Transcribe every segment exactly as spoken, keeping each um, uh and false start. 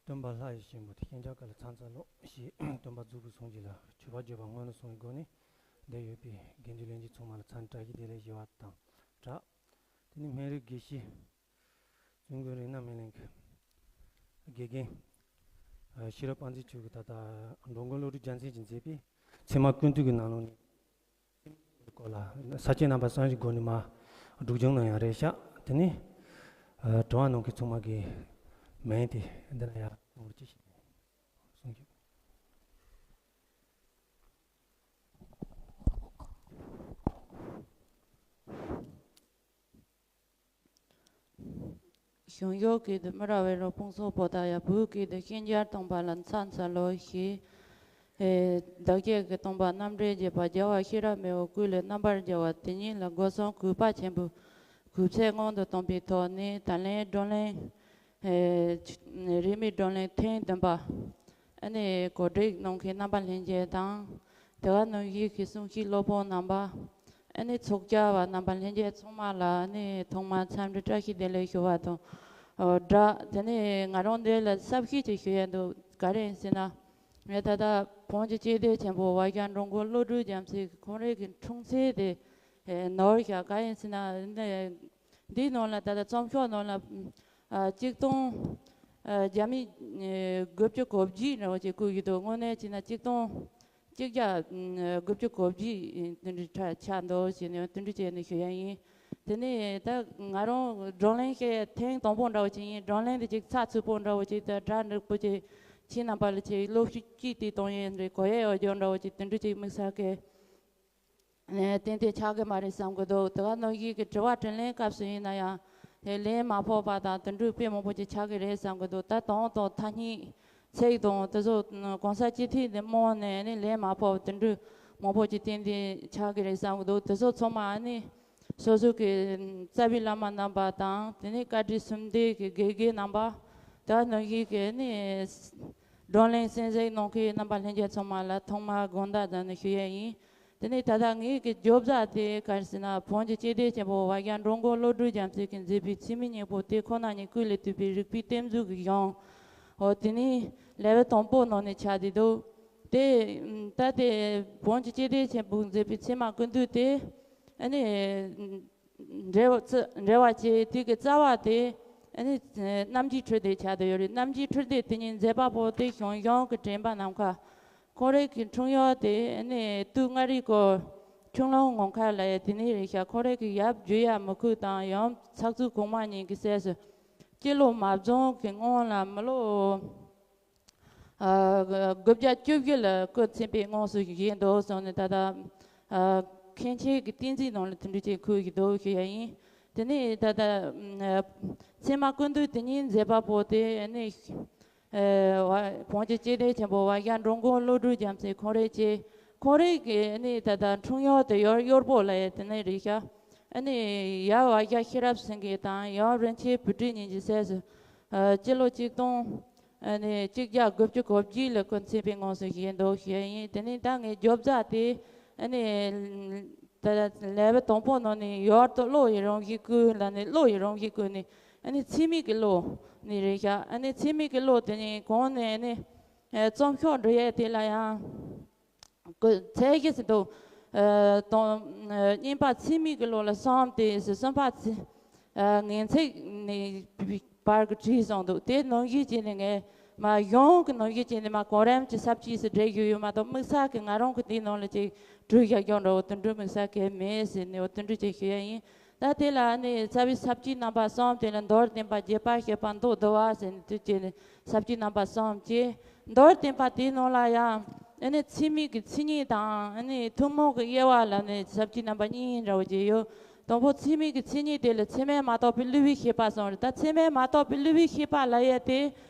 སྟོན་པ་ལྷ་ཡི་བཞིན་པོ་དེ་ཤན་སྦྱར་ཀ་ལ་ཚང་ཚ་ལོ་ཞེས་སྟོན་པ་མཛུབ་གུས་བཟུང་གི་ལ་མཆོད་པ་བརྗོད་པ་སྔོན་ལ་སོང་བའི་སྒོ་ནས་འདིར་ཡོད་པའི་དགེ་འདུན་ལྷན་རྒྱས་ཚང་མ་ལ་འཚམས་འདྲི་བཀྲ་ཤིས་བདེ་ལེགས་ཞུ་བ་དང་སྦྲགས། དེ་ནས་སྨན་རིའི་དགེ་བཤེས་བཙུན་དགོན་རིག་སྣ་སྨིན་གླིང་གི་དགེ་རྒན་ཨ་ཤེས་རབ་དཔལ་འཛིན་མཆོག་གིས་ད་ལྟ་འགྲོ་མགོན་བློ་གྲོས་རྒྱལ་མཚན་གྱིས་མཛད་པའི་ཚད་མ་ཀུན་བཏུས་ཀྱི་ནང་ལོགས་ནས་སྐོར་ལ་ས་སྐྱའི་རྣམ་པ་བསམ་གཞིག་སྒོ་ནས་མ་སྒྲུབ་སྦྱོང་གནང་ཡང་རེད་ཤག་དེ་ནས་ཨ་དྲི་བ་གནང་མཁན་ཚང་མ་གི་མིང་དེ་འདི་ན་ཡར་གནང་རོགས་གྱིས་ཞེས་གསུངས་ཡོད། གཞུང་གཡོག་གི་དུ་མི་ར་བའི་རོ་ཕུང་སོགས་པོ་ད་ཡ་བུ་གི་དུ་ཤན་སྦྱར་སྟོན་པ་ལ་མཚམས་ཚ་ལོ་ཞེས། ཨེ་བདག་བསྐྱེད་ཀྱི་སྟོན་པ་རྣམ་འདྲེན་བརྒྱད་པ་རྒྱལ་བ་ཤེས་རབ་མེས་པོ་སྐུ་ལས་རྣམ་པར་རྒྱལ་བ་དེ་ཉིད་ལ་སྒོ་གསུམ་གུས་པ་ཆེན་པོས་གུས་ཚད་སྔོན་དུ་བཏང་པའི་ཐོག་ནས་ད་ལན་བགྲོ་གླེང་། ཨེ་རིས་མེད་བགྲོ་གླེང་ཐེངས་བདུན་པ། ཨ་ནི་གོ་སྒྲིག་གནང་མཁན་རྣམ་པ་ལྷན་རྒྱས་དང་། དེ་ག་ནང་བཞིན་གྱི་གསུང་བཤད་སློབ་དཔོན་རྣམ་པ། ཨ་ནི་ཚོགས་བཅར་བ་རྣམ་པ་ལྷན་རྒྱས་ཚང་མ་ལ་ཨ་ནི་ཐོག་མར་འཚམས་འདྲི་བཀྲ་ཤིས་བདེ་ལེགས་ཞུ་བ་དང་། ཨོ་སྦྲགས་དེ་ནས་ང་རང་འདི་ལ་གསལ་བཤད་ཅིག་ཞུ་ཡ་འདུག་ག་རེ་ཡིན་ཟེར་ན། ངས་ད་ལྟ་བོན་གྱི་སྐྱེས་སྡེ་ཆེན་པོ་བ་རྒྱ་འགྲོ་མགོན་བློ་གྲོས་རྒྱལ་མཚན་གྱི་ཁོང་རང་གི་འཁྲུངས་ཚེས་དེ་ནོར་བཞག་ག་ཡིན་ཟེར་ན། འདིའི་ནང་ལ་ད་ལྟ་རྩོམ་ཤོག་ནང་ལ་ཨ་གཅིག་སྟོང་ཨ་བརྒྱ་མེད་ཨ་དགུ་བཅུ་གོ་བརྒྱད་འདྲ་བོ་ཅིག་བཀོད་ཀྱི་འདུག་དངོས་གནས་བྱས་ན་གཅིག་སྟོང་གཅིག་བརྒྱ་ཨ་དགུ་བཅུ་གོ་བརྒྱད་དེ་འདྲ་ཆགས་འདུག་ཅེས་ནས་དེ་འདྲ་བྱས་ནས་ཞུ་ཡ་ཡིན། དེ་ནས་ད་ང་རང་བགྲོ་གླེང་བཤད་ཐེངས་དང་པོ་འདྲ་བོ་ཅིག་ཡིན། བགྲོ་གླེང་དེ་ཅིག་ཚགས་ཚུད་པོ་འདྲ་བོ་ཅིག་ད་སྒྲ་འགྲིག་པོ་ཅིག་ཁྱེད་རྣམ་པ་ལ་ཅིག་སློབ་ཞུགས་ཅིག་དེ་གཏོང་ཡས་རེད། གོ་ཡས་ཡོད་རྒྱུ་འདྲ་བོ་ཅིག་དེ་འདྲ་ཅིག་དམིགས་བསལ་གྱི། ཨ་ཏན་ཏན་ཆགས་ཀྱི་མ་རེད་བསམ་གྱི་འདུག་དེ་ག་ནང་བཞིན་གྱི་དྲི་བ་དྲིས་ལན་སྐབས་སུ་ཡིན་ན་ཡང་དེ་ལན་མ་ཕོག་པ་དང་དེ་འདྲ་དཔེ་མང་པོ་ཅིག་ཆགས་ཀྱི་རེད་བསམ་གྱི་འདུག་ད་དང་དང་ཐ་སྙད་ཚིག་དང་དེ་ཚོ་གང་ས་ཅི་ཐད་ནས་རྨོངས་ནས་ནི་ལན་མ་ཕོག་པ་དེ་འདྲ་མང་པོ་ཅིག་ཏན་ཏན་ཆགས་ཀྱི་རེད་བསམ་གྱི་འདུག་དེ་ཚོ་ཚང་མ་ནི་སོ་སོ་གི་རྩ་བའི་བླ་མ་རྣམ་པ་དང་དེ་ནས་བཀའ་དྲིན་གསུམ་ལྡན་གྱི་དགེ་རྒན་རྣམ་པ། དེ་ག་ནང་བཞིན་གྱི་ནི་བགྲོ་གླེང་གསན་གཟིགས་གནང་མཁན་རྣམ་པ་ལྷན་རྒྱས་ཚང་མ་ལ་ཐོག་མར་དགོངས་དག་དང་ནི་ཞུ་ཡས་ཡིན། དེ་ནས་ད་ལྟ་ངེད་ཀྱི་བརྗོད་བྱ་དེ་ག་རེ་ཟེར་ན། བོན་གྱི་སྐྱེས་སྡེ་ཆེན་པོ་བ་རྒྱ་འགྲོ་མགོན་བློ་གྲོས་རྒྱལ་མཚན་གྱིས་མཛད་པའི་ཚད་མའི་སྙིང་པོ་དེ་ཁོ་ན་ཉིད་སྐུ་ལས་བཏུས་པའི་རིག་པའི་གཏེར་མཛོད་ཀྱི་གཞུང་འོ་དེ་ནི་ལེའུ་དང་པོ་ནང་ནས་ཆགས་བསྡད་འདུག་དེ་ད་དེ་བོན་གྱི་སྐྱེས་སྡེ་ཆེན་པོས་མཛད་པའི་ཚད་མ་ཀུན་བཏུས་དེ་ཨ་ནི། འགྲེལ་བ་རྩ- འགྲེལ་བ་བཅས་དེ་གི་རྩ་བ་དེ་ཨ་ནི་རྣམ་འབྱེད་འཕྲུལ་སྡེ་ཆགས་བསྡད་ཡོད་རེད། རྣམ་འབྱེད་འཕྲུལ་སྡེ་དེ་ཉིད་མཛད་པ་པོ་དེ་ཞང་ཞུང་གི་དྲན་པ་ནམ་མཁའ། ཁོང་རང་གི་འཁྲུངས་ཡུལ་དེ་ཨ་ནི་སྟོད་མངའ་རིས་ཀྱི་ཁྱུང་ལུང་ངོ་མཁར་ལ་ཡ་དེ་ནས་རེད་ཤག་ཁོང་རང་གི་ཡབ་རྒྱུད་ཡབ་མུ་ཁུག་དང་ཡུམ་ཚ་གཙུག་གོང་མ་གཉིས་ཀྱི་སྲས་སུ་སྤྱི་ལོ་མ་བྱོན་གྱི་སྔོན་ལ་མི་ལོ། ཨ་དགུ་བརྒྱ་བཅུ་བཞི་ལ་སྐུ་ཚེ་འཕོས་དངོས་སུ་བཞེས་འདུག་གསུངས་ནས་ད་ལྟ་ཨ་མཁན་ཆེན་གྱི་བསྟན་འཛིན་ནང་ལ་དེ་འདྲ་ཅིག་འཁོད་ཀྱི་འདུག་ཞུ་ཡ་ཡིན། དེ་ནས་ད་ལྟ་ཨ་ཚད་མ་ཀུན་བཏུས་དེ་ཉིད་མཛད་པ་པོ་དེ་ནི་ཨ་བ- བོན་གྱི་སྐྱེས་སྡེ་ཆེན་པོ་བ་རྒྱ་འགྲོ་མགོན་བློ་གྲོས་རྒྱལ་མཚན་ཁོང་རང་བཅས་ཁོང་རང་གི་ནི་ད་ལྟ་འཁྲུངས་ཡུལ་དེ་ཡོར་གཡོར་པོ་ལ་ཡ་དེ་ནས་རེད་ཤག་ཨ་ནི་ཡབ་བ་རྒྱ་ཤེས་རབ་སེང་གེ་དང་ཡུམ་རིན་ཆེན་བུ་ཁྲིད་གཉིས་ཀྱི་སྲས་སུ་ཨ་སྤྱི་ལོ་གཅིག་སྟོང་ཨ་ནི་གཅིག་བརྒྱ་དགུ་བཅུ་གོ་བརྒྱད་ལ་སྐུ་ཚེ་འཕོས་དངོས་སུ་བཞེས་འདུག་ཞུ་ཡ་ཡིན། དེ་ནས་ད་ངའི་བརྗོད་བྱ་དེ་ཨ་ནི་ད་ལེའུ་དང་པོ་ནང་ནས་ཡོར་དུ་བློ་ཡི་རང་བཞིན་ཀུན་ལ་ནི་བློ་ཡི་རང་བཞིན་ཀུན་ནི་ཨ་ནི་ཚད་མིན་གྱི་བློ་ནི་རེད་ཤག་ཨ་ནི་ཚད་མིན་གྱི་བློ་དེ་ནི་གོང་ནས་ཨ་ནི་ཨ་རྩོམ་ཤོག་འབྲི་ཡས་དེ་ལ་ཡང་། ཀུན་ཚད་བཞི་ཟེར་འདུག་ཨ་དང་ཨ་གཉིས་པ་ཚད་མིན་གྱི་བློ་ལ་གསུམ་སྟེ་ཟེར། གསུམ་པ་ཚད་ཨ་ངེས་ཚིག་ནས་བར་གྱི་བྲིས་སོང་འདུག་དེ་ནང་བཞིན་བྱས་ནས་ངས་མ་གཞུང་གི་ནང་བཞིན་བྱས་ནས་མ་གོང་རིམ་གྱི་ས་བཅད་སུ་བྲིས་ཡོད་ཡོད་མ་གཏོགས་དམིགས་བསལ་གྱི་ང་རང་གི་དེའི་ནང་ལ་ཅིག་བྲིས་བཞག་རྒྱུ་འདྲ་བོ་དེ་འདྲ་དམིགས་བསལ་གྱི་མེད་ཟེར་ནས་འོ་དེ་འདྲ་ཅིག་ཞུ་ཡ་ཡིན། ད་དེ་ལ་ནི་རྩ་བའི་ས་བཅད་རྣམ་པ་གསུམ་དེ་ལ་མདོར་བསྟན་པ། རྒྱས་པ། བཤད་པ། མདོ་སྡུད་པ་ཟེར་ནས་དེ་བྱས་ནས་ས་བཅད་རྣམ་པ་གསུམ་བྱས། མདོར་བསྟན་པ་དེའི་ནང་ལ་ཡང་ཨ་ནི་ཚད་མིན་གྱི་མཚན་ཉིད་དང་ཨ་ནི་ཐུན་མོང་གི་དབྱེ་བ་ལ་ནི་ས་བཅད་རྣམ་པ་གཉིས་འདྲ་བོ་ཅིག་ཡོད། དང་པོ་ཚད་མིན་གྱི་མཚན་ཉིད་དེ་ལ་ཚད་མས་མ་རྟོགས་པའི་བསླུ་བའི་ཤེས་པ་གསུངས་རེད། ད་ཚད་མས་མ་རྟོགས་པའི་བསླུ་བའི་ཤེས་པ་ལབ་ཡས་དེ་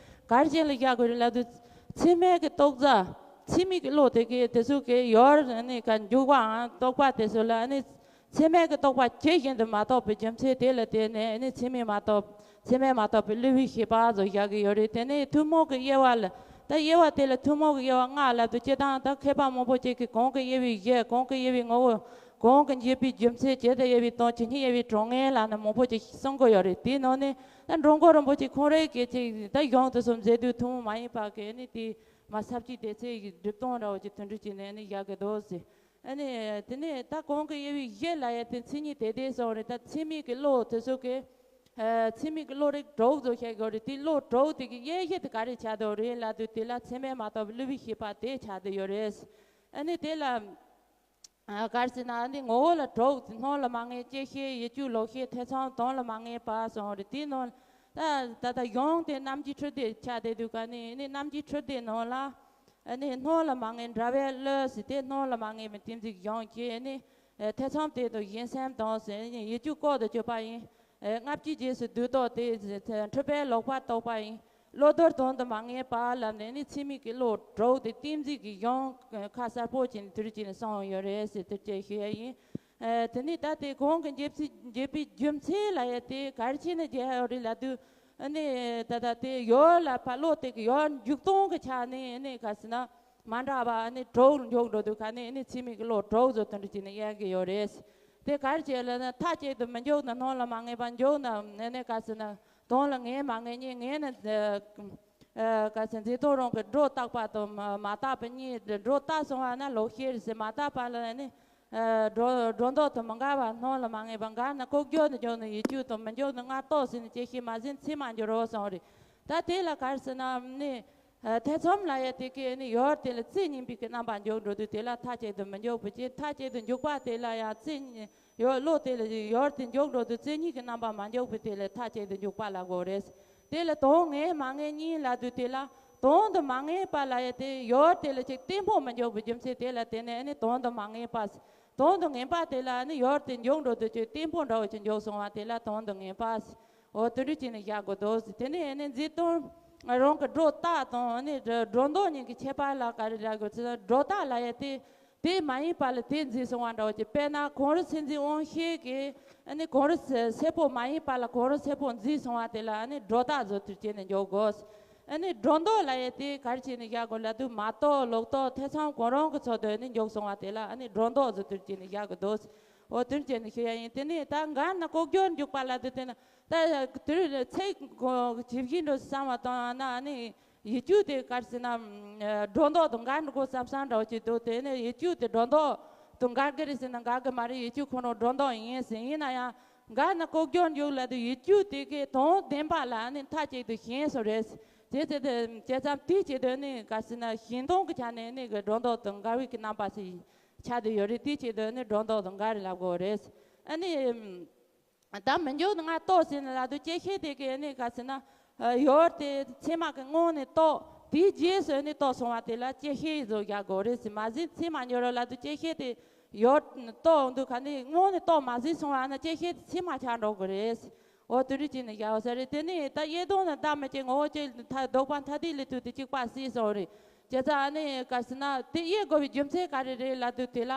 ག་རེ་བྱས་ལ་བཞག་དགོས་རེད་ལབ་དུས། ཚད་མས་ཀྱི་རྟོགས་པ། ཚད་མིན་གྱི་བློ་དེ་གའི་དེ་ཚོ་གའི་ཡོར་ནི་ག་འཇུག་པའམ་རྟོགས་པ་དེ་ཚོ་ལ་ནི་ཚད་མས་ཀྱི་རྟོགས་པ་ཇི་བཞིན་དུ་མ་རྟོགས་པའི་རྒྱུ་མཚན་དེ་ལ་བརྟེན་ནས་ནི་ཚད་མས་མ་རྟོགས། ཚད་མས་མ་རྟོགས་པའི་བསླུ་བའི་ཤེས་པ་ཚོ་བཞག་གི་ཡོད་རེད། དེ་ནས་ཐུན་མོང་གི་དབྱེ་བ་ལ། ད་དབྱེ་བ་དེ་ལ་ཐུན་མོང་གི་དབྱེ་བ་ལྔ་ལབ་དུས་སྤྱིར་བཏང་ད་མཁས་པ་མང་པོ་ཅིག་གིས་གོང་གི་དབྱེ་བའི་གཞི། གོང་གི་དབྱེ་བའི་ངོ་བོ། གོང་གི་འགྱེད་པའི་རྒྱུ་མཚན་ཇི་ལྟར་དབྱེ་བའི་དོན། ཇི་སྙེད་དབྱེ་བའི་གྲངས་ངེས་ལ་ནི་མང་པོ་ཅིག་གསུང་གི་ཡོད་རེད། དེའི་ནང་ནས་ད་འགྲོ་མགོན་རིན་པོ་ཆེ་ཁོང་རང་གིས་ཅིག་ད་གཞུང་དེ་ཚོ་མཛད་དུས་ཐུན་མོང་མ་ཡིན་པ་གི་ཨ་ནི་དེ་མ་ས་བཅུའི་སྡེ་ཚན་གྱི་སྒྲིག་སྟངས་འདྲ་བོ་ཅིག་དེ་འདྲ་ཅིག་ནས་ཨ་ནི་བཞག་གི་འདུག་ཟེར། ཨ་ནི་དེ་ནས་ད་གོང་གི་དབྱེ་བའི་བཞི་ལ་ཡ་དེ་མཚན་ཉིད་དེ་དེ་སོང་རེད། ད་ཚད་མིན་གྱི་བློ་དེ་ཚོ་གི་ཨ་ཚད་མིན་གྱི་བློ་རིགས་དྲུག་ཚོ་བཤད་དགོས་རེད། དེ་བློ་དྲུག་དེ་གི་དབྱེ་གཞི་དེ་ག་རེ་ཆགས་འདུག་རེད་ལབ་དུས་དེ་ལ་ཚད་མས་མ་རྟོགས་པའི་བསླུ་བའི་ཤེས་པ་དེ་ཆགས་བསྡད་ཡོད་རེད། ཨ་ནི་དེ་ལ། ཨ་ག་རེ་ཟེར་ན་ཨ་ནི་ངོ་བོ་ལ་དྲུག་སྣང་ལ་མ་ངེས་བཅད་ཤེས་ཡིད་དཔྱོད་ལོག་ཤེས་ཐེ་ཚོམ་དོན་ལ་མ་ངེས་པ་སོང་རེད། དེའི་ནང་ད་ད་ལྟ་གཞུང་དེ་རྣམ་འབྱེད་འཕྲུལ་སྡེ་ཆགས་བསྡད་དུས་ག་ནས་ཨ་ནི་རྣམ་འབྱེད་འཕྲུལ་སྡེ་ནང་ལ་ཨ་ནི་སྣང་ལ་མ་ངེས་འདྲ་བའི་བློ་ཟེར་དེ་སྣང་ལ་མ་ངེས་པའི་གཏན་ཚིགས་གཞུང་གི་ཨ་ནི་ཨ་ཐེ་ཚོམ་དེ་དང་གཞན་སེམས་དང་ཟེར་ཨ་ནི་ཡིད་དཔྱོད་ལྐོག་ཏུ་གྱུར་པ་ཡིན། ཨ་ལྔ་བཅུའི་རྗེས་སུ་བསྡུས་རྟོག་དེ་འཁྲུལ་པས་ལོག་པར་རྟོག་པ་ཡིན། བློ་ལྡོག་དོན་དུ་མ་ངེས་པ་ལབ་ནས་ནི་ཚད་མིན་གྱི་བློ་དྲུག་དེ་གཏན་ཚིགས་ཀྱི་གཞུང་ཁ་གསལ་པོ་བྱས་ནས་དེ་རིགས་བྱས་ནས་གསུངས་ཡོད་རེད་ཟེར་དེ་བཅས་ཞུ་ཡ་ཡིན། ཨ་དེ་ནས་ད་དེ་གོང་གི་འགྱེད་ཚིག་འགྱེད་པའི་རྒྱུ་མཚན་ལ་ཡ་དེ་ག་རེ་བྱས་ནས་འགྱེད་ཡོད་རེད་ལབ་དུས་ཨ་ནི་ད་ལྟ་དེ་ཡོད་ལ་ཕར་བློ་དེ་གི་ཡོད་འཇུག་སྟངས་ཀྱི་ཆ་ནས་ཨ་ནི་ག་ཟེར་ན་མ་འདྲ་བ་ཨ་ནི་དྲུག་འཇོག་འགྲོ་དུས་ག་ནས་ཨ་ནི་ཚད་མིན་གྱི་བློ་དྲུག་བཟོ་དེ་འདྲ་བྱས་ནས་དབྱེ་གི་ཡོད་རེད། དེ་ག་རེ་བྱས་ལབ་ན་མཐའ་གཅིག་ཏུ་མི་འཇོག་ན་སྣང་ལ་མ་ངེས་པ། འཇོག་ན་ཨ་ནི་ག་ཟེར་ན། དོན་ལ་ངེས་མ་ངེས་གཉིས། ངེས་ན་ཨ་ག་ཟེར་འཛིན་སྟངས་རང་གི་སྒྲོ་བཏགས་པ་དང་མ་མ་བཏགས་པ་གཉིས། སྒྲོ་བཏགས་སོང་བ་ན་ལོག་ཤེས་རེད་ཟེར། མ་བཏགས་པ་ལ་ནི་ཨ་སྒྲོ་སྒྲོ་འདོགས་དང་མི་འགལ་བ་སྣང་ལ་མ་ངེས་པ། འགལ་ན་ལྐོག་གྱུར་དུ་འཇོག་ན་ཡིད་དཔྱོད་དང་། མི་འཇོག་ན་སྔར་རྟོགས་ཟིན་ན་བཅད་ཤེས། མ་ཟིན་ཚད་མར་འགྱུར་རོ་གསུངས་རེད། ད་དེ་ལ་ག་རེ་ཟེར་ན་ནི་ཨ་ཐེ་ཚོམ་ལ་ཡ་དེ་གའི་ནི་ཡོད་དེ་ལ་རྩེ་གཉིས་པའི་གི་རྣམ་པ་འཇོག་འགྲོ་དུས་དེ་ལ་མཐའ་གཅིག་ཏུ་མི་འཇོག་པ་བྱས། མཐའ་གཅིག་ཏུ་འཇོག་པ་དེ་ལ་ཡང་རྩེ་གཉིས། ཡོད་བློ་དེ་ལ་ཡོད་དེ་འཇོག་འགྲོ་དུས་རྩེ་གཉིས་ཀྱི་རྣམ་པ་མ་འཇོག་པའི་དེ་ལ་མཐའ་གཅིག་ཏུ་འཇོག་པ་ལ་གོ་རེད། དེ་ལ་དོན་ངེས་མ་ངེས་གཉིས་ལབ་དུས་དེ་ལ་དོན་དུ་མ་ངེས་པ་ལ་ཡ་དེ་ཡོད་དེ་ལ་ཅིག་གཏན་ཕབ་མི་འཇོག་པའི་རྒྱུ་མཚན་དེ་ལ་བརྟེན་ནས་ཨ་ནི་དོན་དུ་མ་ངེས་པ། དོན་དུ་ངེས་པ་དེ་ལ་ཨ་ནི་ཡོད་དེ་འཇོག་འགྲོ་དུས་ཅིག་གཏན་ཕབ་འདྲ་བོ་ཅིག་འཇོག་སོང་བ་དེ་ལ་དོན་དུ་ངེས་པ། འོ་དེ་འདྲ་བྱས་ནས་བཞག་དགོས་འདུག་དེ་ནས་ཨ་ནི་འཛིན་སྟངས་རང་གི་སྒྲོ་བཏགས་དང་ཨ་ནི་སྒྲོ་འདོགས་གཉིས་ཀྱི་ཁྱད་པར་ལ་ག་རེ་ལབ་དགོས་ཟེར་ན་སྒྲོ་བཏགས་ལ་ཡ་དེ། དེ་མ་ཡིན་པ་ལ་དེ་འཛིན་སོང་བ་འདྲ་བོ་ཅིག་དཔེར་ན་གངས་རི་སེར་འཛིན་དབང་ཤེས་ཀྱིས་ཨ་ནི་གངས་རི་སེར་པོ་མ་ཡིན་པ་ལ་གངས་རི་སེར་པོ་འཛིན་སོང་བ་དེ་ལ་ཨ་ནི་སྒྲོ་བཏགས་བཟོ་དུས་བྱས་ནས་འཇོག་དགོས། ཨ་ནི་སྒྲོ་འདོགས་ལ་ཡ་དེ་ག་རེ་བྱས་ནས་བཞག་དགོས་ལབ་དུས་མ་རྟོགས་ལོག་རྟོག་ཐེ་ཚོམ་གང་རུང་གི་ཚོད་དུ་ཨ་ནི་འཇོག་སོང་བ་དེ་ལ་ཨ་ནི་སྒྲོ་འདོགས་བཟོ་དུས་བྱས་ནས་བཞག་གི་འདུག་འོ་དེ་བྱས་ནས་ཤེས་ཡ་ཡིན། དེ་ནས་ད་འགལ་ན་ལྐོག་གྱུར་འཇུག་པ་ལབ་དུས་དེ་ན་ད་དེ་ཚིག་གོ་ཇི་བཞིན་དུ་བསམ་བ་བཏང་ན་ཨ་ནི། ཡིད་དཔྱོད་དེ་ག་རེ་ཟེར་ན། ཨ་སྒྲོ་འདོགས་དང་འགལ་འགྲོ་གི་བསམ་བསམ་འདྲ་བོ་ཅིག་འདུག་དེ་ནས་ཡིད་དཔྱོད་དེ་སྒྲོ་འདོགས་དང་འགལ་གི་རེད་ཟེར་ན་འགལ་གི་མ་རེད། ཡིད་དཔྱོད་ཁོ་རང་སྒྲོ་འདོགས་ཡིན་ཟེར། ཡིན་ན་ཡང་འགལ་ན་ལྐོག་གྱུར་འཇུག་ལབ་དུས་ཡིད་དཔྱོད་དེ་གའི་དོན་བདེན་པ་ལ་ནི་མཐའ་གཅིག་ཏུ་ཞེན་སོང་རེད། དེ་ཚེ་དེ་བྱས་ཙང་དེའི་ཆེད་དུ་ནི་ག་རེ་ཟེར་ན་ཞེན་སྟངས་ཀྱི་ཆ་ནས་ནི་གི་སྒྲོ་འདོགས་དང་འགལ་བའི་གི་རྣམ་པ་ཞིག་ཆགས་བསྡད་ཡོད་རེད། དེའི་ཆེད་དུ་ནི་སྒྲོ་འདོགས་དང་འགལ་རེད་ལབ་དགོས་རེད། ཨ་ནི། ད་མི་འཇོག་ནི་ང་རྟོགས་ཟིན་ལབ་དུས་བཅད་ཤེས་དེ་གའི་ནི་ག་ཟེར་ན། ཡོད་དེ་ཚད་མ་གི་སྔོན་ནས་རྟོགས། དེའི་རྗེས་སུ་ནི་རྟོགས་སོང་བ་དེ་ལ་བཅད་ཤེས་བཟོ་བཞག་དགོས་རེད་ཟེར། མ་ཟིན་ཚད་མར་འགྱུར་རོ་ལབ་དུས་བཅད་ཤེས་དེ་ཡོད་རྟོགས་འདུག་ག་ནི་སྔོན་ནས་རྟོགས་མ་ཟིན་སོང་བ་ན་བཅད་ཤེས་དེ་ཚད་མ་ཆགས་འགྲོ་གི་རེད་ཟེར། འོ་དེ་འདྲ་བྱས་ནས་བཞག་ས་རེད། དེ་ནི་ད་དབྱེ་སྟངས་ནི་ད་མི་བཅད་ངོ་བོ་གཅིག་ལ་ལྡོག་པ་མཐའ་དོན་ལ་ལྟོས་ཏེ་གཅིག་པ་ཟིན་སོང་རེད། བྱས་ཙང་ཨ་ནི་ག་ཟེར་ན་དེ་དབྱེ་དགོས་པའི་རྒྱུ་མཚན་ག་རེ་རེད་ལབ་དུས་དེ་ལ།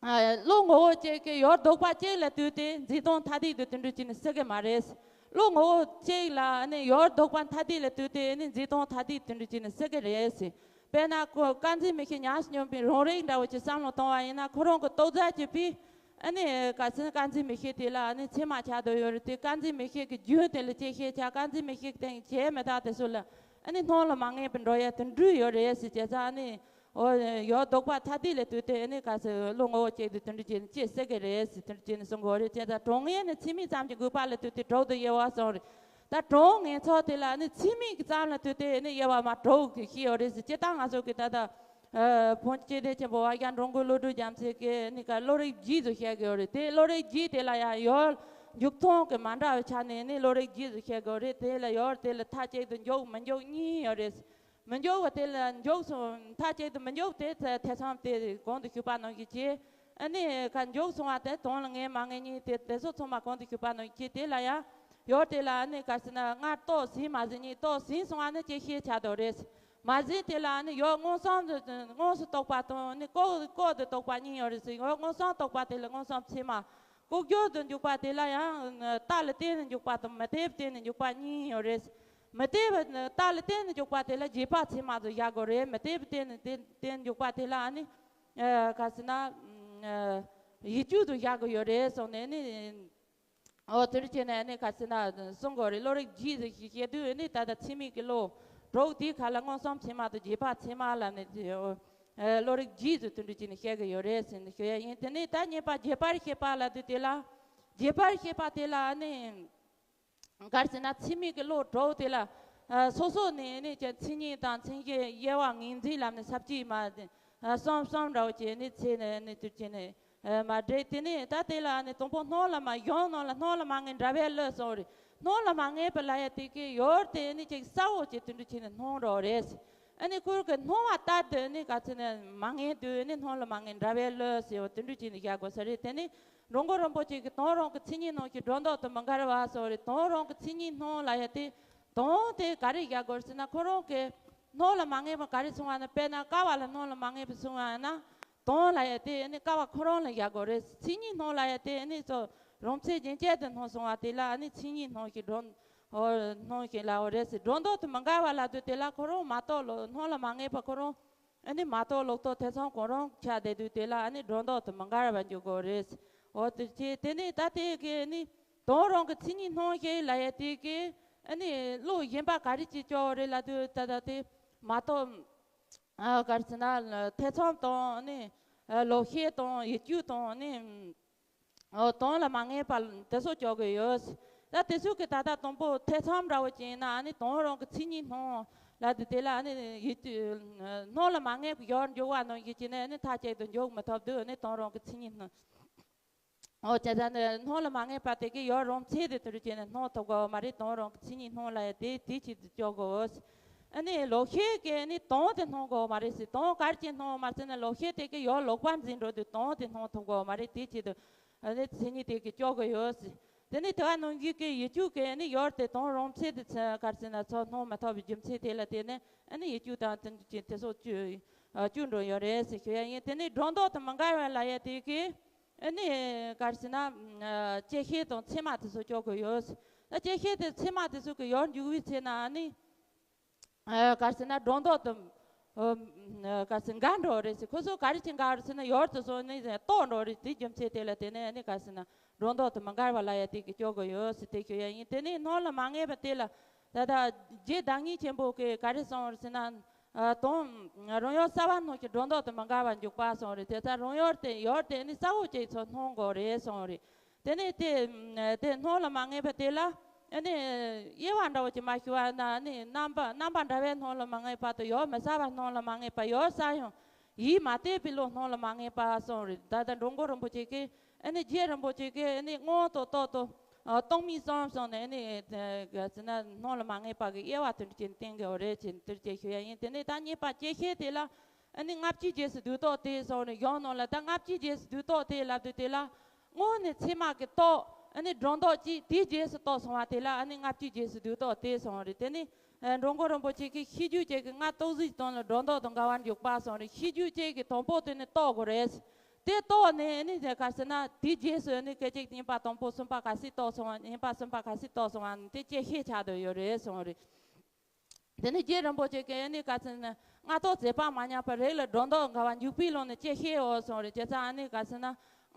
ཨ་བློ་ངོ་བོ་གཅིག་གིས་ཡོད་ལྡོག་པ་གཅིག་ལ་ལྟོས་ཏེ་འཛིན་སྟངས་ཐ་དད་དུ་དེ་འདྲ་བྱས་ནས་སྲིད་གི་མ་རེད། བློ་ངོ་བོ་གཅིག་ལ་ནི་ཡོད་ལྡོག་པ་ཐ་དད་ལ་ལྟོས་ཏེ་ནི་འཛིན་སྟངས་ཐ་དད་དེ་འདྲ་བྱས་ནས་སྲིད་གི་རེད། དཔེར་ན་ཁོ་དཀར་འཛིན་མིག་ཤེས་ཉམས་སུ་མྱོང་བའི་རང་རིག་འདྲ་བོ་ཅིག་བསམ་བློ་གཏོང་བ་ཡིན་ན་ཁོ་རང་གི་རྟོགས་བྱ་གྱུར་པའི་ཨ་ནི་ག་ཟེར་ན་དཀར་འཛིན་མིག་ཤེས་དེ་ལ་ཨ་ནི་ཚད་མ་ཆགས་བསྡད་ཡོད་རེད་དེ། དཀར་འཛིན་མིག་ཤེས་ཀྱི་རྒྱུན་དེ་ལ་བཅད་ཤེས་ཆགས། དཀར་འཛིན་མིག་ཤེས་ཀྱི་སྟེང་བྱས་མི་རྟག་དེ་ཚོ་ལ་ཨ་ནི་སྣང་ལ་མ་ངེས་པར་འགྲོ་ཡ་དེ་འདྲ་ཡོད་རེད་ཟེར། བྱས་ཙང་ཨ་ནི། འོ་ཡོད་ལྡོག་པ་ཐ་དད་ལ་ལྟོས་ཏེ་ནི་ག་ཟེར་བློ་ངོ་བོ་གཅིག་ཏུ་དེ་འདྲ་བྱས་ནས་བཅད་སྲིད་གི་རེད་ཟེར། དེ་འདྲ་བྱས་ནས་གསུང་གི་ཡོད་རེད། བྱས་ཙང་གྲངས་ངེས་ནི་ཚད་མིན་ཙམ་གྱི་དགོས་པ་ལ་ལྟོས་ཏེ་དྲུག་ཏུ་དབྱེ་བ་གསུངས་རེད། ད་གྲངས་ངེས་ཚོ་དེ་ལ་ནི་ཚད་མིན་གྱི་ཙམ་ལ་ལྟོས་ཏེ་ནི་དབྱེ་བ་མ་དྲུག་གི་ཤེས་ཡོད་རེད་ཟེར། སྤྱིར་བཏང་ང་ཚོ་གི་ད་ལྟ་བོན་སྐྱེས་སྡེ་ཆེན་པོ་བ་རྒྱ་འགྲོ་མགོན་བློ་གྲོས་རྒྱལ་མཚན་གྱིས་ནི་ག་བློ་རིག་བཞི་ཟེར་བཤད་གི་ཡོད་རེད། དེ་བློ་རིག་བཞི་དེ་ལ་ཡང་ཡོད་འཇུག་སྟངས་ཀྱི་མ་འདྲ་བའི་ཆ་ནས་ནི་བློ་རིག་བཞི་ཟེར་བཤད་གི་ཡོད་རེད། དེ་ལ་ཡོད་དེ་ལ་མཐའ་གཅིག་ཏུ་འཇོག་མི་འཇོག་གཉིས་ཡོད་རེད། མི་འཇོག་པ་དེ་ལ་འཇོག་སོང་མཐའ་གཅིག་ཏུ་མི་འཇོག་དེ་ཐེ་ཐེ་ཚོམ་དེ་གོང་དུ་ཞུས་པ་ནང་བཞིན་བྱས། ཨ་ནི་ཁ་འཇོག་སོང་བ་དེ་དོན་ལ་ངེས་མ་ངེས་གཉིས་དེ་དེ་ཚོ་ཚང་མ་གོང་དུ་ཞུས་པ་ནང་བཞིན་བྱས། དེ་ལ་ཡང་ཡོད་དེ་ལ་ཨ་ནི་ག་ཟེར་ན་སྔར་རྟོགས་ཟིན་མ་ཟིན་གཉིས། རྟོགས་ཟིན་སོང་བ་ནི་བཅད་ཤེས་ཆགས་འགྲོ་རེད། མ་ཟིན་དེ་ལ་ཨ་ནི་ཡོད་མངོན་སུམ་དུ་མངོན་སུམ་རྟོགས་པ་དང་ནི་ལྐོག་ལྐོག་ཏུ་རྟོགས་པ་གཉིས་ཡོད་རེད་ཟེར། ཡོད་མངོན་སུམ་རྟོགས་པ་དེ་ལ་མངོན་སུམ་ཚད་མ། ལྐོག་གྱུར་དུ་འཇུག་པ་དེ་ལ་ཡང་རྟགས་ལ་བརྟེན་ནས་འཇུག་པ་དང་མི་ལྡན་པར་བརྟེན་ནས་འཇུག་པ་གཉིས་ཡོད་རེད། མི་ལྡན་པ་རྟགས་ལ་བརྟེན་ནས་འཇུག་པ་དེ་ལ་རྗེས་དཔག་ཚད་མ་དུ་བཞག་དགོས་རེད། མི་ལྡན་པར་བརྟེན་ནས་བརྟེན་བརྟེན་འཇུག་པ་དེ་ལ་ཨ་ནི་ཨ་ག་ཟེར་ན་ཨ་ ཡིག་རྒྱུགས་དུ་བཞག་གི་ཡོད་རེད་གསུངས་ནས་ནི། ཨོ་དེ་འདྲ་བྱས་ནས་ནི་ག་ཟེར་ན་གསུང་དགོས་རེད། བློ་རིག་རྗེས་སུ་བཤད་དུས་ནི་ད་ལྟ་ཚད་མའི་གི་བློ་དྲུག་དེའི་ཁ་ལ་མངོན་སུམ་ཚད་མ་དང་རྗེས་དཔག་ཚད་མ་ལ་ནི་ཨོ་བློ་རིག་རྗེས་སུ་དེ་འདྲ་བྱས་ནས་བཤད་གི་ཡོད་རེད་ཟེར་ནས་ཞུ་ཡ་ཡིན། དེ་ནས་ད་གཉིས་པ་རྗེས་དཔག་བཤད་པ་ལབ་དུས་དེ་ལ་རྗེས་དཔག་བཤད་པ་དེ་ལ་ནི། ག་རེ་ཟེར་ན་ཚད་མའི་གི་བློ་དྲུག་དེ་ལ་ཨ་སོ་སོ་ནས་ནི་ཀྱང་མཚན་ཉིད་དང་མཚན་གཞི་དབྱེ་བ་ངོས་འཛིན་ལམ་ནས་ས་བཅད་མ་ཨ་གསུམ་གསུམ་འདྲ་བོ་བྱས་ནས་ཚེ་ནས་ནི་དུས་ཀྱི་ནི་ཨ་མ་འདྲེས། དེ་ནས་ད་དེ་ལ་ནི་དང་པོ་སྣང་ལ་མ་གཞན་སྣང་ལ་སྣང་ལ་མ་ངེས་འདྲ་བའི་བློ་གསུངས་རེད། སྣང་ལ་མ་ངེས་པ་ལ་ཡ་དེ་གི་ཡོར་དེ་ནི་ཅིག་གསལ་བོ་ཅིག་དུས་འདྲ་བྱས་ནས་སྣང་རོགས་རེད། ཨ་ནི་ཁོར་གི་སྣང་བ་ལྟར་དུ་ནི་ག་ཚོད་ནས་མ་ངེས་དུས་ནི་སྣང་ལ་མ་ངེས་འདྲ་བའི་བློ་ཟེར་བ་དུས་འདྲ་བྱས་ནས་བཞག་དགོས་ས་རེད། དེ་ནི། འགྲོ་མགོན་རིན་པོ་ཆེ་གིས་དོན་རང་གི་མཚན་ཉིད་སྣང་ཞིང་སྒྲོ་འདོགས་དང་མི་འགལ་བ་གསུངས་རེད། དོན་རང་གི་མཚན་ཉིད་སྣང་ལབ་ཡ་དེ། དོན་དེ་ག་རེ་བཞག་དགོས་ཟེར་ན་ཁོ་རང་གི་སྣང་ལ་མ་ངེས་པ་ག་རེ་གསུངས་པ་ན། དཔེར་ན་ཀ་བ་ལ་སྣང་ལ་མ་ངེས་པ་གསུངས་པ་ན། དོན་ལབ་ཡ་དེ་ནི་ཀ་བ་ཁོ་རང་ལ་བཞག་དགོས་རེད། མཚན་ཉིད་སྣང་ལབ་ཡ་དེ་ནི་ཚོ་རང་མཚན་རྒྱུན་ཆད་དུ་སྣང་སོང་བ་དེ་ལ་ནི་མཚན་ཉིད་སྣང་ཞིང་སྒྲོ་འདོགས་སྣང་ཞིང་ལབ་པ་རེད་ཟེར། སྒྲོ་འདོགས་དང་མི་འགལ་བ་ལབ་དུས་དེ་ལ་ཁོ་རང་མ་རྟོགས་ལོ་སྣང་ལ་མ་ངེས་པ་ཁོ་རང་། ཨ་ནི་མ་རྟོགས་ལོག་རྟོག་ཐེ་ཚོམ་གང་རུང་ཆགས་བསྡད་དུས་དེ་ལ་ཨ་ནི་སྒྲོ་འདོགས་དང་མི་འགལ་བར་འགྱུར་དགོས་རེད། འོ་དེ་བྱས་དེ་ནས་ད་དེ་གི་ནི་དོན་རང་གི་མཚན་ཉིད་སྣང་ཞིང་ལབ་ཡ་དེ་གི་ཨ་ནི་བློ་གཞན་པ་ག་རེ་ཅིག་སྐྱོ་བ་རེད་ལབ་དུས་ད་ལྟ་དེ་མ་རྟོགས་ཨ་ག་རེ་ཟེར་ན་ཐེ་ཚོམ་དང་ཨ་ནི་ལོག་ཤེས་དང་ཡིད་སྐྱོ་དང་ཨ་ནི། ཨོ་དོན་ལ་མ་ངེས་པ་དེ་ཚོ་སྐྱོ་གི་ཡོད། ད་དེ་ཚོ་གི་ད་ལྟ་དང་པོ་ཐེ་ཚོམ་འདྲ་བོ་ཅན་ན་ཨ་ནི་དོན་རང་གི་མཚན་ཉིད་སྣང་ལབ་དུས་དེ་ལ་ཨ་ནི་ཡིད་དུ་སྣང་ལ་མ་ངེས་པ་ཡོར་འཇུག་པ་ནང་བཞིན་བྱས་ནས་ཨ་ནི་མཐའ་གཅིག་ཏུ་འཇུག་མི་ཐུབ་དུས་ཨ་ནི་དོན་རང་གི་མཚན་ཉིད་སྣང་། ཨོ་བྱས་ཙང་ནི་སྣང་ལ་མ་ངེས་པ་དེ་གི་ཡོར་རང་མཚན་དེ་དུ་རུ་བྱས་ནས་སྣང་ཐུབ་དགོས་མ་རེད། དོན་རང་གི་མཚན་ཉིད་སྣང་ལབ་ཡ་དེ་དེ་ཆེད་དུ་སྐྱོ་དགོས། ཨ་ནི་ལོག་ཤེས་ཀྱིས་ནི་དོན་དེ་སྣང་དགོས་མ་རེད་ཟེར། དོན་ག་རེ་བྱས་སྣང་མ་ཟེར་ན་ལོག་ཤེས་དེ་གི་ཡོར་ལོག་པར་འཛིན་འགྲོ་དུས་དོན་དེ་སྣང་ཐུབ་དགོས་མ་རེད། དེ་ཆེད་དུ་ཨ་ནི་མཚན་ཉིད་དེ་གི་སྐྱོ་གི་ཡོད་ཟེར། དེ་ནི་དེ་བ་ནང་བཞིན་གི་ཡིད་སྐྱོ་གི་ནི་ཡོར་དེ་དོན་རང་མཚན་དེ་ཚེ་ག་རེ་ཟེར་ན་ཚོ་སྣང་མ་ཐུབ་པའི་རྒྱུ་མཚན་དེ་ལ་བརྟེན་ནས་ཨ་ནི་ཡིད་སྐྱོ་དང་དེ་འདྲ་ཅན་དེ་སོགས་སྐྱོ་ཨ་སྐྱོ་འགྲོ་ཡོད་རེད་ཟེར་ཞུ་ཡ་ཡིན། དེ་ནི་སྒྲོ་འདོགས་དང་མི་འགལ་བ་ལབ་ཡ་དེ་གི་ཨ་ནི་ག་རེ་ཟེར་ན་ཨ་བཅད་ཤེས་དང་ཚད་མ་དེ་ཚོ་སྐྱོ་གི་ཡོད་ཟེར། ད་བཅད་ཤེས་དེ་ཚད་མ་དེ་ཚོ་གི་ཡོར་འཇུག་པའི་ཚེ་ན་ཨ་ནི། ཨ་ག་རེ་ཟེར་ན་སྒྲོ་འདོགས་དང་། ཨ་ག་རེ་ཟེར་འགལ་འགྲོ་རེད་ཟེར། ཁོ་ཚོ་ག་རེ་བྱས་འགལ་རེད་ཟེར་ན་ཡོར་དེ་ཚོ་ནི་རྟོགས་འགྲོ་རེད། དེ་རྒྱུ་མཚན་དེ་ལ་བརྟེན་ནས་ཨ་ནི་ག་རེ་ཟེར་ན་སྒྲོ་འདོགས་དང་མི་འགལ་བ་ལབ་ཡ་དེ་གི་སྐྱོ་གི་ཡོད་ཟེར་དེ་ཞུ་ཡ་ཡིན། དེ་ནས་སྣང་ལ་མ་ངེས་པ་དེ་ལ་ད་ལྟ་རྗེ་བདག་ཉིད་ཆེན་པོ་གིས་ག་རེ་གསུངས་རེད་ཟེར་ན། ཨ་དོན་རང་ཡོར་གསལ་བར་སྣང་ཞིང་སྒྲོ་འདོགས་དང་མི་འགལ་བར་འཇུག་པ་གསུངས་རེད། དེ་ལྟར་རང་ཡོར་དེ་ཡོར་དེ་ནི་གསལ་བོ་ཅིག་ཚོ་སྣང་དགོས་རེད་གསུངས་རེད། དེ་ནས་དེ་དེ་སྣང་ལ་མ་ངེས་པ་དེ་ལ་ཨ་ནི་དབྱེ་བ་འདྲ་བོ་ཅིག་མ་ཞུ་བ་ན་ཨ་ནི་རྣམ་པ་རྣམ་པ་འདྲ་བའི་སྣང་ལ་མ་ངེས་པ་དང་ཡོར་མི་གསལ་བ་སྣང་ལ་མ་ངེས་པ། ཡོར་གསལ་ཡང་ཡིད་མ་གཏད་པའི་བློ་སྣང་ལ་མ་ངེས་པ་གསུངས་རེད། ད་ལྟ་འགྲོ་མགོན་རིན་པོ་ཆེ་གིས་ཨ་ནི་རྗེ་རིན་པོ་ཆེ་གིས་ཨ་ནི་མངོན་དང་རྟོགས་དང་སྟོང་ཉིད་གསུམ་གསུངས་ནས་ཨ་ནི་ག་ཟེར་ན་སྣང་ལ་མ་ངེས་པ་གི་དབྱེ་བ་དེ་འདྲ་ཅིག་བསྟན་གི་ཡོད་རེད་ཅེས་དེར་ཅེས་ཞུ་ཡ་ཡིན། དེ་ནས་ད་གཉིས་པ་བཅད་ཤེས་དེ་ལ། ཨ་ནི་ལྔ་བཅུའི་རྗེས་སུ་བསྡུས་རྟོགས་དེ་གསུངས་ནས་གཞུང་ནང་ལ་ད་ལྔ་བཅུའི་རྗེས་སུ་བསྡུས་རྟོགས་དེ་ལབ་དུས་དེ་ལ་དངོས་ནས་ཚད་མ་གི་རྟོགས་ཨ་ནི་སྒྲོ་འདོགས་གཅིག་དེའི་རྗེས་སུ་རྟོགས་སོང་བ་དེ་ལ་ཨ་ནི་ལྔ་བཅུའི་རྗེས་སུ་བསྡུས་རྟོགས་དེ་གསུངས་རེད། དེ་ནི་ཨ་འགྲོ་མགོན་རིན་པོ་ཆེ་གིས་ཤེས་རྒྱུད་ཅན་གྱི་སྔར་རྟོགས་གཟིགས་དོན་ལ་སྒྲོ་འདོགས་དང་འགལ་བར་འཇུག་པ་གསུངས་རེད། ཤེས་རྒྱུད་ཅན་གྱི་དང་པོ་དེ་ནི་རྟོགས་དགོས་རེད། དེ་རྟོགས་ནས་ཨ་ནི་ག་ཟེར་ན་དེའི་རྗེས་སུ་ཨ་ནི་སྐད་ཅིག་གཉིས་པ་དང་པོ་གསུམ་པ་ག་ཚོད་རྟོགས་སོང་བ། གཉིས་པ་གསུམ་པ་ག་ཚོད་རྟོགས་སོང་བ་དེ་བཅད་ཤེས་ཆགས་བསྡད་ཡོད་རེད་གསུངས་རེད། དེ་ནས་རྗེ་རིན་པོ་ཆེ་གིས་ནི་ག་ཚོད་ནི་སྔར་རྟོགས་རྫས་སྤང་མ་ཉམས་པར་རིགས་ལ་སྒྲོ་འདོགས་འགལ་བ་འཇུག་པའི་ལུགས་ནི་བཅད་ཤེས་འོ་གསུངས་རེད། བྱས་ཙང་ཨ་ནི་ག་ཟེར་ན་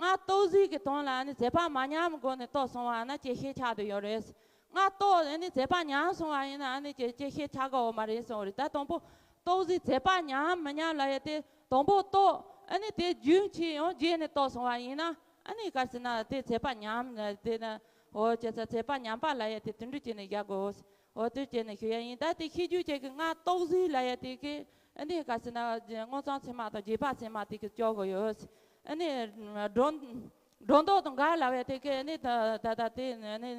སྔར་རྟོགས་གཟིགས་ཀྱི་དོན་ལ་ཨ་ནི་རྫས་སྤང་མ་ཉམས་སྒོ་ནས་རྟོགས་སོང་བ་ན་བཅད་ཤེས་ཆགས་བསྡད་ཡོད་རེད། སྔར་རྟོགས་ཨ་ནི་རྫས་སྤང་ཉམས་སོང་བ་ཡིན་ན་ཨ་ནི་བཅད་བཅད་ཤེས་ཆགས་དགོས་མ་རེད་གསུངས་རེད། ད་དང་པོ་རྟོགས་གཟིགས་རྫས་སྤང་ཉམས་མི་ཉམས་ལབ་ཡ་དེ་དང་པོ་རྟོགས་ཨ་ནི་དེ་རྒྱུན་ཆད་ཡང་རྗེས་ནས་རྟོགས་སོང་བ་ཡིན་ན་ཨ་ནི་ག་ཟེར་ན་དེ་རྫས་སྤང་ཉམས་དེ་ན་འོ་བྱས་ཙང་རྫས་སྤང་ཉམས་པ་ལབ་ཡ་དེ་དེ་འདྲ་བྱས་ནས་བཞག་དགོས། འོ་དེ་བྱས་ནས་ཞུ་ཡ་ཡིན། ད་དེ་ཤེས་རྒྱུད་ཅན་གྱི་སྔར་རྟོགས་གཟིགས་ལབ་ཡ་དེ་གི་ཨ་ནི་ག་ཟེར་ན་མངོན་སུམ་ཚད་མ་དང་རྗེས་དཔག་ཚད་མ་དེ་གི་སྐྱོ་གི་ཡོད། ཨ་ནི་སྒྲོ་སྒྲོ་འདོགས་དང་འགལ་ལབ་ཡ་དེ་གི་ཨ་ནི་ད་ད་ད་དེ་ཨ་ནི་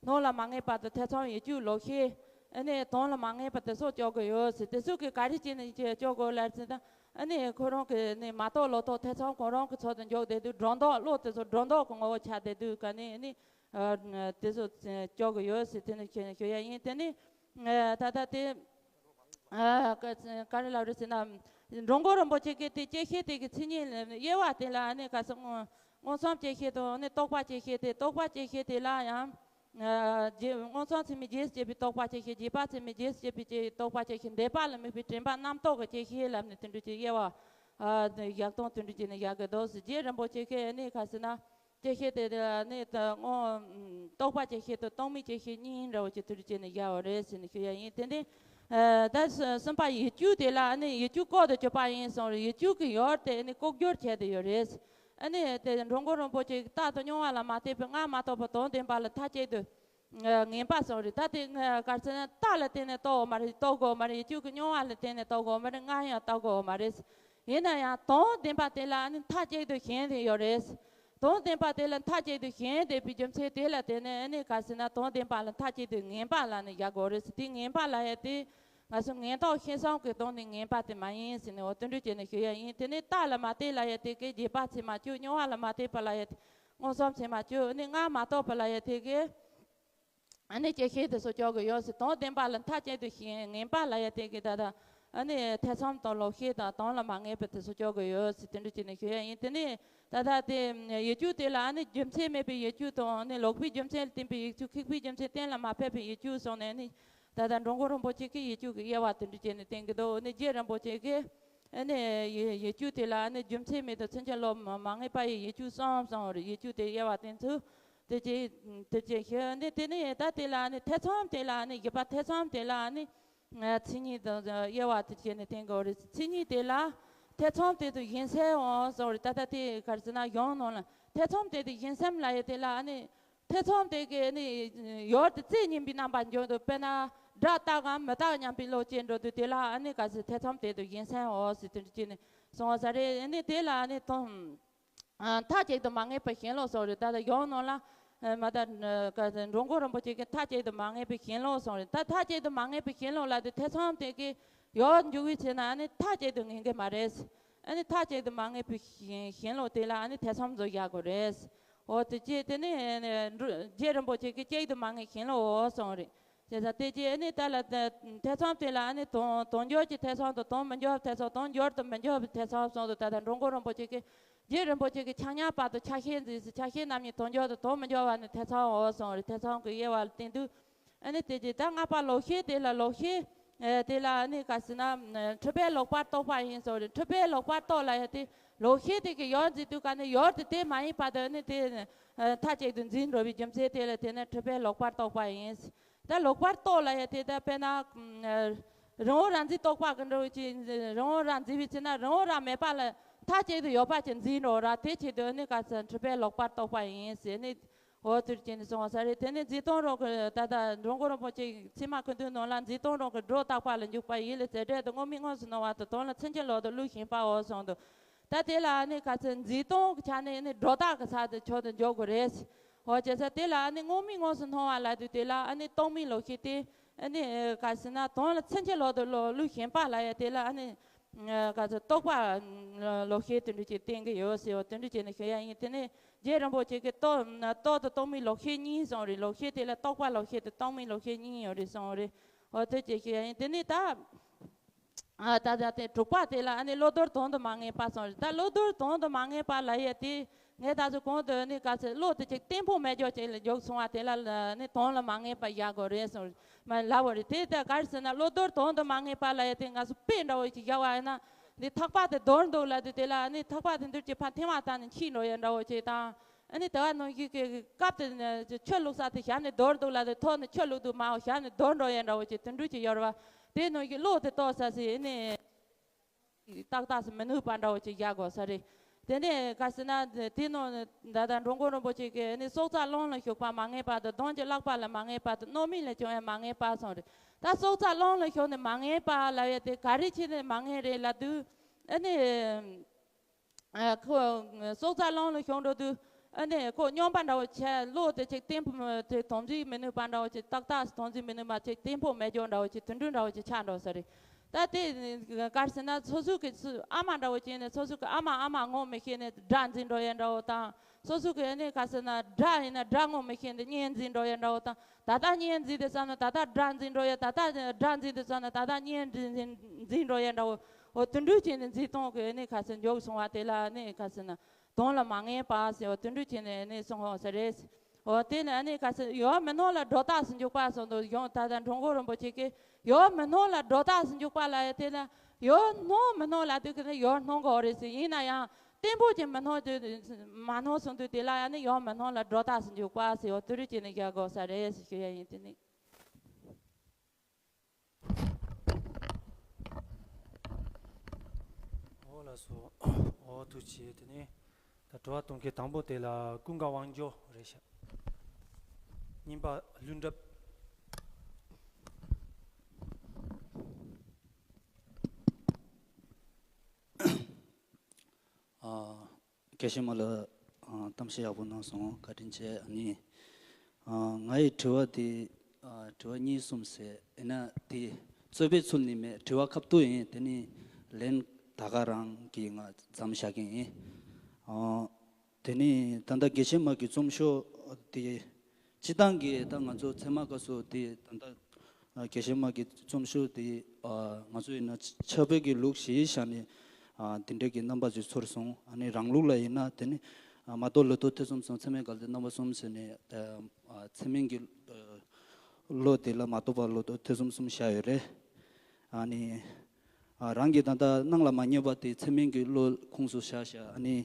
སྣང་ལ་མ་ངེས་པ་དང་ཐེ་ཚོམ་ཡིད་སྐྱོ་ལོག་ཤེས་ཨ་ནི་དོན་ལ་མ་ངེས་པ་དེ་སོགས་སྐྱོ་གི་ཡོད་ཟེར། དེ་ཚོ་གི་ག་རེ་བྱས་ནས་སྐྱོ་གི་ལབ་ཟེར་ན་ཨ་ནི་ཁོ་རང་གི་ནི་མ་རྟོགས་ལོག་རྟོག་ཐེ་ཚོམ་ཁོ་རང་གི་ཚོགས་དུ་འཇོག་བསྡད་དུས་སྒྲོ་འདོགས་བློ་དེ་ཚོ་སྒྲོ་འདོགས་གི་ངོ་བོ་ཆགས་བསྡད་དུས་ག་ནི་ཨ་ནི། ཨ་དེ་ཚོ་སྐྱོ་གི་ཡོད་ཟེར་དེ་ནི་ཁྱོད་ནི་ཞུ་ཡ་ཡིན། དེ་ནི་ཨ་ད་ལྟ་དེ་ཨ་ག་ག་རེ་ལབ་རེད་ཟེར་ན། འགྲོ་མགོན་རིན་པོ་ཆེ་གིས་དེ་བཅད་ཤེས་དེ་གི་མཚན་ཉིད་དབྱེ་བ་དེ་ལ་ནི་ག་ས་མངོན་མངོན་སུམ་བཅད་ཤེས་དང་ནི་རྟོག་པ་བཅད་ཤེས་དེ། རྟོག་པ་བཅད་ཤེས་དེ་ལ་ཡང་ཨ་རྗེ་མངོན་སུམ་ཚད་མའི་རྗེས་སུ་བཅད་པའི་རྟོག་པ་བཅད་ཤེས། རྗེས་དཔག་ཚད་མའི་རྗེས་སུ་བཅད་པའི་བཅད་རྟོག་པ་བཅད་ཤེས། འདས་པ་ལ་དམིགས་པའི་དྲན་པ་རྣམ་རྟོག་གི་བཅད་ཤེས་ལབ་ནས་དེ་འདྲ་ཅིག་དབྱེ་བ། ཨ་ཡག་སྟོང་དེ་འདྲ་བྱས་ནས་བཞག་གི་འདུག་ཟེར། རྗེ་རིན་པོ་ཆེ་གིས་ཨ་ནི་ག་ཟེར་ན། སྐྱེད་ཤེས་དེ་ཨ་ནི་ད་སྔོན་རྟོག་པ་སྐྱེད་ཤེས་དང་སྟོང་མེད་སྐྱེད་ཤེས་གཉིས་འདྲ་བོ་ཅིག་དེ་འདྲ་བྱས་ནས་བཞག་པ་རེད་ཟེར་ནས་ཞུ་ཡ་ཡིན། དེ་ནས་ཨ་ད་གསུམ་པ་ཡིད་བཅུག་དེ་ལ་ཨ་ནི་ཡིད་བཅུག་ལྐོག་ཏུ་གྱུར་པ་ཡིན་གསུངས་རེད། ཡིད་བཅུག་གི་ཡུལ་དེ་ཨ་ནི་ལྐོག་གྱུར་བྱས་ཏེ་ཡོད་རེད། ཨ་ནི་དེ་འགྲོ་མགོན་རིན་པོ་ཆེ་གིས་རྟག་ཏུ་མྱོང་བ་ལ་མ་ལྟོས་པའི་སྔར་མ་རྟོགས་པ་དོན་བདེན་པ་ལ་མཐའ་གཅིག་ཏུ་ངེས་པ་གསུངས་རེད། ད་དེ་ག་རེ་ཟེར་ན་རྟགས་ལ་བརྟེན་ནས་རྟོགས་དགོས་མ་རེད། རྟོགས་དགོས་མ་རེད། ཡིད་བཅུག་གི་མྱོང་བ་ལ་བརྟེན་ནས་རྟོགས་དགོས་མ་རེད། སྔར་ཡང་རྟོགས་དགོས་མ་རེད། ཡིན་ན་ཡང་དོན་བདེན་པ་དེ་ལ་ཨ་ནི་མཐའ་གཅིག་ཏུ་ཞེན་བསྡད་ཡོད་རེད། དོན་བདེན་པ་དེ་ལ་མཐའ་གཅིག་ཏུ་ཞེན་བསྡད་པའི་རྒྱུ་མཚན་དེ་ལ་བརྟེན་ནས་ཨ་ནི་ག་རེ་ཟེར་ན་དོན་བདེན་པ་ལ་མཐའ་གཅིག་ཏུ་ངེས་པ་ལབ་ནས་བཞག་དགོས་རེད། དེ་ངེས་པ་ལབ་ཡ་དེ་ང་ཚོ་ངེས་རྟོག་ཤེས་གསུམ་གྱི་སྟེང་ནས་ངེས་པ་དེ་མ་ཡིན་ཟེར་ནས་འོ་དེ་འདྲ་བྱས་ནས་ཞུ་ཡ་ཡིན། དེ་ནས་རྟགས་ལ་མ་ལྟོས་ལབ་ཡ་དེ་གའི་རྗེས་དཔག་ཚད་མ་བཅུ། མྱོང་བ་ལ་མ་ལྟོས་པ་ལབ་ཡ་དེ་མངོན་སུམ་ཚད་མ་བཅུ། ཨ་ནི་སྔར་མ་རྟོགས་པ་ལབ་ཡ་དེ་གའི་ཨ་ནི་སྐྱེད་ཤེས་དེ་ཚོ་སྐྱོར་གི་ཡོད་ཟེར། དོན་བདེན་པ་ལ་མཐའ་གཅིག་ཏུ་ཞེན་ངེས་པ་ལབ་ཡ་དེ་གའི་ད་ལྟ་ཨ་ནི་ཐེ་ཚོམ་དང་ལོག་ཤེས་དང་དོན་ལ་མ་ངེས་པ་དེ་ཚོ་སྐྱོར་གི་ཡོད་ཟེར། དེ་འདྲ་བྱས་ནས་ཞུ་ཡ་ཡིན། དེ་ནས་ད་ལྟ་དེ་ཡིད་བཅུག་དེ་ལ་ཨ་ནི་རྒྱུ་མཚན་མེད་པའི་ཡིད་བཅུག་དང་ཨ་ནི་ལོག་པའི་རྒྱུ་མཚན་ལ་བརྟེན་པའི་ཡིད་བཅུག། ཁེགས་པའི་རྒྱུ་མཚན་གཏན་ལ་མ་ཕབ་པའི་ཡིད་བཅུག་གསུངས་ནས་ཨ་ནི་ད་ལྟ་འགྲོ་མགོན་རིན་པོ་ཆེ་གིས་ཡིད་བཅུག་གི་དབྱེ་བ་དེ་འདྲ་བྱས་ནས་བསྟན་གྱི་འདུག། ཨ་ནི་རྗེ་རིན་པོ་ཆེ་གིས་ཨ་ནི་ཡིད་ཡིད་བཅུག་དེ་ལ་ཨ་ནི་རྒྱུ་མཚན་མེད་དང་ཚུན་ཆད་ལོག་མ་མ་ངེས་པ་ཡི་ཡིད་བཅུག་གསུམ་གསུངས་རེད། ཡིད་བཅུག་དེ་དབྱེ་བ་དེ་ཚོ་དེ་ཅི་དེ་ཅི་ཤེས་ནས་དེ་ནས་ད་དེ་ལ་ནི་ཐེ་ཚོམ་དེ་ལ་ནི་བཞི་པ་ཐེ་ཚོམ་དེ་ལ་ནི་མཚན་ཉིད་དང་དབྱེ་བ་དེ་བྱས་ནས་བསྟན་དགོས་རེད། མཚན་ཉིད་དེ་ལ་ཐེ་ཚོམ་དེ་དུ་གཞན་སེལ་འོང་གསུངས་རེད། ད་ལྟ་དེ་ག་རེ་ཟེར་ན་གཞུང་ནང་ལ་ཐེ་ཚོམ་དེ་དུ་གཞན་སེམས་ལབ་ཡ་དེ་ལ་ནི་ཐེ་ཚོམ་དེ་གི་ནི་ཡུལ་དེ་རྩེ་གཉིས་པའི་རྣམ་པ་འཇོག་འདུག། དཔེར་ན་སྒྲ་རྟག་གམ་མི་རྟག་སྙམ་པའི་བློ་སྐྱེ་འགྲོ་དུས་དེ་ལ་ནི་ག་རེ་ཟེར་ཐེ་ཚོམ་དེ་དུ་གཞན་སེལ་འོང་ཟེར་དེ་འདྲ་བྱས་ནས་གསུངས་པ་རེད། ནི་དེ་ལ་ནི་དོན། ཨ། མཐའ་གཅིག་ཏུ་མ་ངེས་པའི་ཞེན་ལོག་སོགས་རེད། ད་ལྟ་གཞུང་ནང་ལ་ཨ་མ་ད་ཨ་འགྲོ་མགོན་རིན་པོ་ཆེ་གིས་མཐའ་གཅིག་ཏུ་མ་ངེས་པའི་ཞེན་ལོག་སོགས་རེད། ད་མཐའ་གཅིག་ཏུ་མ་ངེས་པའི་ཞེན་ལོག་ལབ་དུས་ཐེ་ཚོམ་དེ་གི་ཡོད་འཇུག་པའི་ཚེ་ན་ཨ་ནི་མཐའ་གཅིག་ཏུ་ངེས་ཀྱི་མ་རེད། ཨ་ནི་མཐའ་གཅིག་ཏུ་མ་ངེས་པའི་ཞེན་ཞེན་ལོག་དེ་ལ་ཨ་ནི་ཐེ་ཚོམ་བཟོ་བཞག་དགོས་རེད། འོ་དེ་ཅི་དེ་ནི་ཨ་ནི་འགྲོ་རྗེ་རིན་པོ་ཆེ་གིས་གཅིག་ཏུ་མ་ངེས་ཞེན་ལོག་འོ་གསུངས་རེད། བྱས་ཙང་དེ་རྗེས་ཨ་ནི་ད་ལ་ཐེ་ཚོམ་དེ་ལ་ཨ་ནི་དོན་དོན་འགྱུར་གྱི་ཐེ་ཚོམ་དང་དོན་མི་འགྱུར་བའི་ཐེ་ཚོམ། དོན་འགྱུར་དང་མི་འགྱུར་བའི་ཐེ་ཚོམ་གསུངས་འདུག། ད་ལྟ་འགྲོ་མགོན་རིན་པོ་ཆེ་གིས་རྗེ་རིན་པོ་ཆེ་གིས་ཆ་མཉམ་བར་དུ་ཆ་ཤས་འཛིན་ཟེར། ཆ་ཤས་རྣམས་ཀྱི་དོན་འགྱུར་དང་དོན་མི་འགྱུར་བ་ནི་ཐེ་ཚོམ་འོ་གསུངས་རེད། ཐེ་ཚོམ་གྱི་དབྱེ་བ་ལ་བརྟེན་དུས་ཨ་ནི་དེ་རྗེས་ད་ལྔ་པ་ལོག་ཤེས་དེ་ལ་ལོག་ཤེས་ཨེ་དེ་ལ་ཨ་ནི་ག་ཟེར་ན་འཁྲུལ་པས་ལོག་པར་རྟོག་པ་ཡིན་གསུངས་རེད། འཁྲུལ་པས་ལོག་པར་རྟོག་ལབ་ཡ་དེ་ལོག་ཤེས་དེ་གི་ཡུལ་འཛིན་དུས་ག་ནི་ཡུལ་དེ་དེ་མ་ཡིན་པ་དེ་ཨ་ནི་དེ་ཨ་མཐའ་གཅིག་ཏུ་འཛིན་འགྲོ་བའི་རྒྱུ་མཚན་དེ་ལ་དེ་ནི་འཁྲུལ་པས་ལོག་པར་རྟོག་པ་ཡིན། ད་ལོག་པར་རྟོག་ལབ་ཡ་དེ་ད་དཔེར་ན་ཨ་རང་དབང་རང་འཛིན་རྟོག་པ་གི་འགྲོ་བའི་ཅི་རང་དབང་རང་འཛིན་པའི་ཚེ་ན་རང་དབང་རང་མེད་པ་ལ་མཐའ་གཅིག་ཏུ་ཡོད་པ་ཅིག་འཛིན་འགྲོ་ར། དེ་ཆེད་དུ་ཨ་ནི་ག་ཟེར་འཁྲུལ་པས་ལོག་པར་རྟོག་པ་ཡིན་ཟེར་ནི། འོ་དེར་བྱས་ནས་གསུངས་པ་རེད། དེ་ནས་འཛིན་སྟོང་རང་གི་ད་ལྟ་འགྲོ་མགོན་རིན་པོ་ཆེ་ཚད་མ་ཁུ་ཐུ་ནང་ལ་འཛིན་སྟོང་རང་གི་སྒྲོ་བཏགས་པ་ལ་འཇུག་པ་ཡིད་ལ་རྩེ་གྲས་དང་དངོས་མེད་མངོན་སུམ་སྣང་བ་དང་དོན་ལ་ཚུན་ཆད་ལོག་ལྟ་བློས་ཞེན་པའོ་གསུངས་འདུག། ད་དེ་ལ་ཨ་ནི་ག་ཚོད་འཛིན་སྟོང་གི་ཆ་ནས་ཨ་ནི་སྒྲོ་བཏགས་ཀྱི་ས་དེ་ཆོས་དེ་འཇོག་དགོས་རེད། འོ་བྱས་ཙང་དེ་ལ་ཨ་ནི་དངོས་མེད་མངོན་སུམ་སྣང་བ་ལབ་དུས་དེ་ལ་ཨ་ནི་སྟོང་མེད་ལོག་ཤེས་དེ་ཨ་ནི་ག་ཟེར་ན་དོན་ལ་ཚུན་ཆད་ལོག་ལྟ་བློས་ཞེན་པ་ལབ་ཡ་དེ་ལ་ཨ་ནི། ག་ཚོད་རྟོག་པ་ལོག་ཤེས་དེ་འདྲ་ཅིག་བསྟན་གྱི་ཡོད་ཟེར་བ་དེ་འདྲ་བྱས་ནས་ཞུ་ཡ་ཡིན། དེ་ནས་རྗེ་རིན་པོ་ཆེ་གིས་རྟོག་རྟོག་དང་སྟོང་མེད་ལོག་ཤེས་གཉིས་གསུངས་རེད། ལོག་ཤེས་དེ་ལ་རྟོག་པ་ལོག་ཤེས་དང་སྟོང་མེད་ལོག་ཤེས་གཉིས་ཡོད་རེད་གསུངས་རེད། འོ་དེ་ཅིག་ཞུ་ཡ་ཡིན། དེ་ནས་ད་ཨ་ད་ད་དེ་དྲུག་པ་དེ་ལ་ཨ་ནི་བློ་ལྡོག་དོན་དུ་མ་ངེས་པ་གསུངས་རེད། ད་བློ་ལྡོག་དོན་དུ་མ་ངེས་པ་ལབ་ཡ་དེ་ངས་ད་གཟོད་གོང་དུ་ནི་ག་ཚོད་བློ་དེ་ཅིག་གཏིང་ཕུག་མེད་ཀྱོག་ཅིག་ལ་འཇོག་སོང་བ་དེ་ལ་ནི་དོན་ལ་མ་ངེས་པ་བཞག་དགོས་རེད་གསུངས་མ་ལབ་པ་རེད། དེ་ལྟར་ག་རེ་ཟེར་ན་བློ་ལྡོག་དོན་དུ་མ་ངེས་པ་ལབ་ཡ་དེ་ང་ཚོ་དཔེ་འདྲ་བོ་ཅིག་བཞག་པ་ཡིན་ན་འདི་ཐག་པ་དེ་རྡོལ་འདུག་ལབ་དུས་དེ་ལ་ནི་ཐག་པ་དེ་འདུར་གྱི་ཕར་འཐེན་པ་ལྟ་ནི་འཆིག་འགྲོ་ཡ་འདྲ་བོ་ཅིག་དང་། ཨ་ནི་དེ་བ་ནང་བཞིན་གྱི་སྐབས་དེ་ཆུ་བླུགས་ས་དེ་ཞབས་ནས་རྡོལ་འདུག་ལབ་དུས་ཐོག་ནས་ཆུ་བླུགས་འདུག་མ་འོ་ཞབས་ནས་རྡོལ་འགྲོ་ཡ་འདྲ་བོ་ཅིག་དེ་འདྲ་ཅིག་ཡོད་རེད་བ། དེ་ནང་བཞིན་བློ་དེ་གཏོང་ས་ཟེར་ནི། ཏག་ཏག་སུ་མི་ནུས་པ་འདྲ་བོ་ཅིག་བཞག་དགོས་ས་རེད། དེ་ནས་ག་ཟེར་ན་དེ་ནང་ད་ལྟ་འགྲོ་མགོན་རིན་པོ་ཆེ་གིས་ནི་སྲོག་རྩ་རླུང་ལ་ཞུགས་པ་མ་ངེས་པ་དང་གདོན་གྱི་བརླག་པ་ལ་མ་ངེས་པ་དང་རྣམ་སྨིན་ལ་བྱུང་ཡང་མ་ངེས་པ་གསུངས་རེད། ད་སྲོག་རྩ་རླུང་ལ་ཞུགས་ནས་མ་ངེས་པ་ལབ་ཡ་དེ་ག་རེ་བྱས་ནས་མ་ངེས་རེད་ལབ་དུས་ཨ་ནི། ཨ་ཁོ་སྲོག་རྩ་རླུང་ལ་ཞུགས་འགྲོ་དུས་ཨ་ནི་ཁོ་སྨྱོན་པ་འདྲ་བོ་བྱས། བློ་དེ་ཅིག་གཏིང་ཕུག་དེ་དམ་འཛིན་མི་ནུས་པ་འདྲ་བོ་ཅིག་ཏག་ཏག་དམ་འཛིན་མི་ནུས་པ་ཅིག་གཏིང་ཕུག་མེད་ཀྱོག་འདྲ་བོ་ཅིག་དེ་འདྲ་འདྲ་བོ་ཅིག་ཆགས་འགྲོ་ས་རེད། ད་དེ་ག་རེ་ཟེར་ན་སོ་སོ་གི་སུ་ཨ་མ་འདྲ་བོ་བྱས་ནས་སོ་སོ་གི་ཨ་མ་ཨ་མ་ངོ་མི་ཤེས་ནས་དགྲ་འཛིན་འགྲོ་ཡ་འདྲ་བོ་དང་། སོ་སོ་གི་ཨ་ནི་ག་རེ་ཟེར་ན་དགྲ་ཡིན་ན་དགྲ་ངོ་མི་ཤེས་ནས་གཉེན་འཛིན་འགྲོ་ཡ་འདྲ་བོ་དང་། ད་ལྟ་གཉེན་འཛིན་དེ་བསམ་ན་ད་ལྟ་དགྲ་འཛིན་འགྲོ་ཡ། ད་ལྟ་དགྲ་འཛིན་དེ་བསམ་ན་ད་ལྟ་གཉེན་འཛིན་འཛིན་འགྲོ་ཡ་འདྲ་བོ། འོ་དེ་འདྲ་བྱས་ནས་འཛིན་སྟངས་ཀྱི་ནི་ག་ཚོད་མགྱོགས་སོང་བ་དེ་ལ་ནི་ག་ཚོད་ན་དོན་ལ་མ་ངེས་པ་ཟེར་བ་དེ་འདྲ་བྱས་ནས་ནི་སོང་བ་ཟེར་རེད། འོ་དེ་ནི་ནི་ག་ཚོད་ཡོད་མེད་སྣང་ལ་སྒྲོ་བཏགས་སུ་འཇུག་པ་སོགས་དུ་ཡོང་། ད་ལྟ་འགྲོ་མགོན་རིན་པོ་ཆེ་གིས་ཡོད་མེད་སྣང་ལ་སྒྲོ་བཏགས་སུ་འཇུག་པ་ལ་ཡ་དེ་ལ་ ཡོད་སྣང་མི་སྣང་ལབ་དུས་ཀྱི་ནི་ཡོད་སྣང་གི་ཡོད་རེད་ཟེར། ཡིན་ན་ཡང་བརྟན་པོ་ཅིག་མི་སྣང་དུས་མ་སྣང་སོང་དུས་དེ་ལ་ཡང་ནི་ཡོད་མི་སྣང་ལ་སྒྲོ་བཏགས་སུ་འཇུག་པ་ཟེར་བ་དུ་རུ་ཅིག་ནི་བཞག་དགོས་ས་རེད་ཟེར་ཞུ་ཡ་ཡིན། དེ་ནི། འོ་ལགས་སོ། འོ་ཐུགས་རྗེ་ཆེ། དེ་ནི་ད་དྲི་བ་གཏོང་མཁན་དང་པོ་དེ་ལ་ཀུན་དགའ་དབང་འབྱོར་རེད་ཤག་གཉིས་པ་ལྷུན་གྲུབ། ཨ། དགེ་བཤེས་མ་ལགས། ཨ། གཏམ་བཤད་ཡག་པོ་གནང་སོང་། བཀའ་དྲིན་ཆེ། ཨ་ནི། ཨ། ང་ཡི་དྲི་བ་དེ། ཨ། དྲི་བ་གཉིས་གསུམ་ཟེར་ཡིན་ན་དེ་རྩོད་པའི་ཚུལ་ནི་མེད། དྲི་བ་ཁ་ཐུག་ཡིན། དེ་ནི་ལན་ད་ག་རང་གིས་ང་མཚམས་བཞག་གི་ཡིན། ཨ། དེ་ནི་ད་ལྟ་དགེ་བཤེས་མ་གི་རྩོམ་ཤོག་དེ། སྤྱི་བཏང་གི་ད་ང་ཚོ་ཚད་མ་སྐབས་སུ་དེ་ད་ལྟ་དགེ་བཤེས་མ་གི་རྩོམ་ཤོག་དེ། ཨ། ང་ཚོ་ཡིན་ན་ཕྱག་དཔེ་གི་ལུགས་གཞི་བཞག་ནས། ཨ། དེ་འདྲའི་གི་རྣམ་པ་ཅིག་ཚོར་སོང་། ཨ་ནི་རང་ལུགས་ལ་ཡིན་ན་དེ་ནི། ཨ། མ་རྟོགས་ལོག་རྟོག་ཐེ་ཚོམ་གསུམ། ཚད་མའི་འགལ་རྫས་རྣམ་པ་གསུམ་ཟེར་ནས། ཨ། ཚད་མིན་གྱི། ཨ། བློ་དེ་ལ་མ་རྟོགས་པ་ལོག་རྟོག་ཐེ་ཚོམ་གསུམ་བཞག་ཡོད་རེད། ཨ་ནི། ཨ། རང་གིས་ད་ལྟ་སྣང་ལ་མ་ངེས་པ་དེ་ཚད་མིན་གྱི་བློ་ཁོངས་སུ་བཞག་བཞག་ཨ་ནི།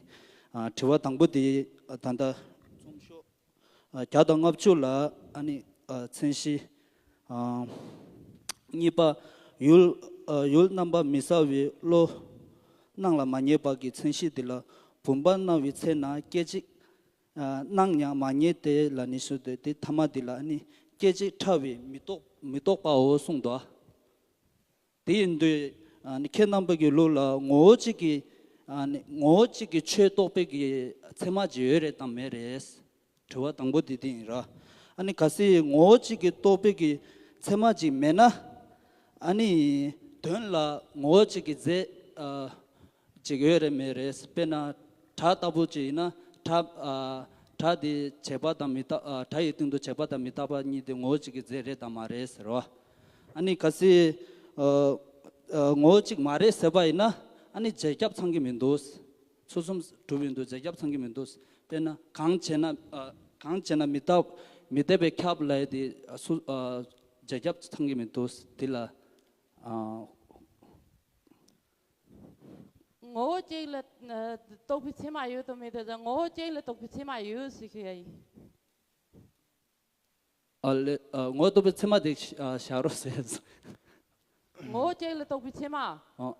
ཨ། དྲི་བ་དང་པོ་དེ། ཨ། ད་ལྟ་རྩོམ་ཤོག་ཨ། བརྒྱ་དང་ལྔ་བཅུ་ལ། ཨ་ནི། ཨ། མཚན་གཞི། ཨ། གཉིས་པ། ཡུལ། ཨ། ཡུལ་རྣམ་པ་མི་གསལ་བའི་བློ། སྣང་ལ་མ་ངེས་པ་གི་མཚན་གཞི་དེ་ལ། བུམ་པ་སྣང་བའི་ཚེ་ན་སྐད་ཅིག་ཨ། སྣང་ཡང་མ་ངེས་ཏེ་ལ་ནི་ཞུ་སྟེ། དེ་ཐ་མ་དེ་ལ་ནི་སྐད་ཅིག་ཕྲ་བས་མི་རྟོགས། མི་རྟོགས་པའོ་གསུངས་འདུག་དེ་ཡིན་དུས། ཨ་ནི་ཁྱེད་རྣམ་པ་གི་ལུགས་ལ་ངོ་བོ་གཅིག་གི། ཨ་ནི་ངོ་བོ་གཅིག་གི་ཆོས་རྟོགས་པའི་གི་ཚད་མ་ཅིག་ཡོད་རེད་དམ་མེད་རེད། དྲི་བ་དང་པོ་དེ་དེ་ཡིན་ར། ཨ་ནི་གལ་སྲིད་ངོ་བོ་གཅིག་གི་རྟོགས་པའི་གི་ཚད་མ་ཅིག་མེད་ན། ཨ་ནི་དོན་ལ་ངོ་བོ་གཅིག་གི་རྫས། ཨ། ཅིག་ཡོད་རེད་མེད་རེད། དཔེར་ན་སྒྲ་ལྟ་བུ་ཅིག་ཡིན་ན། སྒྲ། ཨ། སྒྲ་དེ་བྱས་པ་དང་མི་རྟག་ཨ། སྒྲ་ཡི་སྟེང་དུ་བྱས་པ་དང་མི་རྟག་པ་གཉིས་དེ་ངོ་བོ་གཅིག་གི་རྫས་རེད་དམ་མ་རེད་ཟེར་བ། ཨ་ནི་གལ་སྲིད། ཨ། ཨ། ངོ་བོ་གཅིག་མ་རེད་ཟེར་བ་ཡིན་ན། ཨ་ནི་རྗེས་ཁྱབ་ཚང་གི་མི་འདུག་ཚུལ་གསུམ་གྲུབ་ཡོང་དུས་རྗེས་ཁྱབ་ཚང་གི་མི་འདུག་དཔེར་ན་གང་བྱས་ན། ཨ། གང་བྱས་ན་མི་རྟག་མི་རྟག་པས་ཁྱབ་ལབ་ཡ་དེ། ཨ། སུ། ཨ། རྗེས་ཁྱབ་ཚང་གི་མི་འདུག་དེ་ལ། ཨ། ངོ་བོ་གཅིག་ལ། ཨ། རྟོགས་པའི་ཚད་མ་ཡོད་དམ་མེད་དེ། ངོ་བོ་གཅིག་ལ་རྟོགས་པའི་ཚད་མ་ཡོད་ཟེར་ཞུ་ཡ་ཡིན། ཨ་ལེ། ཨ། ངོ་བོ་རྟོགས་པའི་ཚད་མ་དེ་བཞག་རོགས་ཟེར། ངོ་བོ་གཅིག་ལ་རྟོགས་པའི་ཚད་མ། ཨ།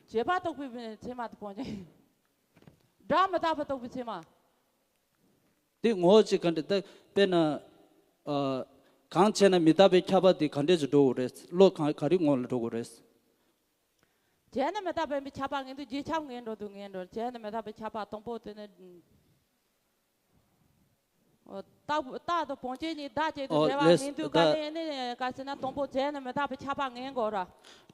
བྱས་པ་རྟོགས་པའི་ཚད་མ་དེ་སྤོང་བྱ་ཡིན། སྒྲ་མི་རྟག་པ་རྟོགས་པའི་ཚད་མ། དེ་ངོ་བོ་གཅིག་ག་འདྲ། ད་དཔེར་ན། ཨ། གང་བྱས་ན་མི་རྟག་པས་ཁྱབ་པ་དེ་ག་འདྲས་སུ་འགྲོ་དགོས་རེད། བློ་ག་ག་རེ་ངོ་ལ་འགྲོ་དགོས་རེད། བྱས་ན་མི་རྟག་པས་མི་ཁྱབ་པ་ངེས་འདུག་རྗེས་ཁྱབ་ངེས་འགྲོ་འདུག་ངེས་འགྲོ། བྱས་ན་མི་རྟག་པས་ཁྱབ་པ་དང་པོ་དེ་ནི། ཨོ། རྟག་རྟག་ཏུ་བང་ཆེན་གཉིས་བདག་ཅིག་ཏུ་ཨོ་འབྲེལ་བ་ལེས་ངེས་འདུག་ག་ད་ནི་ནི་ག་ཟེར་ན་དང་པོ་བྱས་ན་མི་རྟག་པས་ཁྱབ་པ་ངེས་དགོས་ར།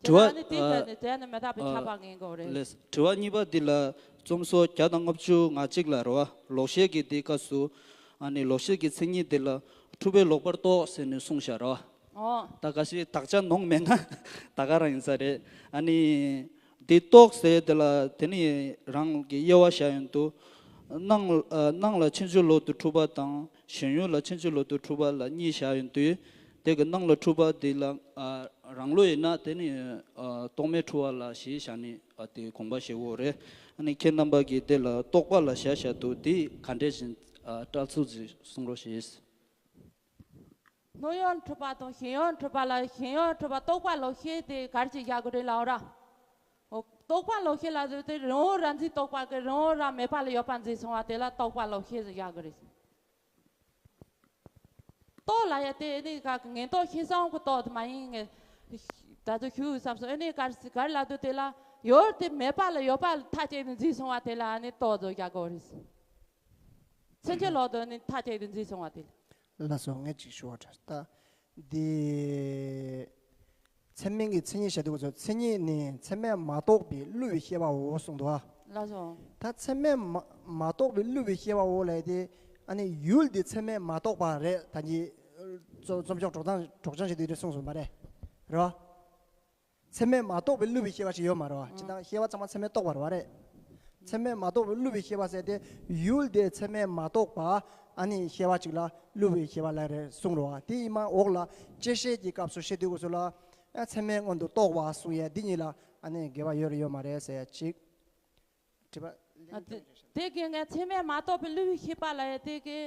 དྲི་བ། བྱས་ན་ནི་དེ་ཨ། བྱས་ནས་བྱས་ན་མི་རྟག་པས་ཨ། ཁྱབ་པ་ངེས་དགོས་རེད། ལེས། དྲི་བ་གཉིས་པ་འདི་ལ་རྩོམ་སོ་བརྒྱ་དང་ལྔ་བཅུ་ང་གཅིག་ལ་རེད་བ། ལོག་ཤེས་ཀྱི་དེའི་སྐབས་སུ། ཨ་ནི་ལོག་ཤེས་ཀྱི་མཚན་ཉིད་དེ་ལ་འཁྲུལ་པས་ལོག་པར་རྟོག་ཟེར་ནས་གསུངས་བཞག་རེད་བ། ཨོ། ད་ག་ཞིག་དག་ཆ་ནོངས་མེད་ན་ད་ག་རང་ཡིན་ས་རེད། ཨ་ནི་འདི་རྟོག་ཟེར་དེ་ལ་དེ་ནི་རང་གི་དབྱེ་བ་བཞག་ཡོང་དུས། སྣང་། ཨ། སྣང་ལ་ཕྱིན་ཅི་ལོག་ཏུ་འཁྲུལ་པ་དང་། ཞེན་ཡུལ་ལ་ཕྱིན་ཅི་ལོག་ཏུ་འཁྲུལ་པ་ལ་གཉིས་བཞག་ཡོང་དུས། དེ་གི་སྣང་ལ་འཁྲུལ་པ་དེ་ལ། ཨ། རང་བློ་ཡིན་ན་དེ་ནི། ཨ། རྟོག་མེད་འཁྲུལ་པ་ལ་གཞི་བཞག་ནས། ཨ། དེ་དགོངས་པ་བཞེས་དགོས་རེད། ཨ་ནི་ཁྱེད་རྣམ་པ་གིས་དེ་ལ་རྟོག་པ་ལ་བཞག་བཞག་འདུག་དེ་ག་འདྲས་བཞིན། ཨ། བཀྲལ་ཚུལ་ཅིག་གསུང་རོགས་ཞེས། སྣང་ཡུལ་འཁྲུལ་པ་དང་ཞེན་ཡུལ་འཁྲུལ་པ་ལ། ཞེན་ཡུལ་འཁྲུལ་པ་རྟོག་པ་ལོག་ཤེས་དེ་ག་རེ་ཅིག་བཞག་དགོས་རེད་ལབ་ར། འོ། རྟོག་པ་ལོག་ཤེས་ལབ་དུས་དེ་རང་དབང་རང་འཛིན་རྟོག་པ་གི་རང་དབང་རང་མེད་པ་ལ་ཡོད་པ་འཛིན་སོང་བ་དེ་ལ་རྟོག་པ་ལོག་ཤེས་ཟེར་བཞག་དགོས་རེད། རྟོག་ལབ་ཡ་དེ་ནི་ག་ངན་རྟོག་ཤེས་སོང་གི་རྟོག་དེ་མ་ཡིན་ངེས། ད་ཚོད་ཞུ་བསམ་སོང་། ཨེ་ནི་ག་རེ་ག་རེ་ལབ་དུས་དེ་ལ་ཡོད་དེ་མེད་པ་ལ་ཡོད་པ་ལ་ཐག་བཅད་ནས་འཛིན་སོང་བ་དེ་ལ་ཨ་ནི་རྟོག་ཟེར་བཞག་དགོས་རེད། ཚུན་ཆད་ལོག་ཏུ་ནི་ཐག་བཅད་དུ་འཛིན་སོང་བ་དེ། ལགས་སོ། ངས་ཅིག་ཞུ་བ་དྲན་ད། འདི། ཚད་མིན་གྱི་མཚན་ཉིད་བཤད་དུས་ཚོ། མཚན་ཉིད་ནི་ཚད་མས་མ་རྟོགས་པའི་བསླུ་བའི་ཤེས་པའོ་གསུངས་འདུག་ཨ། ལགས་སོ། ད་ཚད་མས་མ་མ་རྟོགས་པའི་བསླུ་བའི་ཤེས་པའོ་ལབ་དེ། ཨ་ནི་ཡུལ་འདི་ཚད་མས་མ་རྟོགས་པ་རེད། ད་གིན་རྩོམ་རྩོམ་ཤོག་གྲོགས་དང་གྲོགས་ཆང་ཞིག་དེ་འདྲ་གསུངས་སོང་བ་རེད། རེད་བ། ཚད་མས་མ་རྟོགས་པའི་བསླུ་བའི་ཤེས་པ་ཞིག་ཡོད་མ་རེད་བ། ཇི་ལྟར་ཤེས་པ་ཚང་མ་ཚད་མས་རྟོགས་པ་རེད་བ་རེད། ཚད་མས་མ་རྟོགས་པའི་བསླུ་བའི་ཤེས་པ་ཟེར་ཏེ། ཡུལ་དེ་ཚད་མས་མ་རྟོགས་པ། ཨ་ནི་ཤེས་པ་ཅིག་ལ་བསླུ་བའི་ཤེས་པ་ལབ་རེད་གསུངས་རེད་བ། དེ་ཡིན་མ་འོག་ལ་བཅད་ཤེས་ཀྱི་སྐབས་སུ་བཤད་དུས་སྐབས་སུ་ལ། ཨ་ཚད་མའི་སྔོན་དུ་རྟོགས་པ་གསུང་ཡས་འདི་གཉིས་ལ་ཨ་ནི་འགལ་བ་ཡོད་རེད་ཡོད་མ་རེད་ཟེར་ཡས་གཅིག་དྲི་བ། ཨ་དེ་དེ་གི་ངས་ཚད་མས་མ་རྟོགས་པའི་བསླུ་བའི་ཤེས་པ་ལ་ཡ་དེ་གི་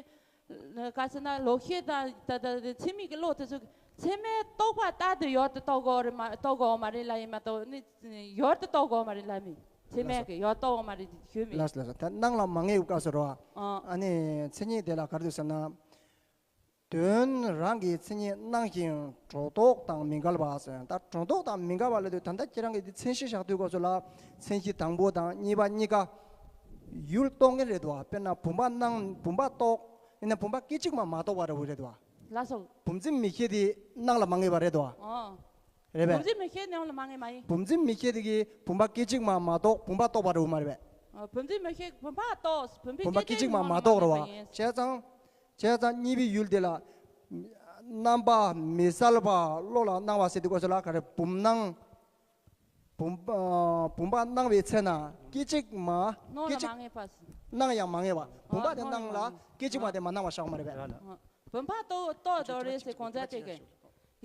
ག་ཟེར་ན་ལོག་ཤེས་དང་ད་ད་དེ་ཚད་མིག་གི་བློ་དེ་ཚོ་ཚད་མས་རྟོགས་པ་ལྟར་དུ་ཡོད་དུ་རྟོགས་དགོས་རེད་མ་རྟོགས་དགོས་མ་རེད་ལབ་ཡིན་མ་གཏོགས་ནི་ཡོད་དུ་རྟོགས་དགོས་མ་རེད་ལབ་མི་ཚད་མས་གི་ཡོད་རྟོགས་མ་རེད་ཞུ་མི། ལགས་སོ་ལགས་སོ། ད་སྣང་ལ་མ་ངེས་པའི་སྐབས་སུ་རོ། ཨ་ནི་མཚན་ཉིད་དེ་ལ་ག་རེ་འདུག་ཟེར་ན། དོན་རང་གི་མཚན་ཉིད་སྣང་ཞིང་སྒྲོ་འདོགས་དང་མི་འགལ་བ་ཟེར། ད་སྒྲོ་འདོགས་དང་མི་འགལ་བ་ལབ་དུས་ད་ལྟ་ཁྱེད་རང་གིས་འདི་མཚན་གཞི་བཞག་དུས་སྐབས་སུ་ལ་མཚན་གཞི་དང་པོ་དང་གཉིས་པ་གཉིས་ཀ་ཡུལ་རྟོགས་ངེས་རེད་དོ། དཔེར་ན་བུམ་པ་སྣང་བུམ་པ་རྟོགས་ཡིན་ན་བུམ་པ་སྐད་ཅིག་མ་མ་རྟོགས་པ་རེད་འོ་རེད་དོ། ལགས་སོ། བུམ་འཛིན་མིག་ཤེས་དེ་སྣང་ལ་མ་ངེས་པ་རེད་དོ། ཨོ། རེད་བུམ་པས། འཛིན་མིག་ཤེས་སྣང་ལ་མ་ངེས་མ་ཡིན། བུམ་འཛིན་མིག་ཤེས་དེ་གིས་བུམ་པ་སྐད་ཅིག་མ་མ་རྟོགས་བུམ་པ་རྟོགས་པ་རེད་འོ་མ་རེད་བས། ཨོ་བུམ་འཛིན་མིག་ཤེས་བུམ་པ་རྟོགས་བུམ་པའི་བུམ་པ་སྐད་ཅིག་མ་མ་རྟོགས་རེད་བ། བྱས་ཙང་། བྱས་ཙང་གཉིས་པའི་ཡུལ་དེ་ལ། རྣམ་པ་མི་གསལ་བ་བློ་ལ་སྣང་བ་ཟེར་དུས་སྐབས་སུ་ལ་ག་རེ་བུམ་སྣང་། བུམ་པ་བུམ་པ་སྣང་བའི་ཚེ་ན་སྐད་ཅིག་མ། སྣང་སྐད་ལ་ཅིག་མ་ངེས་པ། སྣང་ཡང་མ་ངེས་པ་བུམ་པ་དེ་སྣང་ལ་སྐད་ཅིག་མ་དེ་མ་སྣང་བ་བཞག་མ་རེད་པས། ར་ལ། ཨ། བུམ་པ་རྟོགས་རྟོགས་དོ་རེད་ཟེར་གོང་ཚད་དེ་གས།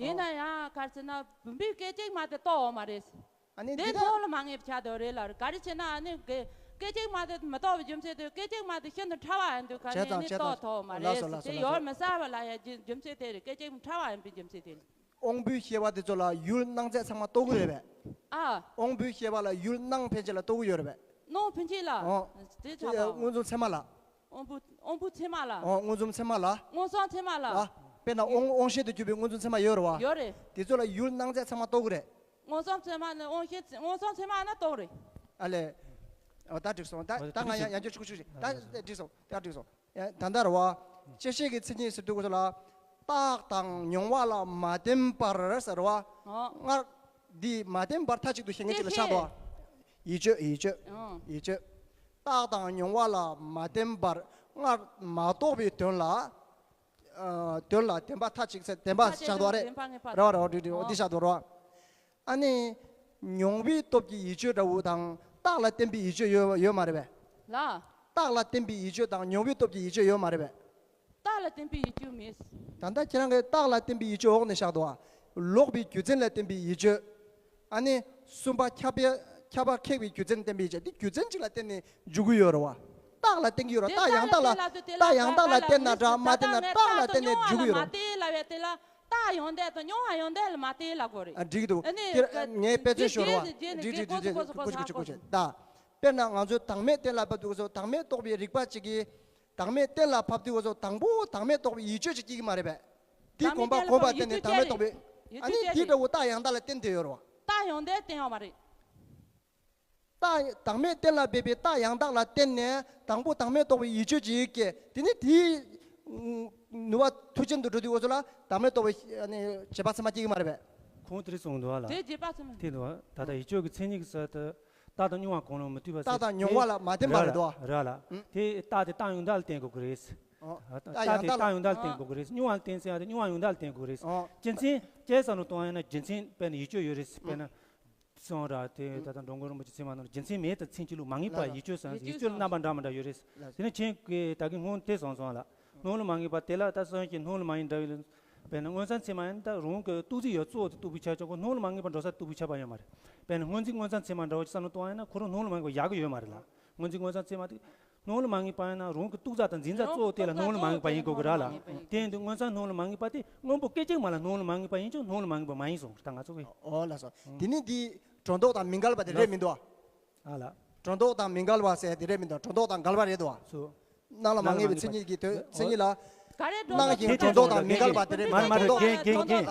ཡིན་ན་ཡང་ག་རེ་ཟེར་ན་བུམ་པའི་སྐད་ཅིག་མ་དེ་རྟོགས་འོང་མ་རེད། ཨ་ནི་དེ་འདི་ད་སྣང་ལ་མ་ངེས་པ་ཆགས་དོ་རེད་ལ་ག་རེ་བྱས་ན་ཨ་ནི་གི་སྐད་ཅིག་མ་དེ་མི་རྟོགས་པའི་རྒྱུ་མཚན་དེ་སྐད་ཅིག་མ་དེ་ཤིན་ཏུ་ཕྲ་བ་ཡིན་དུས་ག་བྱས་ནས་ཙང་ནི་བྱས་རྟོགས་ཙང་ཐུབ་མ་ལགས་རེད་སོ་ཟེར་ལགས་སོ་དེ་ལགས་ཡོད་སོ། མི་ཟ་བ་ལ་ཡ་རྒྱུ་རྒྱུ་མཚན་དེ་རེད་སྐད་ཅིག་ཕྲ་བ་ཡིན་པའི་རྒྱུ་མཚན་དེ་རེད། དབང་པོའི་ཤེས་པ་དེ་ཚོ་ལ་ཡུལ་སྣང་ཚད་ཚང་མ་རྟོགས་ཀྱི་རེད་པས། ཨ། དབང་པོའི་ཤེས་པ་ལ་ཡུལ་སྣང་ཕན་ཆད་ལ་རྟོགས་ཀྱི་ཡོད་རེད་པས། སྣང་ཕན་ཆད་ལ། ཨོ། དེ་ཆགས་པ། མངོན་སུམ་ཚད་མ་ལ། དབང་པོ་དབང་པོ་ཚད་མ་ལ། ཨོ་མངོན་སུམ་ཚད་མ་ལ། མངོན་སུམ་ཚད་མ་ལ། ལ། དཔེར་ན་དབང་དབང་ཤེས་དུ་གྱུར་པའི་མངོན་སུམ་ཚད་མ་ཡོད་རེད་བ། ཡོད་རེད། དེ་ཚོ་ལ་ཡུལ་སྣང་ཚད་ཚང་མ་རྟོགས་ཀྱི་རེད། མངོན་སུམ་ཚད་མ་ནི་དབང་ཤེས་མངོན་སུམ་ཚད་མ་ན་རྟོགས་རེད། ཨ་ལས། ཨོ་ད་འགྲིག་སོང་ད་ད་ང་ཡང་ཡང་བསྐྱར་ཆུ་ཆུ་ཞིག་ད་འགྲིག་སོང་ད་འགྲིག་སོང་། ད་ལྟ་རེད་བ། བཅད་ཤེས་ཀྱི་མཚན་ཉིད་ཟེར་དུས་སྐབས་སུ་ལ། རྟགས་དང་མྱོང་བ་ལ་མ་བརྟེན་པར་ཟེར་བ། ཨོ། སྔར། འདི་མ་བརྟེན་པར་མཐའ་གཅིག་ཏུ་ཞེན་མཁན་ཅིག་ལ་བཅད་ཤེས། ཆགས་པ། ཡིད་དཔྱོད་ཡིད་དཔྱོད། ཨོ། ཡིད་དཔྱོད། རྟགས་དང་མྱོང་བ་ལ་མ་བརྟེན་པར་སྔར་མ་རྟོགས་པའི་དོན་ལ། ཨ། དོན་ལ་བདེན་པ་མཐའ་གཅིག་ཚེ་བདེན་པ་མཐའ་གཅིག་ཆགས་འདུག་རེད། བདེན་པ་ངེས་པ་རེད་བ་རེད་བ་འདི་འདི་འོ་འདི་ཆགས་འདུག་རེད་བ། ཨ་ནི། མྱོང་བའི་སྟོབས་ཀྱིས་ཡིད་དཔྱོད་འདྲ་བོ་དང་རྟགས་ལ་བརྟེན་པའི་ཡིད་དཔྱོད་ཡོད་ཡོད་མ་རེད་པས། ལ། རྟགས་ལ་བརྟེན་པའི་ཡིད་དཔྱོད་དང་མྱོང་བའི་སྟོབས་ཀྱི་ཡིད་དཔྱོད་ཡོད་མ་རེད་པས། རྟགས་ལ་བརྟེན་པའི་ཡིད་དཔྱོད་མེད། ད་ལྟ་ཁྱེད་རང་གིས་རྟགས་ལ་བརྟེན་པའི་ཡིད་དཔྱོད་འོག་ནས་བཞག་འདུག་བ། ལོག་པའི་རྒྱུ་མཚན་ལ་བརྟེན་པའི་ཡིད་དཔྱོད། ཨ་ནི། གསུམ་པ་ཁྱབ་པའི་ཁྱབ་པ་ཁེགས་པའི་རྒྱུ་མཚན་བརྟེན་པའི་ཡིད་དཔྱོད་འདི་རྒྱུ་མཚན་གཅིག་ལ་བརྟེན་ནས་འཇུག་གི་ཡོད་རེད་བ། རྟགས་ལ་བརྟེན་གྱི་ཡོད་རེད་རྟགས་ཡང་དག་ལ་རྟགས་ཡང་དག་ལ་བརྟེན་ན་འདྲ་མ་བརྟེན་ན་རྟགས་ལ་བརྟེན་ནས་འཇུག་གི་ཡོད་རེད་བ། རྟགས་ཡང་དག་དང་མྱོང་བ་ཡང་དག་ལ་མ་བལྟས་ལབ་དགོས་རེད། ཨ་འགྲིག་གི་འདུག་ཨ་ནི་ཁྱེད་ངས་དཔེ་མཚོན་ཤོར་བ་འགྲིག་འགྲིག་འགྲིག་འགྲིག་ཀོ་ཆུ་ཀོ་ཆུ་ཀོ་ཆུ་ད། དཔེར་ན་ང་ཚོས་བདག་མེད་གཏན་ལ་ཕབ་དུས་སོ་བདག་མེད་རྟོགས་པའི་རིག་པ་གཅིག་གིས་བདག་མེད་གཏན་ལ་ཕབ་དུས་སོ་དང་པོ་བདག་མེད་རྟོགས་པའི་ཡིད་དཔྱོད་ཅིག་སྐྱེ་གི་མ་རེད་པས། དེ་བདག་མེད་གོམས་པ་གཏན་ལ་གོམས་པ་ཕབ་བརྟེན་ནས་ཡིད་བདག་མེད་དཔྱོད་རྟོགས་པའི་ཅིག་ཡིད་ཨ་ནི་དཔྱོད་དེ་ཅིག་འདྲ་བོ་རྟགས་ཡང་དག་ལ་བརྟེན་བསྡད་ཡོད་རེད་བ། རྟགས་ཡང་དག་བརྟེན་ཡོད་མ་རེད། རྟགས་བདག་མེད་གཏན་ལ་འབེབས་པའི་རྟགས་ཡང་དག་ལ་བརྟེན་ནས་དང་པོ་བདག་མེད་རྟོགས་པའི་ཡིད་དཔྱོད་ཅིག་སྐྱེ་དེ་ནི་དེའི་ནུས་པ་མཐུ་ཅན་དུ་འགྲོ་དུས་འོ་ཚོ་ལ་བདག་མེད་རྟོགས་པའི་ཨ་ནི་བྱེད་པ་ཚད་མ་སྐྱེ་གི་མ་རེད་པས། ཁོང་དེ་རིགས་གསུངས་འདུག་བ་ལ། དེ་བྱེད་པ་ཚད་མ། དེ་འདུག་བ་ད་ལྟ་ཡིད་དཔྱོད་ཀྱི་མཚན་ཉིད་ཀྱི་ས་དུ། རྟགས་དང་མྱོང་བ་གང་རུང་མི་མཐུན་པ་ཟེར་རྟགས་དང་མྱོང་བ་ལ་མ་བརྟེན་པ་རེད་དོ། རེད་ལ། ཨུ། དེ་རྟགས་དེ་རྟགས་ཡང་དག་ལ་བརྟེན་དགོས་ཀྱི་རེད། ཨོ། རྟགས་ཡང་དེ་དག་རྟགས་ལ་ཡང་དག་ལ་བརྟེན་དགོས་ཀྱི་རེད་མྱོང་བ་ལ་བརྟེན་ཟེར་ཡ་དེ་མྱོང་བ་ཡང་དག་ལ་བརྟེན་དགོས་ཀྱི་རེད། ཨོ། རྒྱུ་མཚན་སྐྱེས་ས་ནས་གཏོང་ཡ་ན་རྒྱུ་མཚན་དཔེར་ན་ཡིད་དཔྱོད་ཡོད་རེད་དཔེར་ན། སོང་ར་དེ་ད་ལྟ་འགྲོ་མགོན་རིན་པོ་ཆེ་ཚད་མ་ནང་རྒྱུ་མཚན་མེད་དང་མཚན་གཅིག་ལུགས་མ་ངེས་པ་ཡིད་དཔྱོད་ཟེར་ཡིད་དཔྱོད་རྣམ་པ་འདྲ་མི་འདྲ་ཡོད་རེད། དེ་ནས་ཁྱེད་ཀྱིས་ད་གིན་སྔོན་དེ་སོང་སོང་ལ། སྣང་ལུགས་མ་ངེས་པ་དེ་ལ་ད་སོང་གི་སྣང་ལུགས་མ་ངེས་འདྲ་བའི། དཔེར་ན་མངོན་སུམ་ཚད་མ་ཡིན་ན་ད་རང་གི་རྟོག་ཚིག་ཡོད་གཙོ་བོ་དེ་རྟོགས་པའི་ཆ་ཆོག་གོ་སྣང་ལུགས་མ་ངེས་པ་འགྲོ་ས་རྟོགས་པའི་ཆ་པ་ཡོད་མ་རེད། དཔེར་ན་སྔོན་རྩིས་མངོན་སུམ་ཚད་མ་འདྲ་བ་ཅིག་བསམ་བློ་གཏོང་བ་ཡིན་ན་ཁོ་རང་སྣང་ལུགས་མ་ངེས་པ་ཡག་གི་ཡོད་མ་རེད་ལ། སྔོན་རྩིས་མངོན་སུམ་ཚད་མ་དེ། སྣང་ལུགས་མ་ངེས་པ་ཡིན་ན་རང་གི་རྟོག་བཟའ་དང་འཛིན་བཟའ་གཙོ་བོ་དེ་ལ་སྣང་ལུགས་མ་ངེས་པ་ཡིན་དགོས་ཀྱི་ར་ལ། དེ་ཡིན་དུས་མངོན་སུམ་སྣང་ལུགས་མ་ངེས་པ་དེ་སྔོན་པོ་སྐད་ཅིག་མ་ལ་སྣང་ལུགས་མ་ངེས་པ་ཡིན་ཀྱང་སྣང་ལུགས་མ་ངེས་པ་མ་ཡིན་གསུངས་ད་ང་ཚོ་གི། ཨོ་ལགས་སོ། དེ་ནི་འདི་སྒྲོ་འདོགས་དང་མི་འགལ་བ་དེ་རེད་མི་འདུག་ཨ། ཨ་ལ། སྒྲོ་འདོགས་དང་མི་འགལ་བ་ཟེར་དེ་རེད་མི་འདུག་སྒྲོ་འདོགས་དང་འགལ་བ་རེད་འདུག་ཨ། སོ། སྣང་ལ་མ་ངེས་པའི་མཚན་ཉིད་ཀྱི་དོན་མཚན་ཉིད་ལ། ག་རེ་སྒྲོ་འདོགས་སྣང་ཞིང་སྒྲོ་འདོགས་དང་མི་འགལ་བ་དེ་རེད་མི་འདུག་མ་རེད་མ་རེད་སྒྲོ་འདོགས་རྒན་རྒན་རྒན་རྒན་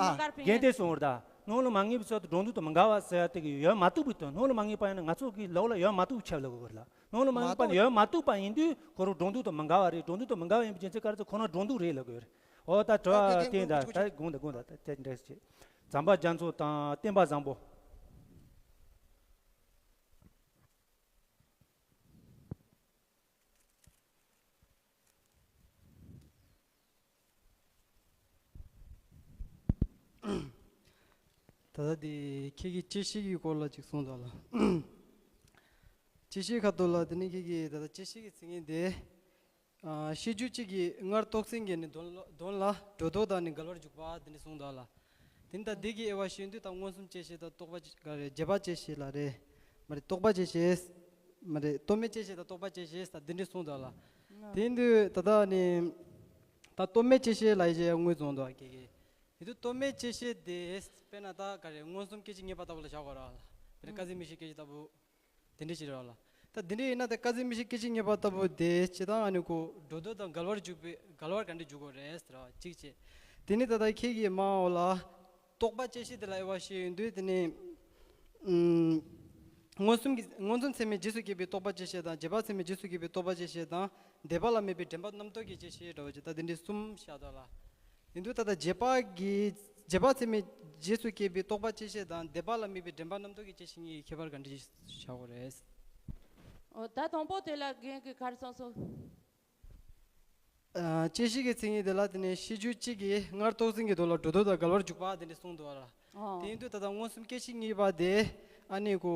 རྒན་དེ་གསུངས་རེད་ད། སྣང་ལུགས་མ་ངེས་པའི་ཚུལ་དུ་སྒྲོ་འདོགས་དང་མི་འགལ་བ་ཟེར་ཡ་དེ་གི་ཡོད་མ་གཏུགས་པའི་དོན་སྣང་ལུགས་མ་ངེས་པ་ཡིན་ན་ང་ཚོ་གི་ལོག་ལ་ཡོད་མ་གཏུགས་ཆ་ལ་གོ་གི་རེད་ལ། སྣང་ལུགས་མ་ངེས་པ་ནི་ཡོད་མ་གཏུགས་པ་ཡིན་དུས་ཁོ་རང་སྒྲོ་འདོགས་དང་མི་འགལ་བ་རེད། སྒྲོ་འདོགས་དང་མི་འགལ་བ་ཡིན་པའི་རྒྱུ་མཚན་ག་རེ་ཟེར་ཁོ་ན་སྒྲོ་འདོགས་རེད་ལབ་དགོས་རེད། ཨོ་ད་དྲི་བ་དེ་ད་ད་དགོངས་དག་དགོངས་དག་ད་དེ་འདྲ་ཞིག་བྱེད། ཛམ་བྷ་རྒྱ་མཚོ་དང་བསྟན་པ་བཟང་པོ། ད་ལྟ་དེ་ཁྱེད་ཀྱིས་བཅད་ཤེས་ཀྱི་སྐོར་ལ་ཅིག་གསུངས་འདུག་ལ། བཅད་ཤེས་ཁ་ཐོག་ལ་དེ་ནི་ཁྱེད་ཀྱིས་ད་ལྟ་བཅད་ཤེས་ཀྱི་མཚན་ཉིད་དེ། ཤེས་རྒྱུད་གཅིག་གིས་སྔར་རྟོགས་ཚད་ཀྱི་ནི་དོན་ལ་དོན་ལ་སྒྲོ་འདོགས་དང་ནི་འགལ་བར་འཇུག་པ་དེ་ནི་གསུངས་འདུག་ལ། དེ་ནི་ད་འདི་གི་དབྱེ་བ་ཤེས་དུས་ད་མངོན་སུམ་བཅད་ཤེས་དང་རྟོག་པ་ག་རེ་རྗེས་དཔག་བཅད་ཤེས་ལ་རེད། མ་རེད། རྟོག་པ་བཅད་ཤེས། མ་རེད། རྟོག་མེད་བཅད་ཤེས་དང་རྟོག་པ་བཅད་ཤེས་ད་འདི་འདྲས་གསུངས་འདུག་ལ། དེ་ཡིན་དུས་ད་ལྟ་ནི་ད་རྟོག་མེད་བཅད་ཤེས་ལ་ཡི་ཅེ་དངོས་བྱུང་འདུག་ཨ་ཀེ་ཀེ། ཡིན་དུས་རྟོག་མེད་བཅད་ཤེས་དེ་དཔེར་ན་ད་ག་རེ་མངོན་སུམ་སྐད་ཅིག་གཉིས་པ་ལྟ་བུ་ལ་བཞག་དགོས་ར་ལ། དཔེར་ན་དཀར་འཛིན་མིག་ཤེས་སྐད་ཅིག་ལྟ་བུ། དེ་འདྲ་ཞིག་རེད་བ་ལ། ད་དེ་འདྲ་ཡིན་ན་ད་དཀར་འཛིན་མིག་ཤེས་སྐད་ཅིག་གཉིས་པ་ལྟ་བུ་དེ་སྤྱིར་བཏང་ཨ་ནི་ཁོ་སྒྲོ་འདོགས་དང་འགལ་བར་འཇུག་པའི་འགལ་བར་ག་འདྲ་འཇུག་དགོས་རེད་ཟེར་བ་གཅིག་བྱས། དེ་ནི་ད་ལྟ་ཁྱེད་ཀྱིས་མ་འོ་ལ་རྟོག་པ་བཅད་ཤེས་དེ་ལ་དབྱེ་བ་ཤེས་ཡོང་དུས་དེ་ནི་ཨུམ། མངོན་སུམ་གྱི་མངོན་སུམ་ཚད་མའི་རྗེས་སུ་སྐྱེས་པའི་རྟོག་པ་བཅད་ཤེས་དང་རྗེས་དཔག་ཚད་མའི་རྗེས་སུ་སྐྱེས་པའི་རྟོག་པ་བཅད་ཤེས་དང་འདས་པ་ལ་དམིགས་པའི་དྲན་པ་རྣམ་རྟོག་གི་བཅད་ཤེས་འདྲ་བོ་ཅིག་ད་དེ་འདྲའི་གསུམ་བཞག་འདུག་ལ། ཡིན་དུས་ད་ལྟ་རྗེས་དཔག་གི་རྗེས་དཔག་ཚད་མའི་རྗེས་སུ་སྐྱེས་པའི་རྟོག་པ་བཅད་ཤེས་དང་འདས་པ་ལ་དམིགས་པའི་དྲན་པ་རྣམ་རྟོག་གི་བཅད་ཤེས་གཉིས་ཀྱི་ཁྱད་པར་ག་འདྲ་ཆགས་ཀྱི་རེད། འོ་ད་དང་པོ་དེ་ལ་རྒན་གྱིས་ག་རེ་གསུངས་སོང་། ཨ། བཅད་ཤེས་ཀྱི་མཚན་ཉིད་དེ་ལ་དེ་ནས་ཤེས་རྒྱུད་གཅིག་གིས་སྔར་རྟོགས་ཟིན་གྱི་དོན་ལ་སྒྲོ་འདོགས་དང་འགལ་བར་འཇུག་པ་དེ་འདྲ་གསུངས་འདུག་བ་ལ། ཨོ། དེ་ཡིན་དུས་ད་ལྟ་མངོན་སུམ་སྐད་ཅིག་གཉིས་པ་དེ་ཨ་ནི་ཁོ་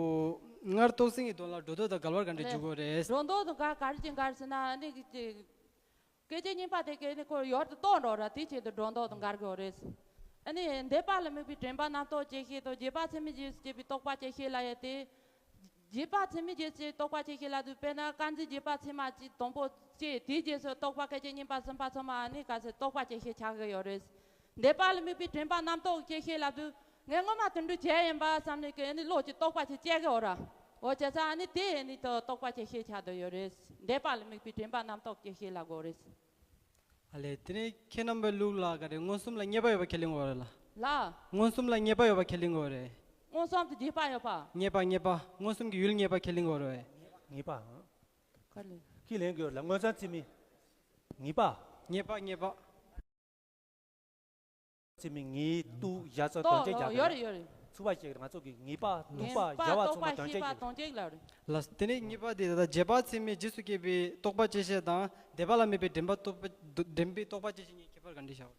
སྔར་རྟོགས་ཟིན་གྱི་དོན་ལ་སྒྲོ་འདོགས་དང་འགལ་བར་ག་འདྲ་འཇུག་དགོས་རེད། སྒྲོ་འདོགས་དང་འགལ་ག་རེ་བྱེད་འགལ་ཟེར་ན་ཨ་ནི་སྐད་ཅིག་གཉིས་པ་དེ་གས་ནི་ཁོ་ཡོར་དུ་གཏོང་འགྲོ་ར་དེའི་ཆེད་དུ་སྒྲོ་འདོགས་དང་འགལ་དགོས་རེད། ཨ་ནི་འདས་པ་ལ་དམིགས་པའི་དྲན་པ་རྣམ་རྟོག་བཅད་ཤེས་དང་རྗེས་དཔག་ཚད་མའི་རྗེས་སུ་སྐྱེས་པའི་རྟོག་པ་བཅད་ཤེས་ལ་ཡ་དེ། རྗེས་དཔག་ཚད་མའི་རྗེས་སུ་རྟོག་པ་བཅད་ཤེས་ལ་དུས་དཔེར་ན་དཀར་འཛིན་རྗེས་དཔག་ཚད་མ་གཅིག་དང་པོ་བཅད་དེའི་རྗེས་སུ་རྟོག་པ་སྐད་ཅིག་གཉིས་པ་གསུམ་པ་ཚང་མ་ཨ་ནི་ག་ཚོད་རྟོག་པ་བཅད་ཤེས་ཆགས་ཀྱི་ཡོད་རེད། འདས་པ་ལ་དམིགས་པའི་དྲན་པ་རྣམ་རྟོག་བཅད་ཤེས་ལ་དུས་ངས་སྔོན་མ་དེ་འདྲ་བྱས་ཡིན་པ་བསམ་ནས་ཀྱི་ཨ་ནི་བློ་གཅིག་རྟོག་པ་གཅིག་སྐྱེ་གི་ཡོད་ར། འོ་བྱས་ཙང་ཨ་ནི་དེ་ཨ་ནི་ད་རྟོག་པ་བཅད་ཤེས་ཆགས་བསྡད་ཡོད་རེད། འདས་པ་ལ་དམིགས་པའི་དྲན་པ་རྣམ་རྟོག་བཅད་ཤེས་ལ་གོ་རེད། ཨ་ལས། དེ་ནས་ཁྱེད་རྣམ་པའི་ལུགས་ལ་ག་རེ་མངོན་སུམ་ལ་ངེས་པ་ཡོད་པ་ཁས་ལེན་དགོས་རེད་ལ། ལ། མངོན་སུམ་ལ་ངེས་པ་ཡོད་པ་ཁས་ལེན་དགོས་རེད། མངོན་སུམ་དུ་རྗེས་དཔག་ཡོད་པ། ངེས་པ་ངེས་པ། མངོན་སུམ་གྱི་ཡུལ་ངེས་པ་ཁས་ལེན་དགོས་རེད། ངེས་པ། ག་རེ། ཁས་ལེན་དགོས་ལ་མངོན་སུམ་ཚད་མའི་ངེས་པ། ངེས་པ་ངེས་པ། ཚད་མའི་ངེས་ལྟོས་བཞག་ཚོ་དོན་བཅས་རྒྱག་ཡོད་རེད་ཡོད་རེད། ཚུགས་པ་ཞིག་ང་ཚོ་གི་ངེས་པ་ལྟོས་པ་བཞག་པ་ཚང་མ་དོན་བཅས་ཀྱི་རེད། ལ། དེ་ནས་གཉིས་པ་དེ་ད་རྗེས་དཔག་ཚད་མའི་རྗེས་སུ་སྐྱེས་པའི་རྟོག་པ་བཅད་ཤེས་དང་འདས་པ་ལ་དམིགས་པའི་དྲན་པ་རྟོག་པ་དྲན་པའི་རྟོག་པ་བཅད་ཤེས་གཉིས་ཁྱད་པར་ག་འདྲ་བཞག་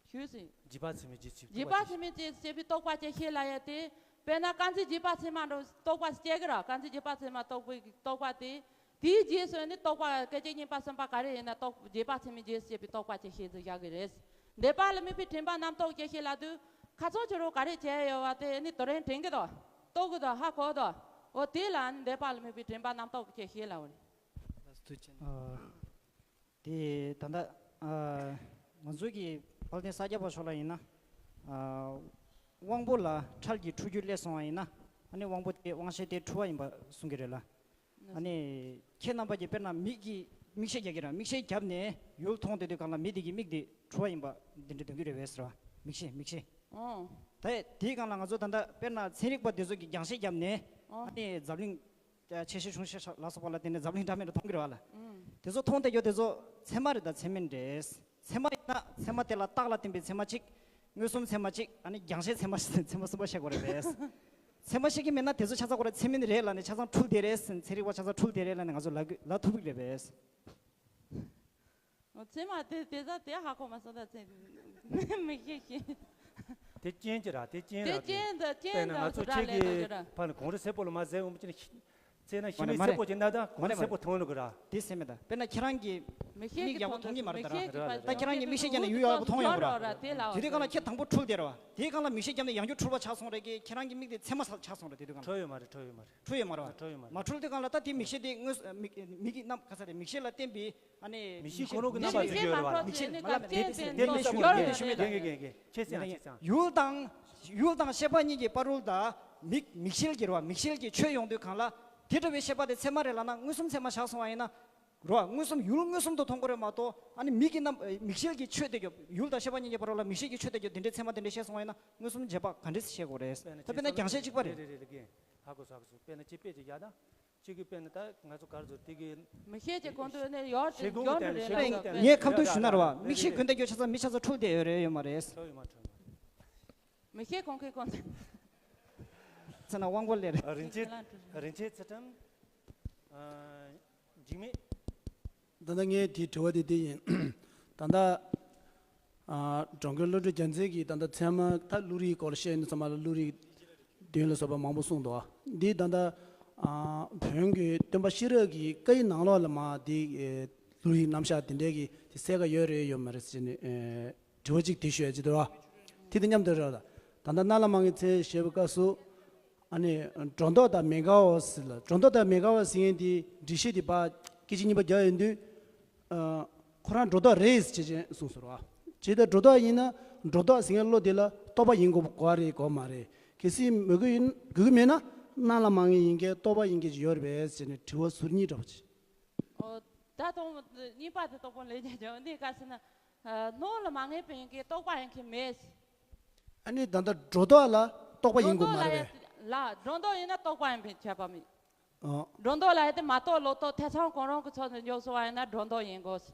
ཞུས་ཟིན། རྗེས་དཔག་ཚད་མའི་རྗེས་སུ་རྗེས་དཔག་ཚད་མའི་རྗེས་སུ་སྐྱེས་པའི་རྟོག་པ་བཅད་ཤེས་ལ་ཡ་དེ། དཔེར་ན་དཀར་འཛིན་རྗེས་དཔག་ཚད་མ་འདྲ་རྟོག་པ་སྐྱེ་གི་ར་དཀར་འཛིན་རྗེས་དཔག་ཚད་མ་རྟོག་པའི་རྟོག་པ་དེ། དེའི་རྗེས་སུ་ནི་རྟོག་པ་སྐད་ཅིག་གཉིས་པ་གསུམ་པ་ག་རེ་ཡིན་ན་རྟོག་རྗེས་དཔག་ཚད་མའི་རྗེས་སུ་སྐྱེས་པའི་རྟོག་པ་བཅད་ཤེས་སུ་བཞག་གི་རེད། འདས་པ་ལ་དམིགས་པའི་དྲན་པ་རྣམ་རྟོག་བཅད་ཤེས་ལ་དུས་ཁ་ཚོན་ཆེ་རུ་ག་རེ་བྱས་ཡོད་བ་དེ་ནི་དོ་རན་དྲན་གི་དོ། རྟོགས་གི་དོ་ཧ་གོ་དོ། འོ་དེ་ལ་ནི་འདས་པ་ལ་དམིགས་པའི་དྲན་པ་རྣམ་རྟོག་བཅད་ཤེས་ལ་འོ་ནི། ཨ། དེ་ད་ལྟ་ཨ་ང་ཚོ་གི་དཔལ་ལྡན་ས་སྐྱ་པ་ཤོག་ལ་ཡིན་ན། ཨ། དབང་པོ་ལ་འཕྲལ་གྱི་འཁྲུལ་རྒྱུ་སླེབས་སོང་བ་ཡིན་ན། ཨ་ནི་དབང་པོ་དེ་དབང་ཤེས་དེ་འཁྲུལ་བ་ཡིན་པ་གསུང་གི་རེད་ལ། ཨ་ནི་ཁྱེད་རྣམ་པ་གྱིས་དཔེར་ན་མིག་གིས་མིག་ཤེལ་རྒྱག་གི་ར་མིག་ཤེལ་བརྒྱབ་ནས་ཡུལ་མཐོང་བསྡད་དུས་སྒང་ལ་མི་དེ་གི་མིག་དེ་འཁྲུལ་བ་ཡིན་པ་འདི་འདྲ་འདོན་གྱི་རེད་པས་ཟེར་བ། མིག་ཤེལ་མིག་ཤེལ། ཨོ། ད་དེའི་སྒང་ལ་ང་ཚོ་ད་ལྟ་དཔེར་ན་ཚན་རིག་པ་དེ་ཚོ་གིས་རྒྱང་ཤེལ་བརྒྱབ་ནས། ཨོ། ཨ་ནི་འཛམ་གླིང་ཆེ་ཤེལ་ཆུང་ཤེལ་ལ་སོགས་པ་ལ་བརྟེན་ནས་འཛམ་གླིང་འདྲ་མིན་འདྲ་མཐོང་གི་རེད་པ་ལ། ཨུམ། དེ་ཚོ་མཐོང་བསྡད་རྒྱུ་དེ་ཚོ་ཚད་མ་རེད་ད་ཚད་མིན་རེད། ཚད་མ་ཡིན་ན་ཚད་མ་དེ་ལ་རྟགས་ལ་བརྟེན་པའི་ཚད་མ་གཅིག་མངོན་སུམ་ཚད་མ་གཅིག་ཨ་ནི་རྒྱང་ཤེལ་ཚད་མ་ཚད་མ་གསུམ་པ་བཤད་དགོས་རེད་པས། ཚད་མ་ཤེས་ཀྱི་མེད་ན་དེ་ཚོ་ཆ་ཚང་ཁོ་རང་ཚད་མིན་རེད་ལབ་ནས་ཆ་ཚང་འཁྲུལ་བསྡད་རེད། ཚན་རིག་པ་ཆ་ཚང་འཁྲུལ་བསྡད་རེད་ལབ་ནས་ང་ཚོ་ལབ་དགོས་ལབ་ཐུབ་ཀྱི་རེད་པས། ཚད་མ་དེ་དེ་ཚ་དེ་ཧ་གོ་མ་སོང་ད་ཚེ་མིག་ཤེས་ཤེས། དེ་རྐྱེན་གྱིས་ར་དེ་རྐྱེན་དེ་ར་དེ། རྐྱེན་དང་རྐྱེན་དཔེར་ན་དང་ང་ཚོ་སུ་ར་ཁྱེད་ལས་ཀྱི་དང་ཅི་ར། ཕ་ནི་གོང་རི་སེར་པོ་ལ་མ་ཟེར་འོང་པ་ཅི་ནི་ཚེ་ན་ཤི་མ་མེད་རེད་མ་སེར་པོ་རེད་ཅི་ན་ད་མ་གོང་རི་རེད་མ་སེར་པོ་རེད། མཐོང་ལུགས་ར། དེ་སེམས་མེད་ད་དཔེར་ན་ཁྱེད་རང་གིས་མིག་ཤེས་མིག་ཀྱི་ཡག་པོ་མཐོང་གི་མ་རེད་ད་ར། མིག་ཤེས་ཀྱི་ད་ཁྱེད་རང་གིས་མིག་ཤེས་བརྒྱབ་ནས་ཡུལ་ཡག་པོ་མཐོང་ཡོང་གི་ར། དེ་དུས་སྒང་ལ་ཁྱེད་དང་པོ་འཁྲུལ་བསྡད་ར་བ། དེའི་སྒང་ལ་མིག་ཤེས་བརྒྱབ་ནས་ཡང་བསྐྱར་འཁྲུལ་པ་ཆགས་སོང་རེད་ཀྱི་ཁྱེད་རང་གི་མིག་དེ་ཚད་མ་ཆགས་སོང་ར་དེ་དུས་སྒང་ལ། འཁྲུལ་ཡོད་མ་རེད་འཁྲུལ་ཡོད་མ་རེད། འཁྲུལ་ཡོད་མ་རེད། འཁྲུལ་ཡོད་མ་རེད། མ་འཁྲུལ་དུས་སྒང་ལ་ད་དེ་མིག་ཤེས་དེ་དངོས་སུ་མིག་མིག་གི་རྣམ་ག་ས་རེད་མིག་ཤེས་ལ་བརྟེན་པའི་ཨ་ནི་མིག་ཤེས་ཁོ་རང་གི་རྣམ་པ་ཞིག་ཡོད་རེད་བ། མིག་ཤེས་མ་ལ་མེད་དེ་དེ་དེ་ལ་ཤོད་དེ་ལ་ཤོད་དེ་ལ་ཤོད་དེ་ལ་ཤོད། ཁྱེད་ཚེ་ཡང་ཁྱེད་ཚེ་ཡང་། ཡུལ་དང་ཡུལ་དང་ཤེས་པ་གཉིས་ཀྱི་བར་རོལ་ད་མིག་མིག་ཤེལ་གྱི་རེད་བ། མིག་ཤེལ་གྱི་ཆོས་ཡོང་དུས་སྒང་ལ་དེ་འདྲ་བའི་ཤེས་པ་དེ་ཚད་མ་རེད་ལབ་ན་མངོན་སུམ་ཚད་མ་ཆགས་སོང་བ་ཡིན་ན། རོ། མངོན་སུམ་ཡུལ་མངོན་སུམ་དུ་མཐོང་གི་རེད་མ་གཏོགས་ཨ་ནི་མིག་གི་རྣམ་མིག་ཤེལ་གྱི་ཆོས་དེ་ཡུལ་དང་ཤེས་པ་གཉིས་ཀྱི་བར་ལ་མིག་ཤེལ་གྱི་ཆོས་དེ་འདི་འདྲའི་ཚད་མ་དེ་འདྲ་ཤེས་སོང་བ་ཡིན་ན་མངོན་སུམ་རྗེས་དཔག་ག་འདྲས་སེ་ཤེས་དགོས་རེད། དཔེར་ན་ད་དཔེར་ན་རྒྱང་ཤེལ་གཅིག་པ་རེད། རེད་རེད་རེད་རེད། ཧ་གོ་སོང་ཧ་གོ་སོང་། དཔེར་ན་གཅིག་དཔེ་ཅིག་ཡ་ད། གཅིག་གི་དཔེར་ན་ད་ང་ཚོ་ག་རེ་ཟེར་དེ་གི། མིག་ཤེས་ཀྱི་གོང་དུ་ནས་ཡོར་དེ་ཤེས་ཀུན་ཡོར་གྱི་རེད་ལ་ཤེས་ཀུན་གྱི་ངས་ཁ་ཐུག་ཞུ་ན་རེད་བ། མིག་ཤེས་རེད་རེད་གོན་བསྡད་རྒྱུ་ཆ་ཚང་མི་ཆ་ཚང་འཁྲུལ་བསྡད་ཡོད་རེད་ཡོད་མ་རེད། འཁྲུལ་ཡོད་མ་འཁྲུལ་མ། མིག་ཤེས་གོང་གི་གོང་དུ། ཚེ་ན་དབང་པོ་ལས་རེད། རིན་ཆེན་རིན་ཆེན་ཚུལ་ཁྲིམས། ཨ། འཇིགས་མེད། ད་ལྟ་ངའི་དེའི་དྲི་བ་དེ་འདི་ཡིན། ད་ལྟ་ཨ། གྲོང་ཁྱེར་བློ་གྲོས་རྒྱལ་མཚན་གྱིས་ད་ལྟ་ཚད་མ་ད་བློ་རིག་སྐོར་བཤད་ནས་ཚང་མ་ལ་བློ་རིག་བདུན་ལ་སོགས་པ་མང་པོ་གསུངས་འདུག་འདི་ད་ལྟ་ཨ། བོན་གྱི་སྟོན་པ་ཤེས་རབ་ཀྱི་བཀའི་ནང་ལོགས་ལ་མ་འདི་ཨེ། བློ་རིག་རྣམ་གཞག་དེ་འདྲའི་གི་དེ་གསལ་ཁ་ཡོད་རེད་ཡོད་མ་རེད་ཟེར་ནས་ཨེ། དྲི་བ་གཅིག་དེ་ཞུ་ཡ་ཅིག་འདུག་བ། དེ་དང་མཉམ་དུ་རེད། ད་ལྟ་གནམ་ལ་མང་གི་ཚེ་ཞེས་པའི་སྐབས་སུ། ཨ་ནི་སྒྲོ་འདོགས་དང་མེ་དགའ་བ་ཟེར་ལ། སྒྲོ་འདོགས་དང་མེ་དགའ་བ་ཟེར་མཁན་དེ་འགྲེལ་བཤད་དེ་ཕར་སྐད་ཅིག་གཉིས་པ་རྒྱག་ཡོང་དུས། ཨ། ཁོ་རང་སྒྲོ་འདོགས་རེད་ཟེར་བྱས་གསུངས་སོང་བ། བྱས་ཙང་སྒྲོ་འདོགས་ཡིན་ན། སྒྲོ་འདོགས་ཟེར་མཁན་བློ་དེ་ལ་རྟོག་པ་ཡིན་དགོས་པ་རེད་དགོས་མ་རེད། གལ་སྲིད་མི་དགོས་ཡིན་དགོས་ཀྱི་མེད་ན། གནམ་ལ་མང་ངེས་ཡིན་མཁན་རྟོག་པ་ཡིན་མཁན་ཅིག་ཡོད་རེད་པས་ཟེར་ནས་དྲི་བ་ཟུར་གཉིས་འདྲ་པོ་ཅིག་ཨོ། ད་དང་གཉིས་པ་དེ་རྟོག་པ་ལས་རྒྱ་ཆེ་བ་འདི་ག་ཟེར་ན། ཨ། སྣང་ལ་མ་ངེས་པ་ཡིན་མཁན་རྟོག་པ་ཡིན་མཁན་མེད། ཨ་ནི་ད་ལྟ་སྒྲོ་འདོགས་ལ་རྟོག་པ་ཡིན་དགོས་མ་རེད་པས། ལ་སྒྲོ་འདོགས་ཡིན་ན་རྟོག་པ་ཡིན་པའི་ཁྱད་པར་མེད། ཨོ། སྒྲོ་འདོགས་ལ་ཡ་དེ་མ་རྟོགས་ལོག་རྟོག་ཐེ་ཚོམ་གང་རུང་གི་ཚོགས་སུ་འཇོག་སོང་བ་ཡིན་ན་སྒྲོ་འདོགས་ཡིན་དགོས།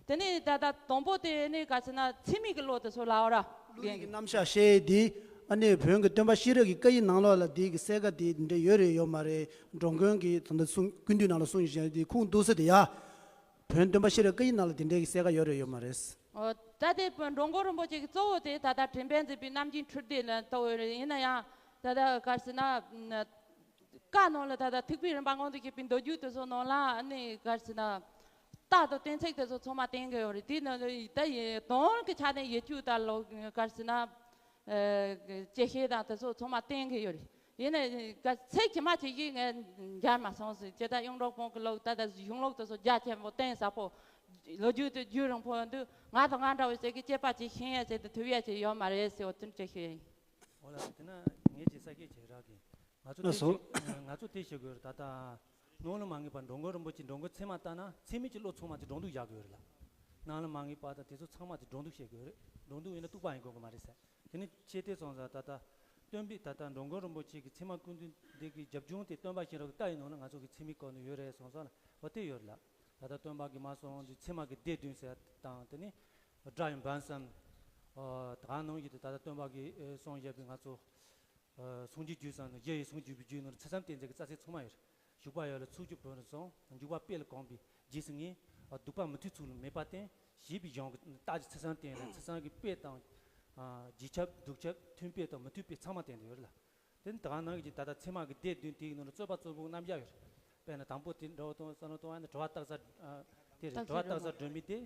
དེ་ནས་ད་ལྟ་དང་པོ་དེ་ནི་ག་ཟེར་ན་ཚད་མིན་གྱི་བློ་དེ་ཚོ་ལབ་ར། བློ་རིག་གི་རྣམ་གཞག་བཤད་དེ། ཨ་ནི་བོན་གྱི་སྟོན་པ་ཤེས་རབ་ཀྱི་བཀའ་ཡི་ནང་ལོགས་ལ་དེ་གི་གསལ་ཁ་དེ་འདྲ་ཡོད་རེད་ཡོད་མ་རེད། འགྲོ་མགོན་གྱིས་ད་ལྟ་གསུང་ཀུན་འདུས་ནང་ལ་གསུངས་བཞག་དེ་ཁུངས་གཏུགས་ས་དེ་ཡ། བོན་སྟོན་པ་ཤེས་རབ་བཀའ་ཡི་ནང་ལ་དེ་འདྲའི་གི་གསལ་ཁ་ཡོད་རེད་ཡོད་མ་རེད། ཨོ། ད་དེ་འགྲོ་མགོན་རིན་པོ་ཆེ་གི་གཙོ་བོ་དེ་ད་ལྟ་དྲན་པས་མཛད་པའི་རྣམ་མཁྱེན་འཕྲུལ་དེ་ལ་ལྟ་བུ་རེད། ཡིན་ན་ཡང་ད་ལྟ་ག་ཟེར་ན། བཀའ་ནང་ལ་ད་ལྟ་ཐེག་པའི་རིམ་པ་མངོན་དུ་བྱེད་པའི་མདོ་རྒྱུད་དེ་ཚོ་ནང་ལ་ཨ་ནི་ག་ཟེར་ན། རྟགས་དང་གཏན་ཚིགས་དེ་ཚོ་ཚང་མ་བསྟན་གྱི་ཡོད་རེད། དེ་ནང་ལ་ད་ཡི་དོན་གྱི་ཆ་ནས་ཡིག་རྒྱུགས་དང་ལོ་ག་ཟེར་ན། ཨ། བཅད་ཤེས་དང་དེ་ཚོ་ཚང་མ་བསྟན་གྱི་ཡོད་རེད། ཡིན་ན་ག་ཚིག་ཇི་མ་ཇི་བཞིན་ངས་མཇལ་མ་སོང་ཟེར། ཇི་ལྟར་གཡུང་དྲུང་བོན་གྱི་ལུགས་ད་ལྟ་གཞུང་ལུགས་དེ་ཚོ་རྒྱ་ཆེན་པོ་གཏིང་ཟབ་པོ། ལོ་རྒྱུས་དེ་རྒྱུན་རིང་པོ་ཡོང་དུས་ང་དང་ང་འདྲ་བོ་ཞིག་གིས་དཔྱད་པ་ཅིག་ཤེས་ཡ་ཟེར་དུ་ཐུབ་ཡ་ཅིག་ཡོད་མ་རེད་ཟེར་བ་དེ་འདྲ་ཞིག་ཡིན། འོ་ལགས། དེ་ན་ངས་ཅིག་གསར་འགོད་བྱེད་རག་གི། ང་ཚོ་ལགས་དེ་སོ། ཞིག་ང་ཚོ་དེ་ཞིག་དགོས་རེད། ད་ལྟ་སྣང་ལ་མ་ངེས་པ་འགྲོ་མགོན་རིན་པོ་ཆེ་འགྲོ་མགོན་ཚད་མ་ལྟ་ན་ཚད་མིན་གྱི་བློ་ཚང་མ་ཅིག་སྒྲོ་འདོགས་རྒྱག་དགོས་རེད་ལ། སྣང་ལ་མ་ངེས་པ་དང་དེ་ཚོ་ཚང་མ་ཅིག་སྒྲོ་འདོགས་བྱེད་དགོས་རེད། སྒྲོ་འདོགས་ཡིན་ན་གཏུག་པ་ཡིན་དགོས་གི་མ་རེད་ཟེར། དེ་ནི་ཆེ་དེ་སོང་ཙང་ད་ལྟ་སྟོན་པའི་ད་ལྟ་འགྲོ་མགོན་རིན་པོ་ཆེ་གི་ཚད་མ་ཀུན་འདུས་འདི་གི་རྒྱབ་ལྗོངས་དེ་སྟོན་པ་ཤེས་རབ་ཀྱི་བཀའ་ཡི་ནང་ན་ང་ཚོ་གི་ཚད་མིན་སྐོར་ནས་ཡོད་རེད་སོང་ཙང་ལ་འོ་དེ་ཡོད་རེད་ལ། ད་ལྟ་སྟོན་པ་གི་མ་སོང་དུས་ཚད་མ་གི་སྡེ་བདུན་ཟེར་དང་དེ་ནི་སྒྲ་ཡི་འབུམ་གསུམ། ཨོ། ད་ག་ནང་བཞིན་དུ་ད་ལྟ་སྟོན་པ་གི་ཨེ་གསུངས་བཞག་པའི་ང་ཚོ། ཨ། སངས་རྒྱས་རྒྱུད་གསུམ་དང་གཞི་ཡི་སངས་རྒྱས་པའི་རྒྱུད་ནང་ལ་ཚུལ་གསུམ་བསྟན་འཛིན་གྱི་རྩ་ཚིག་ཚང་མ་ཡོད་རེད། ཞུགས་པ་ཡོད་ལ་ཚིག་རྒྱུད་བོན་རུ་སོང་། འཇུག་པ་དཔེ་ལ་གོམས་པའི་རྗེས་སུ་ངེས། ཨ། སྡུག་པ་མི་མཐུན་ཚུལ་ལ་མེད་པར་བསྟན། ཞེས་པའི་གཞུང་གི་རྟགས་ཀྱི་ཚུལ་གསུམ་བསྟན་ལ་ཚུལ་གསུམ་གྱི་དཔེ་དང་། ཨ། རྗེས་ཁྱབ་བསྡུས་ཁྱབ་མཐུན་དཔེ་དང་མི་མཐུན་དཔེ་ཚང་མ་བསྟན་ཏེ་ཡོད་རེད་ལ། དེ་ནི་ད་ག་ནང་བཞིན་ད་ལྟ་ཚད་མ་གི་སྡེ་བདུན་དེའི་ནང་ལ་རྩོད་པ་རྩོད་པོ་རྣམ་གཞག་ཡོད་རེད། དཔེར་ན་དང་པོ་དེ་འདྲ་བོ་དང་བསམ་བློ་གཏོང་བ་ནི་དྲི་བ་རྟགས་གསལ། ཨ། དེ་རེད། དྲི་བ་རྟགས་གསལ་སྒྲོན་མེ་དེ།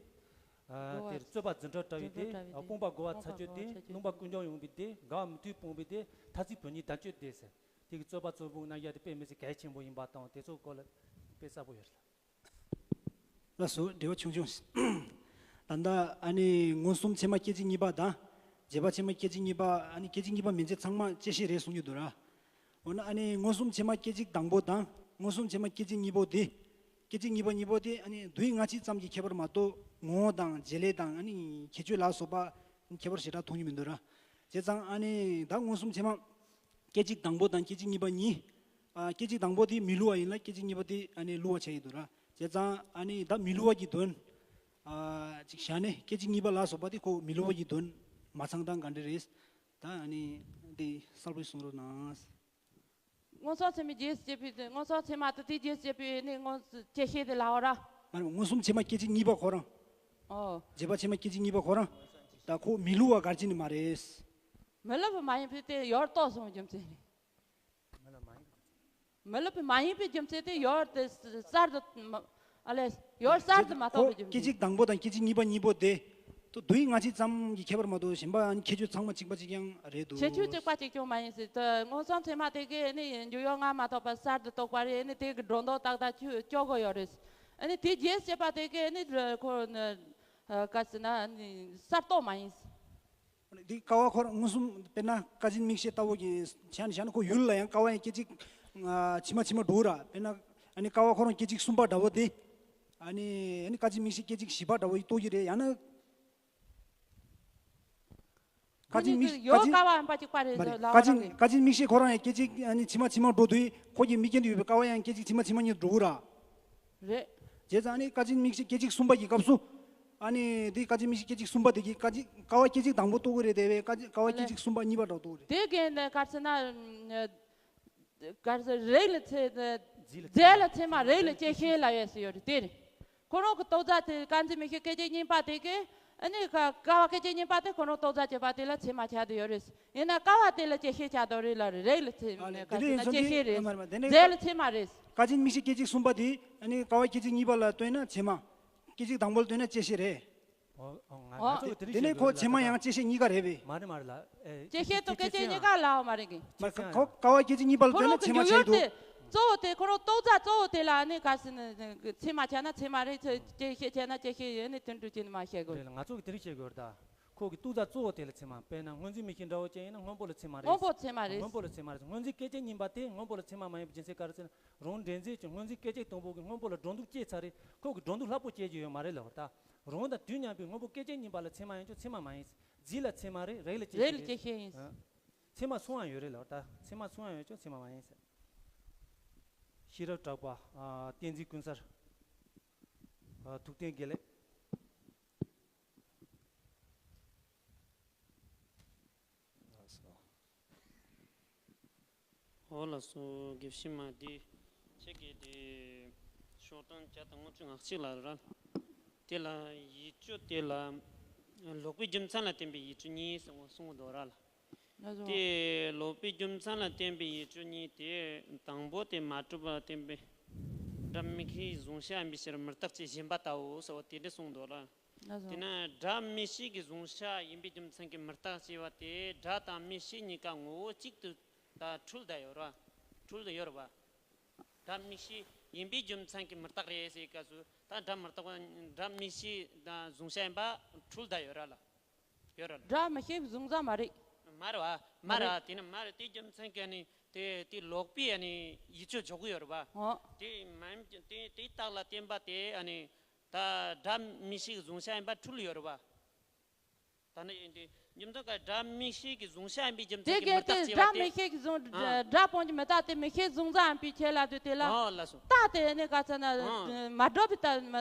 ཨ། དེ་རེད། རྩོད་པ་རྫུ་འཕྲུལ་བྲལ་བའི་དེ། ཨ། སྤངས་པ་རྒོལ་བ་ཚར་གཅོད་དེ། སྣང་བ་ཀུན་འབྱུང་ཡོང་བའི་དེ། འགལ་བ་མི་མཐུན་སྤོང་བའི་དེ། མཐར་ཚིག་བོན་ཉིད་བཟླས་བརྗོད་དེ་ཟེར། དེ་གི་རྩོད་པ་རྩོད་པོ་རྣམ་གཞག་དེ་དཔེ་མི་སྲིད་གལ་ཆེན་པོ་ཡིན་པ་དང་དེ་ཚོ་སྐོར་ལ་དཔེ་གསལ་པོ་ཡོད་རེད། ལགས་སོ། འབྲེལ་བ་ཆུང་ཆུང་ཞིག་ད་ལྟ་ཨ་ནི་མངོན་སུམ་ཚད་མ་སྐད་ཅིག་གཉིས་པ་དང་། རྗེས་དཔག་ཚད་མ་སྐད་ཅིག་གཉིས་པ། ཨ་ནི་སྐད་ཅིག་གཉིས་པ་མིན་ཚད་ཚང་མ་བཅད་ཤེས་རེད་གསུང་རྒྱུ་འདུག་ར། འོ་ན་ཨ་ནི་མངོན་སུམ་ཚད་མ་སྐད་ཅིག་དང་པོ་དང་མངོན་སུམ་ཚད་མ་སྐད་ཅིག་གཉིས་པོ་དེ། སྐད་ཅིག་གཉིས་པ་གཉིས་པོ་དེ་ཨ་ནི་དུས་སྔ་ཕྱི་ཙམ་གྱི་ཁྱད་པར་མ་གཏོགས་ངོ་བོ་དང་བྱེད་ལས་དང་ཨ་ནི་ཁྱད་ཆོས་ལ་སོགས་པ་ཁྱད་པར་ཞེ་དྲག་མཐོང་རྒྱུ་མི་འདུག་ར། བྱས་ཙང་ཨ་ནི་ད་མངོན་སུམ་ཚད་མ་སྐད་ཅིག་དང་པོ་དང་སྐད་ཅིག་གཉིས་པ་གཉིས། ཨ། སྐད་ཅིག་དང་པོ་དེ་མི་སླུ་བ་ཡིན་ལ་སྐད་ཅིག་གཉིས་པ་དེ་ཨ་ནི་སླུ་བ་ཆགས་ཀྱི་འདུག་ར། བྱས་ཙང་ཨ་ནི་ད་མི་སླུ་བ་གི་དོན། ཨ། ཅིག་བཞག་ནས་སྐད་ཅིག་གཉིས་པ་ལ་སོགས་པ་དེ་ཁོ་མི་སླུ་བ་གི་དོན་མ་ཚང་སྟངས་ག་འདྲ་རེད། ད་ཨ་ནི་འདི་གསལ་པོ་གསུང་རོགས་གནང་། མངོན་སུམ་ཚད་མའི་རྗེས་སུ་བྱེད་པའི་དེ། མངོན་སུམ་ཚད་མ་དེ་དེའི་རྗེས་སུ་བྱེད་པའི་ནི་མངོན་སུམ་བཅད་ཤེས་དེ་ལབ་པ་ར། མ་རེད། མངོན་སུམ་ཚད་མ་སྐད་ཅིག་གཉིས་པ་ཁོ་རང་། ཨོ། རྗེས་དཔག་ཚད་མ་སྐད་ཅིག་གཉིས་པ་ཁོ་རང་། ད་ཁོ་མི་སླུ་བ་ག་རེ་བྱས་ནས་མ་རེད། མི་སླུ་བ་མ་ཡིན་པའི་དེ་ཡོད་རྟོགས་སོང་རྒྱུ་མཚན་རེད། མི་སླུ་བ་མ་ཡིན་པའི་རྒྱུ་མཚན་དེ་ཡོད་དེ་གསར་དུ་མ། ཨ་ལས། ཡོད་གསར་དུ་མ་རྟོགས་པའི་རྒྱུ་མཚན། སྐད་ཅིག་དང་པོ་དང་སྐད་ཅིག་གཉིས་པ་གཉིས་པོ་དེ། དུས་སྔ་ཕྱི་ཙམ་གྱི་ཁྱད་པར་མ་གཏོགས་གཞན་པ་ཁྱད་ཆོས་ཚང་མ་གཅིག་པ་གཅིག་རྐྱང་རེད་འདུག་ཁྱད་ཆོས་གཅིག་པ་གཅིག་རྐྱང་མ་ཡིན་ཟེར། ད་མངོན་སུམ་ཚད་མ་དེ་གས་ནི་འཇུག་ཡོད་ང་མ་གཏོགས་པ་གསར་དུ་རྟོགས་པ་རེད། ནི་དེ་གི་སྒྲོ་འདོགས་ཏག་ཏག་ཆུ་ཅོག་གོ་ཡོད་རེད། ཨ་ནི་དེ་རྗེས་བྱེད་པ་དེ་གས་ནི་ཁོ་ནི་ག་ཟེར་ན་ནི་གསར་རྟོགས་མ་ཡིན། འདི་ཀ་བ་ཁོ་རང་མངོན་སུམ་དཔེར་ན་ཀ་ཅིན་མིག་ཤེས་ལྟ་བུ་གི་བྱས་ནས་བཞག་ན་ཁོ་ཡུལ་ལ་ཡང་ཀ་བ་ཡང་སྐད་ཅིག་ཕྱི་མ་ཕྱི་མ་འགྲོ་ར། དཔེར་ན་ཨ་ནི་ཀ་བ་ཁོ་རང་སྐད་ཅིག་གསུམ་པ་འདྲ་བོ་དེ། ཨ་ནི་ཨ་ནི་ཀ་ཅིན་མིག་ཤེས་སྐད་ཅིག་བཞི་པ་འདྲ་བོ་ཡི་རྟོགས་ཀྱི་རེད། ཡང་ན། ཀ་ཅིན་མིག་ཀ་ཅིན་ཡོད་ཀ་བ་ཡང་པ་ཅིག་པ་རེད་མ་རེད། ལ་ཀ་ཅིན་ཀ་ཅིན་མིག་ཤེས་ཁོ་རང་ཡང་སྐད་ཅིག་ཨ་ནི་ཕྱི་མ་ཕྱི་མ་འགྲོ་དུས་ཁོ་གི་མིག་རྒྱན་དུ་ཡོད་པའི་ཀ་བ་ཡང་སྐད་ཅིག་ཕྱི་མ་ཕྱི་མ་གཉིས་འགྲོ་གི་ར། རེད། བྱས་ཙང་ཨ་ནི་ཀ་ཅིན་མིག་ཤེས་སྐད་ཅིག་གསུམ་པ་གི་སྐབས་སུ། ཨ་ནི་དེ་ཀ་ཅིན་མིག་ཤེས་སྐད་ཅིག་གསུམ་པ་དེ་གི་ཀ་ཅིན་ཀ་བ་སྐད་ཅིག་དང་པོ་རྟོགས་ཀྱི་རེད། དེ་བས་ཀ་ཅིན་ཀ་བ་སྐད་ཅིག་གསུམ་པ་གཉིས་པ་འདྲ་བོ་རྟོགས་ཀྱི་རེད། དེ་གས་ནས་ག་ཟེར་ན། ག་ཟེར་རེག་ལ་ཚད། རྫས་ལ་ཚད་མ་རེག་ལ་བཅད་ཤེས་ལབ་ཡས་སུ་ཡོད་རེད། དེ་རེད། ཁོ་རང་གི་རྟོགས་རྫས་དེ་ཀ་ཅིན་མིག་ཤེས་སྐད་ཅིག་གཉིས་པ་དེ་གས། ཨ་ནི་ཀ་ཀ་བ་སྐད་ཅིག་གཉིས་པ་དེ་ཁོ་རང་རྟོགས་རྫས་བཅད་པ་དེ་ལ་ཚད་མ་ཆགས་བསྡད་ཡོད་རེད། ཡིན་ན་ཀ་བ་དེ་ལ་བཅད་ཤེས་ཆགས་བསྡད་རེད་ལ། རེག་ལ་ཚད། ཨ་ལས། ག་དེ་ཟེར་ན་ཡིན་བཅད་ཤེས་རེད། མ་རེད་མ་རེད། དེ་ནས་རྫས་ལ་ཚད་མ་རེད། ཀ་ཅིན་མིག་ཤེས་སྐད་ཅིག་གསུམ་པ་དེ་ཨ་ནི་ཀ་བ་སྐད་ཅིག་གཉིས་པ་ལ་ལྟོས་ན་ཚད་མ། སྐད་ཅིག་དང་པོ་ལ་ལྟོས་ན་བཅད་ཤེས་རེད། ཨོ། ཨོ། ང་ང་ཨོ། ཚོ་གི་དེ་རིང་དེ་ནས་ཁོ་ཚད་མ་ཡང་སྐྱེད་བྱེད་གཉིས་ཀ་རེད་པས། མ་རེད། མ་རེད་ལ། ཨེ། སྐྱེད་བྱེད་དང་སྐད་ཅིག་གཉིས་ཀ་ལའོ་མ་རེད་གི། མ་ཁོ་ཁོ་ཀ་བ་སྐད་ཅིག་གཉིས་པ་ལ་ཁོ་བལྟས་ན་རང་གི་ཚད་མ་མཇུག་ཡང་ཡོད་ཆེ་དེ། གཙོ་བོ་དེ་ཁོ་རང་རྟོག་བཟའ་གཙོ་བོ་དེ་ལ་ནི་ག་ཟེར་ན་ཚད་མ་བྱས་ན་ཚད་མ་རེད། ཚད་སྐྱེད་བྱེད་བྱས་ན་སྐྱེད་བྱེད་ཡོད་ནི་དོན་འགྲུབ་ཀྱི་ནི་མ་བཤད་དགོས། རེད་ལ། ང་ཚོ་གི་དེ་རིང་བཤད་དགོས་རེད་ད། ཁོ་གི་རྟོག་བཟའ་གཙོ་བོ་དེ་ལ་ཚད་མ། དཔེར་ན་སྔོ་འཛིན་མིག་ཤེས་འདྲ་བོ་ཅན་ཡིན་ན་སྔོན་པོ་ལ་ཚད་མ་རེད། སྔོན་པོ་ལ་ཚད་མ་རེད། སྔོན་འཛིན་སྐད་ཅིག་གཉིས་པ་དེ་སྔོན་པོ་ལ་ཚད་མ་མ་ཡིན་པའི་རྒྱུ་མཚན་ག་རེ་ཟེར་ན། རང་འགྲན་རྫས་ཀྱི་སྔོ་འཛིན་སྐད་ཅིག་དང་པོ་གི་སྔོན་པོ་ལ་སྒྲོ་འདོགས་བཅད་ཚར་རེད། ཁོ་གི་སྒྲོ་འདོགས་ལྷག་པོ་བཅད་རྒྱུ་ཡོད་མ་རེད་ལ། འོ་ད་རང་དང་དུས་མཉམ་པའི་སྔོན་པོ་སྐད་ཅིག་གཉིས་པ་ལ་ཚད་མ་ཡིན་ཀྱང་ཚད་མ་མ་ཡིན། རྫས་ལ་ཚད་མ་རེད། རེག་ལ་སྐྱེད་བྱེད་རེད། རེག་ལ་སྐྱེད་བྱེད་ཡིན། ཨ། ཚད་མ་མཚུངས་པ་ཡོད་རེད་ལ། འོ་ད་ཚད་མ་མཚུངས་པ་ཡོད་ཀྱང་ཚད་མ་མ་ཡིན་ཟེར། ཤེས་རབ་གྲགས་པ། ཨ། བསྟན་འཛིན་ཀུན་གསལ། ཨ། ཐུབ་བསྟན་དགེ་ལེགས། ལགས་སོ། འོ་ལགས་སོ། དགེ་བཤེས་མ་འདི་ཁྱེད་ཀྱིས་དེ་ཤོག་གྲངས་བརྒྱ་དང་ལྔ་བཅུ་ང་གཅིག་ལ་ར། དེ་ལ་ཡིད་དཔྱོད་དེ་ལ་ལོག་པའི་རྒྱུ་མཚན་ལ་བརྟེན་པའི་ཡིད་དཔྱོད་གཉིས་ཟེར་གསུངས་འདུག་ར་ལ། ལགས་སོ། དེ་ལོག་པའི་རྒྱུ་མཚན་ལ་བརྟེན་པའི་ཡིད་དཔྱོད་གཉིས་དེ། དང་པོ་དེ་མ་གྲུབ་པ་བརྟེན་པའི་སྒྲ་མིག་ཤེས་གཟུང་བྱ་ཡིན་པའི་ཕྱིར་མི་རྟག་ཅེས་གཞན་པ་ལྟ་བུ་ཟེར་བ་དེ་འདྲ་གསུངས་འདུག་ལ། ལགས་སོ། དེས་ན་སྒྲ་མིག་ཤེས་ཀྱི་གཟུང་བྱ་ཡིན་པའི་རྒྱུ་མཚན་གྱིས་མི་རྟག་ཅེས་པ་དེ་སྒྲ་དང་མིག་ཤེས་གཉིས་ཀ་ངོ་བོ་གཅིག་ཏུ་ད་འཁྲུལ་བསྡད་ཡོད་རེད། འཁྲུལ་བསྡད་ཡོད་རེད་པ། སྒྲ་མིག་ཤེས་ཡིན་པའི་རྒྱུ་མཚན་གྱིས་མི་རྟག་རེད་ཟེར་སྐབས་སུ་ད་སྒྲ་མི་རྟག་པ། སྒྲ་མིག་ཤེས་དང་གཟུང་བྱ་ཡིན་པ་འཁྲུལ་བསྡད་ཡོད་རེད་ལ། ཡོད་རེད་ལ། སྒྲ་མིག་ཤེས་གཟུང་བྱ་མ་རེད། མ་རེད་པ། མ་མ་རེད། རེད། དེས་ན་མ་རེད། དེའི་རྒྱུ་མཚན་གྱིས་ནི་དེ་དེ་ལོག་པའི་ནི་ཡིད་དཔྱོད་འཇོག་གི་ཡོད་རེད་པ། ཨོ། དེ་མ་ཡིན་དེ་དེའི་རྟགས་ལ་བརྟེན་པ་དེ་ནི་ད་སྒྲ་མིག་ཤེས་ཀྱི་གཟུང་བྱ་ཡིན་པ་འཁྲུལ་ཡོད་རེད་པ། ད་ནི་ཡིན་དུས་རྒྱུ་མཚན་ག་སྒྲ་མིག་ཤེས་ཀྱི་གཟུང་བྱ་ཡིན་པའི་རྒྱུ་མཚན་དེ་གྱིས་མི་གལ་ཏེ་རྟག་ཅེས་པ་སྒྲ་དེ། མིག་ཤེས་ཀྱི་གཟུང་ཨ། སྒྲ་སྤང་གྱི་མི་རྟག་སྟེ་མིག་ཤེས་གཟུང་བྱ་ཡིན་པའི་ཆེད་ལ་དུས་དེ་ལ། ཨོ་ལགས་སོ། རྟགས་དེ་ནི་ག་ཚ་ན་ཨ། མ་གྲུབ་པའི་རྟགས། མ་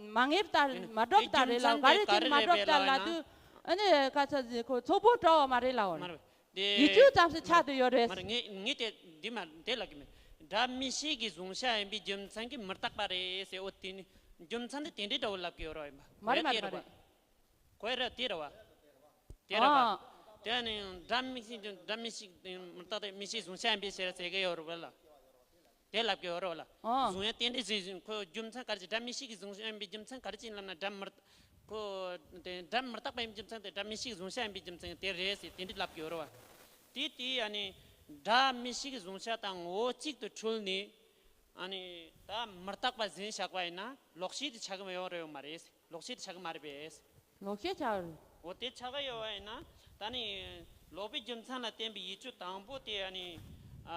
མ་ངེས་པའི་རྟགས། མ་གྲུབ་པའི་རྟགས་རེད་ལ། ག་རེ་བྱས་ནས་མ་གྲུབ་པའི་རྟགས་ལབ་དུས་ཨ་ནི་ག་ཚ་ཁོ་ཚོགས་པོ་འདྲ་བ་མ་རེད་ལ། འོ། མ་རེད། དེ་ཡིད་དཔྱོད་ཙམ་ཞིག་ཆགས་བསྡད་ཡོད་རེད། མ་རེད། ངས་ངས་དེ་འདི་མ་དེ་ལབ་ཀྱི་མེད། སྒྲ་མིག་ཤེས་ཀྱི་གཟུང་བྱ་ཡིན་པའི་རྒྱུ་མཚན་གྱིས་མི་རྟག་པ་རེད་ཟེར། འོ་དེ་ནི་རྒྱུ་མཚན་དེ་དེ་འདྲའི་འདྲ་བོ་ལབ་ཀྱི་ཡོད་རེད་པ། མ་རེད་མ་རེད་མ་རེད། གོ་ར་དེ་ར་བ། དེ་ར་བ། ཨ། དེ་ནི་སྒྲ་མིག་ཤེས་སྒྲ་མིག་ཤེས་མི་རྟག་སྟེ་མིག་ཤེས་གཟུང་བྱ་ཡིན་པའི་ཕྱིར་ཟེར་གྱི་ཡོད་རེད་པ་ལ། དེ་ལབ་ཀྱི་ཡོད་རེད་པ་ལ། ཨ། གཟུང་ཡང་རྟེན་འབྲེལ་ཟེར་ཁོ་རྒྱུ་མཚན་ག་རེ་བྱས། སྒྲ་མིག་ཤེས་ཀྱི་གཟུང་བྱ་ཡིན་པའི་རྒྱུ་མཚན་ག་རེ་བྱས་ལབ་ན་སྒྲ་མི་ཁོ་དེ་སྒྲ་མི་རྟག་པ་ཡིན་པའི་རྒྱུ་མཚན་དེ་སྒྲ་མིག་ཤེས་ཀྱི་གཟུང་བྱ་ཡིན་པའི་རྒྱུ་མཚན་དེ་རེད་ཟེར་དེ་འདྲ་ལབ་ཀྱི་ཡོད་རེད་པ། དེ་དེ་ཨ་ནི་སྒྲ་མིག་ཤེས་ཀྱི་གཟུང་བྱ་དང་ངོ་བོ་གཅིག་ཏུ་འཁྲུལ་ནས། ཨ་ནི་ད་མི་རྟག་པ་ཟིན་བཞག་པ་ཡིན་ན་ལོག་ཤེས་དེ་ཆགས་ཀྱི་ཡོད་རེད་ཡོད་མ་རེད། ལོག་ཤེས་དེ་ཆགས་ཀྱི་མ་རེད་པས། ལོག་ཤེས་ཆགས་རེད། འོ་དེ་ཆགས་ཀྱི་ཡོད་པ་ཡིན་ན་ད་ནི་ལོག་པའི་རྒྱུ་མཚན་ལ་བརྟེན་པའི་ཡིད་དཔྱོད་དང་པོ་དེ་ཨ་ནི་ཨ་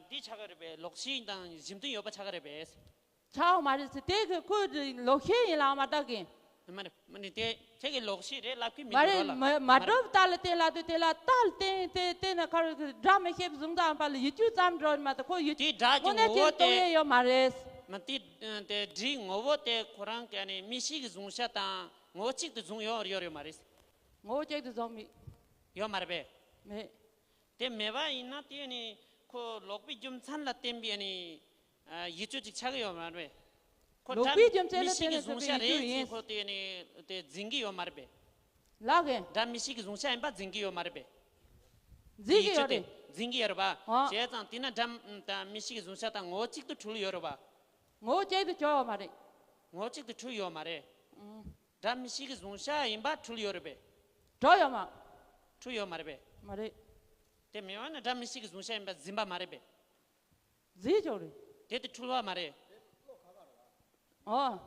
འདི་ཆགས་ཀྱི་རེད་པས། ལོག་ཤེས་དང་གཞི་མཐུན་ཡོད་པ་ཆགས་ཀྱི་རེད་པས། ཆགས་པ་མ་རེད་ཟེར། དེ་གི་ཁོ་ལོག་ཤེས་ཡིན་ལ་མ་རྟག་གི། མ་རེད། མ་རེད། དེ་ཁྱེད་ཀྱིས་ལོག་ཤེས་རེད་ལབ་ཀྱི་མི་མ་འདུག་རེད། ལ། མ་མ་མ་རེད། གྲུབ་རྟགས་ལ་བརྟེན་ལབ་དུས་དེ་ལ་རྟགས་ལ་བརྟེན་དེ་བལྟས་ན་ཁར་སྒྲ་མི་ཤེས་པའི་གཟུང་བྱ་ཡིན་པ་ལ་ཡིད་དཔྱོད་ཙམ་འགྲོ་མ་གཏོགས་ཁོ་ཡིད་དེ་སྒྲ་གི་དངོས་གནས་ངོ་བོ་ཅན་དེ་རྟོགས་ཡས་ཡོད་མ་རེད། མ་དེ་དེ་སྒྲའི་ངོ་བོ་དེ་ཁོ་རང་གི་ནི་མིག་ཤེས་ཀྱི་གཟུང་བྱ་དང་ངོ་བོ་གཅིག་ཏུ་བཟུང་ཡོད་ཡོད་ཡོད་མ་རེད། ངོ་བོ་གཅིག་ཏུ་བཟུང་མེད། ཡོད་མ་རེད་པས། མེད། དེ་མེད་པ་ཡིན་ན་དེ་ནི་ཁོ་ལོག་པའི་རྒྱུ་མཚན་ལ་བརྟེན་པའི་ནི་ཨ་ཡིད་དཔྱོད་ཅིག་ཆགས་ཀྱི་ཡོད་མ་རེད། ཁོ་ལོག་པའི་རྒྱུ་མཚན་ལ་མིག་ཤེས་ཀྱི་བརྟེན་ནས་གཟུང་བྱ་རེད་ཟེར་ཁོ་དེ་ནི་དེ་འཛིན་གྱི་ཡོད་མ་རེད་པས། ལགས་གི། སྒྲ་མིག་ཤེས་ཀྱི་གཟུང་བྱ་ཡིན་པ་འཛིན་གྱི་ཡོད་མ་རེད་པས། འཛིན་གྱི་ཡོད་རེད། འཛིན་གྱི་ཡོད་རེད་པ། ཨ། བྱས་ཙང་དེ་ན་སྒྲ་དང་མིག་ཤེས་ཀྱི་གཟུང་བྱ་དང་ངོ་བོ་གཅིག་ཏུ་འཁྲུལ་ཡོད་རེད་པ། ངོ་བོ་གཅིག་ཏུ་གྱུར་ཡོད་མ་རེད། ངོ་བོ་གཅིག་ཏུ་འཁྲུལ་ཡོད་མ་རེད། ཨང་། སྒྲ་མིག་ཤེས་ཀྱི་གཟུང་བྱ་ཡིན་པ་འཁྲུལ་ཡོད་རེད་པས། གྲུབ་ཡོད་མ། འཁྲུལ་ཡོད་མ་རེད་པས། མ་རེད། དེ་མེད་པ་ན་སྒྲ་མིག་ཤེས་ཀྱི་གཟུང་བྱ་ཡིན་པ་འཛིན་པ་མ་རེད་པས། འཛིན་ཆོག་རེད། དེ་དེ་འཁྲུལ་བ་མ་རེད། ཨོ།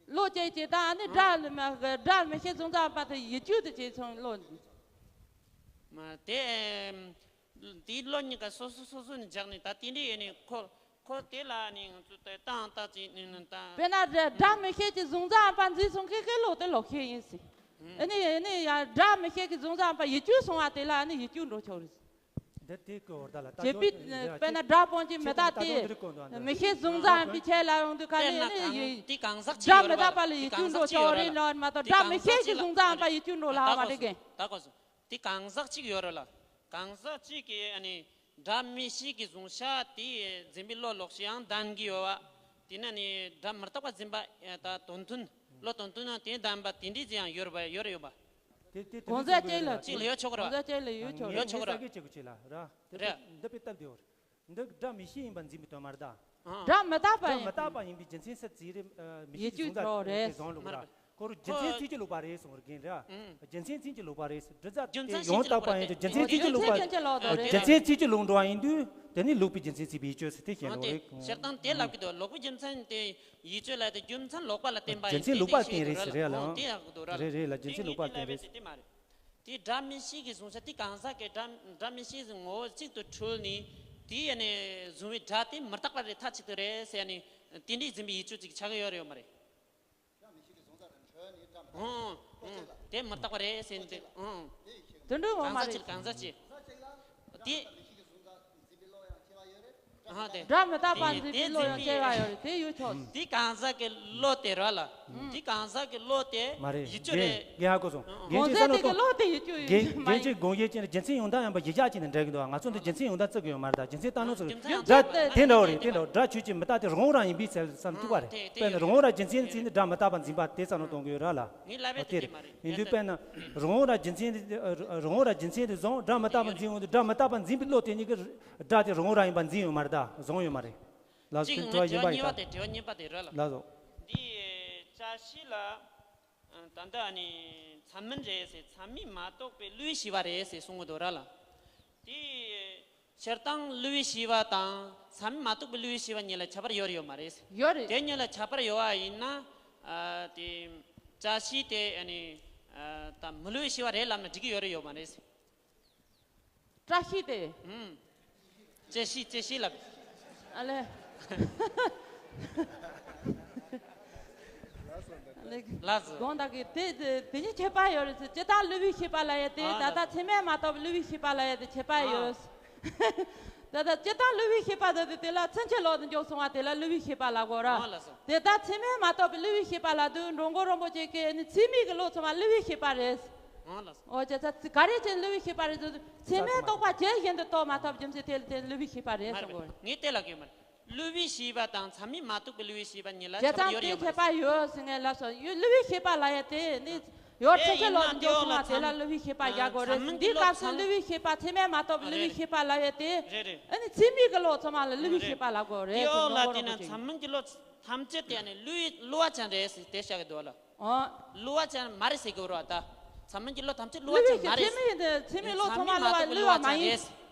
བློ་སྐྱེད་ཀྱི་ད་ཨ་ནི་ཨང་། སྒྲ་ལ་སྒྲ་མིག་ཤེས་གཟུང་བྱ་ཡིན་པ་དེ་ཡིད་དཔྱོད་དུ་བྱས་སོང་བློ། མ་དེ། དེའི་བློ་གཉིས་ཀ་སོ་སོ་སོ་སོ་ནས་སྦྱར་ནས་ད་དེ་འདྲའི་ཡིན་ནས་ཁོ་ཁོ་དེ་ལ་ནི་ང་ཚོ་ད་བཏང་བཏང་ཅིག་ནི་ནི་ད། དཔེར་ན་སྒྲ་སྒྲ་མིག་ཤེས་ཀྱི་གཟུང་བྱ་ཡིན་པ་འཛིན་སོང་ཁེ་ཁེ་ལོག་དེ་ལོག་ཤེས་ཡིན་ཟེར། ཨ་ནི་ཨ་ནི་ཡང་སྒྲ་མིག་ཤེས་ཀྱི་གཟུང་བྱ་ཡིན་པ་ཡིད་དཔྱོད་སོང་བ་དེ་ལ་ཨ་ནི་ཡིད་དཔྱོད་འགྲོ་ཆོག་རེད། འདི་དེ་གི་འོར་ད་ལ་ད་བྱེད་པའི་དཔེར་ན་སྒྲ་སྤོང་གྱི་མི་རྟག་སྟེ་མིག་ཤེས་གཟུང་བྱ་ཡིན་པའི་ཆེད་ལ་ཡོང་དུས་ག་ནས་ཨ་ནི་ཡིད་དེ་གང་ཟག་ཅིག་སྒྲ་ཡོད་མི་རེད་རྟག་པ་ལ་ཡིད་དཔྱོད་འགྲོ་ཆོག་རེད་ལ་མ་གཏོགས་སྒྲ་མིག་ཤེས་ཀྱི་གཟུང་བྱ་ཡིན་པ་ཡིད་དཔྱོད་འགྲོ་ལ་མ་རེད་གི། ད་གོ་སོང་། དེ་གང་ཟག་གཅིག་ཡོད་རེད་ལ། གང་ཟག་གཅིག་གིས་ཨ་ནི་སྒྲ་མིག་ཤེས་ཀྱི་གཟུང་བྱ་དེ་འཛིན་པའི་བློ་ལོག་ཤེས་ཡང་ལྡན་གྱི་ཡོད་པ། དེ་ནས་ནི་སྒྲ་མི་རྟག་པ་འཛིན་པ་ད་དོན་མཐུན་བློ་དོན་མཐུན་ཡང་དེ་ལྡན་པ་དེ་འདྲའི་ཅིག་ཡང་ཡོད་རེད་པ་ཡོད་རེད་ཡོད་པ། དེ་དེ་དེ་གང་ཟག་གཅིག་ལ་གཅིག་ལ་ཡོད་ཆོག་གི་རེད་པ། གང་ཟག་གཅིག་ལ་ཡོད་ཆོག་ཡོད་ཆོག་གི་རེད། ངས་ས་དགེ་བྱེད་དགོས་ཆེ་ལ་ར། དེ་རེད། འདི་པའི་སྟབས་བདེ་བོར། འདི་སྒྲ་མིག་ཤེས་ཡིན་པ་འཛིན་པའི་དོན་མ་རེད་ད། སྒྲ་མི་རྟག་པ་སྒྲ་ཡིན་མི་རྟག་པ་ཡིན་པའི་རྒྱུ་མཚན་ས་རྩིས་རེད། མིག་ཤེས་ཀྱི་གཟུང་བྱ་རེད་བཟང་ལུགས་ར། ཁོ་རྒྱུ་མཚན་ཁོ་ཚིག་གཅིག་ལོག་པ་རེད་གསུངས་རྒན་རེད། ཨང་། རྒྱུ་མཚན་ཚིག་གཅིག་ལོག་པ་རེད། འབྲུ་རྫས་རྒྱུ་དེ་མཚན་ཡོང་ཚིག་གཅིག་ལོག་པ་རེད། རྒྱུ་མཚན་ཚིག་གཅིག་ལོག་པ་རྒྱུ་མཚན་ཚིག་གཅིག་ལོག་རེད། རྒྱུ་མཚན་ཚིག་གཅིག་ལོག་འགྲོ་བ་ཡིན་དུས་དེ་ནི་ལོག་པའི་རྒྱུ་མཚན་ཚིག་པའི་ཡིད་དཔྱོད་ཟེར་དེ་བཤད་ཨང་། ཡོད་རེད། དེ་སྤྱིར་བཏང་དེ་ལབ་ཀྱི་འདུག་ལོག་པའི་རྒྱུ་མཚན་དེ་ཡིད་དཔྱོད་ལ་དེ་རྒྱུ་མཚན་ལོག་པ་ལ་བརྟེན་པ་རྒྱུ་མཚན་ལོག་པ་ལ་བརྟེན་རེད་ཟེར་རེད་ལ། ཨང་། དེ་ཡག་གི་འདུག་ར་ལ། དེ་ཡག་གི་འདུག་ར་ལ། དེ་ངས་དེ་ལབ་པའི་དེ་དེ་མ་རེད། དེ་སྒྲ་མི་ཤེས་ཀྱི་གཟུང་ས་དེ་གང་ཟག་གི་སྒྲ་སྒྲ་མི་ཤེས་ཀྱི་ངོ་བོ་གཅིག་ཏུ་འཁྲུལ་ནས་དེ་ཡ་ནས་བཟུང་བའི་སྒྲ་དེ་མི་རྟག་པ་རེད། མཐའ་གཅིག་ཏུ་རེད་ཟེར་ནས་དེ་འདྲའི་འཛིན་པའི་ཡིད་དཔྱོད་ཅིག་ཆགས་ཀྱི་ཡོད་རེད་ཡོད་མ་རེད། ཨང་། ཨང་། དེ་མི་རྟག་པ་རེད་ཟེར་ནས་དེ་ཨང་། དེ་འདྲ་ཡོད་མ་རེད། གང་ཟག་གཅིག་གང་ཟག་གཅིག་དེ། ཨ་དེ། སྒྲ་མི་རྟག་པ་འཛིན་པའི་བློ་ཡང་སྐྱེ་བ་ཡོད་རེད། དེ་ཡོད་ཆོག་དེ་གང་ཟག་གི་བློ་དེ་ར་ལ། དེ་གང་ཟག་གི་བློ་དེ་མ་རེད། ཡིད་དཔྱོད་རེད། རྒན་ཡག་པོ་སོང་། རྒན་གོང་ཚད་ཚང་དེ་གི་ནང་བློ་དེ་ཡིད་དཔྱོད་ཡོད་རྒན་མ་རྒན་ཡིན། གཅིག་དགོངས་ཡས་ཅན་རྒྱུ་མཚན་ཡོང་སྟངས་ཡང་པ་ཡིད་ཆགས་ཅན་དང་འདྲ་གི་འདུག་ང་ཚོ་འདི་རྒྱུ་མཚན་ཡོང་སྟངས་བརྩི་གི་ཡོད་མ་རེད། ད་རྒྱུ་མཚན་བཏང་ནོ་ཚོ་རྒྱུ་མཚན་སྒྲ་དེ་འདྲ་བ་རེད། དེ་འདྲ་བ་སྒྲ་ཆོས་ཅན་མི་རྟག་སྟེ་རང་རང་ཡིན་པའི་ཚུལ་བསམ་བློ་བཅུག་པ་རེད། དེ་དེ་དཔེར་ན་རང་རང་རྒྱུ་མཚན་ཚིག་ནི་སྒྲ་མི་རྟག་པ་འཛིན་པ་དེ་བསམ་བློ་གཏོང་གི་ཡོད་ར་ལ། ངའི་ལབ་ཡས་དེ་དེ་རེད། མ་རེད། ཡིན་དུས་དཔེར་ན་རང་རང་རྒྱུ་མཚན་དེ་རང་རང་རྒྱུ་མཚན་དེ་བཟུང་སྒྲ་མི་རྟག་པ་འཛིན་ཡོང་དུས་སྒྲ་མི་རྟག་པ་འཛིན་པའི་བློ་དེ་ཉིད་ཀྱི་སྒྲ་དེ་རང་རང་ཡིན་པ་འཛིན་ཡོད་མ་རེད། ད་བཟུང་ཡོད་མ་རེད། ལགས་སོ། གཅིག་དྲི་བ་གཉིས་པ་ཡིན་ད། དྲི་བ་གཉིས་པ་དེ་ར་ལ། ལགས་སོ། འདི་བཀྲ་ཤིས་ལ། ད་ལྟ་ནི་མཚན་མིན་རེད་ཟེར། མཚན་མིན་མ་གཏོགས་པའི་བསླུ་བའི་ཤེས་པ་རེད་ཟེར་གསུང་གི་འདུག་ར་ལ། དེ་སྤྱིར་བཏང་བསླུ་བའི་ཤེས་པ་དང་མཚན་མིན་མ་གཏོགས་པའི་བསླུ་བའི་ཤེས་པ་གཉིས་ལ་ཁྱད་པར་ཡོད་རེད་ཡོད་མ་རེད་ཟེར། ཡོད་རེད། དེ་གཉིས་ལ་ཁྱད་པར་ཡོད་པ་ཡིན་ན། ཨ་དེ་བཀྲ་ཤིས་དེ་ཨ་ནི་ཨ་ད་མི་བསླུ་བའི་ཤེས་པ་རེད་ལབ་ན་འགྲིག་གི་ཡོད་རེད་ཡོད་མ་རེད་ཟེར། བཀྲ་ཤིས་ཏེ། ཧུམ། བཀྲ་ཤིས་བཀྲ་ཤིས་ལབ། ཨ་ལེ། ལགས་སོ། དགོངས་དག་གི་དེ་དེ་དེ་གཉིས་ཁྱད་པར་ཡོད་རེད་ཟེར། སྤྱིར་བཏང་བསླུ་བའི་ཤེས་པ་ལབ་ཡས་དེ་ཨ་ད་ལགས། ད་ཚད་མས་མ་གཏོགས་པའི་བསླུ་བའི་ཤེས་པ་ལབ་ཡས་དེ་ཁྱད་པར་ཨ་ཡོད། ད་ལྟ་སྤྱིར་བཏང་བསླུ་བའི་ཤེས་པ་དེ་དེ་ལ་ཚུན་ཆད་ལོག་ཏུ་འཇོག་སོང་བ་དེ་ལ་བསླུ་བའི་ཤེས་པ་ལབ་དགོས་ར། ཨ་ལགས་སོ། དེ་ལྟར་ཚད་མས་མ་གཏོགས་པའི་བསླུ་བའི་ཤེས་པ་ལབ་དུས་འགྲོ་མགོན་རིན་པོ་ཆེ་གིས་ནི་ཚད་མིན་གྱི་བློ་ཚང་མ་བསླུ་བའི་ཤེས་པ་རེད། ཨ་ལགས་སོ། ཨོ་ཅེ་ཚ་ག་རེ་བྱས་བསླུ་བའི་ཤེས་པ་རེད་ཟེར་དུས་ཚད་མས་རྟོགས་པ་ཇི་བཞིན་དུ་རྟོགས་མ་ཐུབ་རྒྱུ་མཚན་དེ་ལ་བརྟེན་བསླུ་བའི་ཤེས་པ་རེད་གསུང་དགོས་རེད། ངས་དེ་ལ་གོ་མ་རེད། བསླུ་བའི་ཤེས་པ་དང་ཚད་མས་མ་རྟོགས་པའི་བསླུ་བའི་ཤེས་པ་གཉིས་ལ་ཁྱད་པར་ཡོད་རེད་ཡོད་མ་རེད། ཁྱད་པར་ཡོད་ཟེར་ངས་ལབ་སོང་། ཡོད་བསླུ་བའི་ཤེས་པ་ལབ་ཡ་དེ་ནི་ཡོད་ཚད་ཚད་ལོག་ཏུ་འཇོག་སོང་བ་དེ་ལ་བསླུ་བའི་ཤེས་པ་རྒྱག་དགོས་རེད། འདིའི་སྐབས་སུ་བསླུ་བའི་ཤེས་པ་ཚད་མས་མ་རྟོགས་པའི་བསླུ་བའི་ཤེས་པ་ལབ་ཡ་དེ་རེད་རེད། ཨ་ནི་ཚད་མིན་གྱི་བློ་ཚང་མ་ལ་བསླུ་བའི་ཤེས་པ་ལབ་དགོས་རེད་ཟེར་ནོ་གོ་ར་ཅིག་ཚད་མིན་གྱི་བློ་ཐམས་ཅད་དེ་ནི་བསླུ་བའི་བསླུ་བ་ཅན་རེད་ཟེར་དེ་བཤད་ཀྱི་འདུག་ལ། ཨོ། བསླུ་བ་ཅན་མ་རེད་ཟེར་གྱི་རེད་བ་ད། ཚད་མིན་གྱི་བློ་ཐམས་ཅད་བསླུ་བ་ཅན་མ་རེད། ཚད་མིན་ཚད་མིན་བློ་ཚང་མ་བསླུ་བ་བསླུ་བ་མ་ཡིན།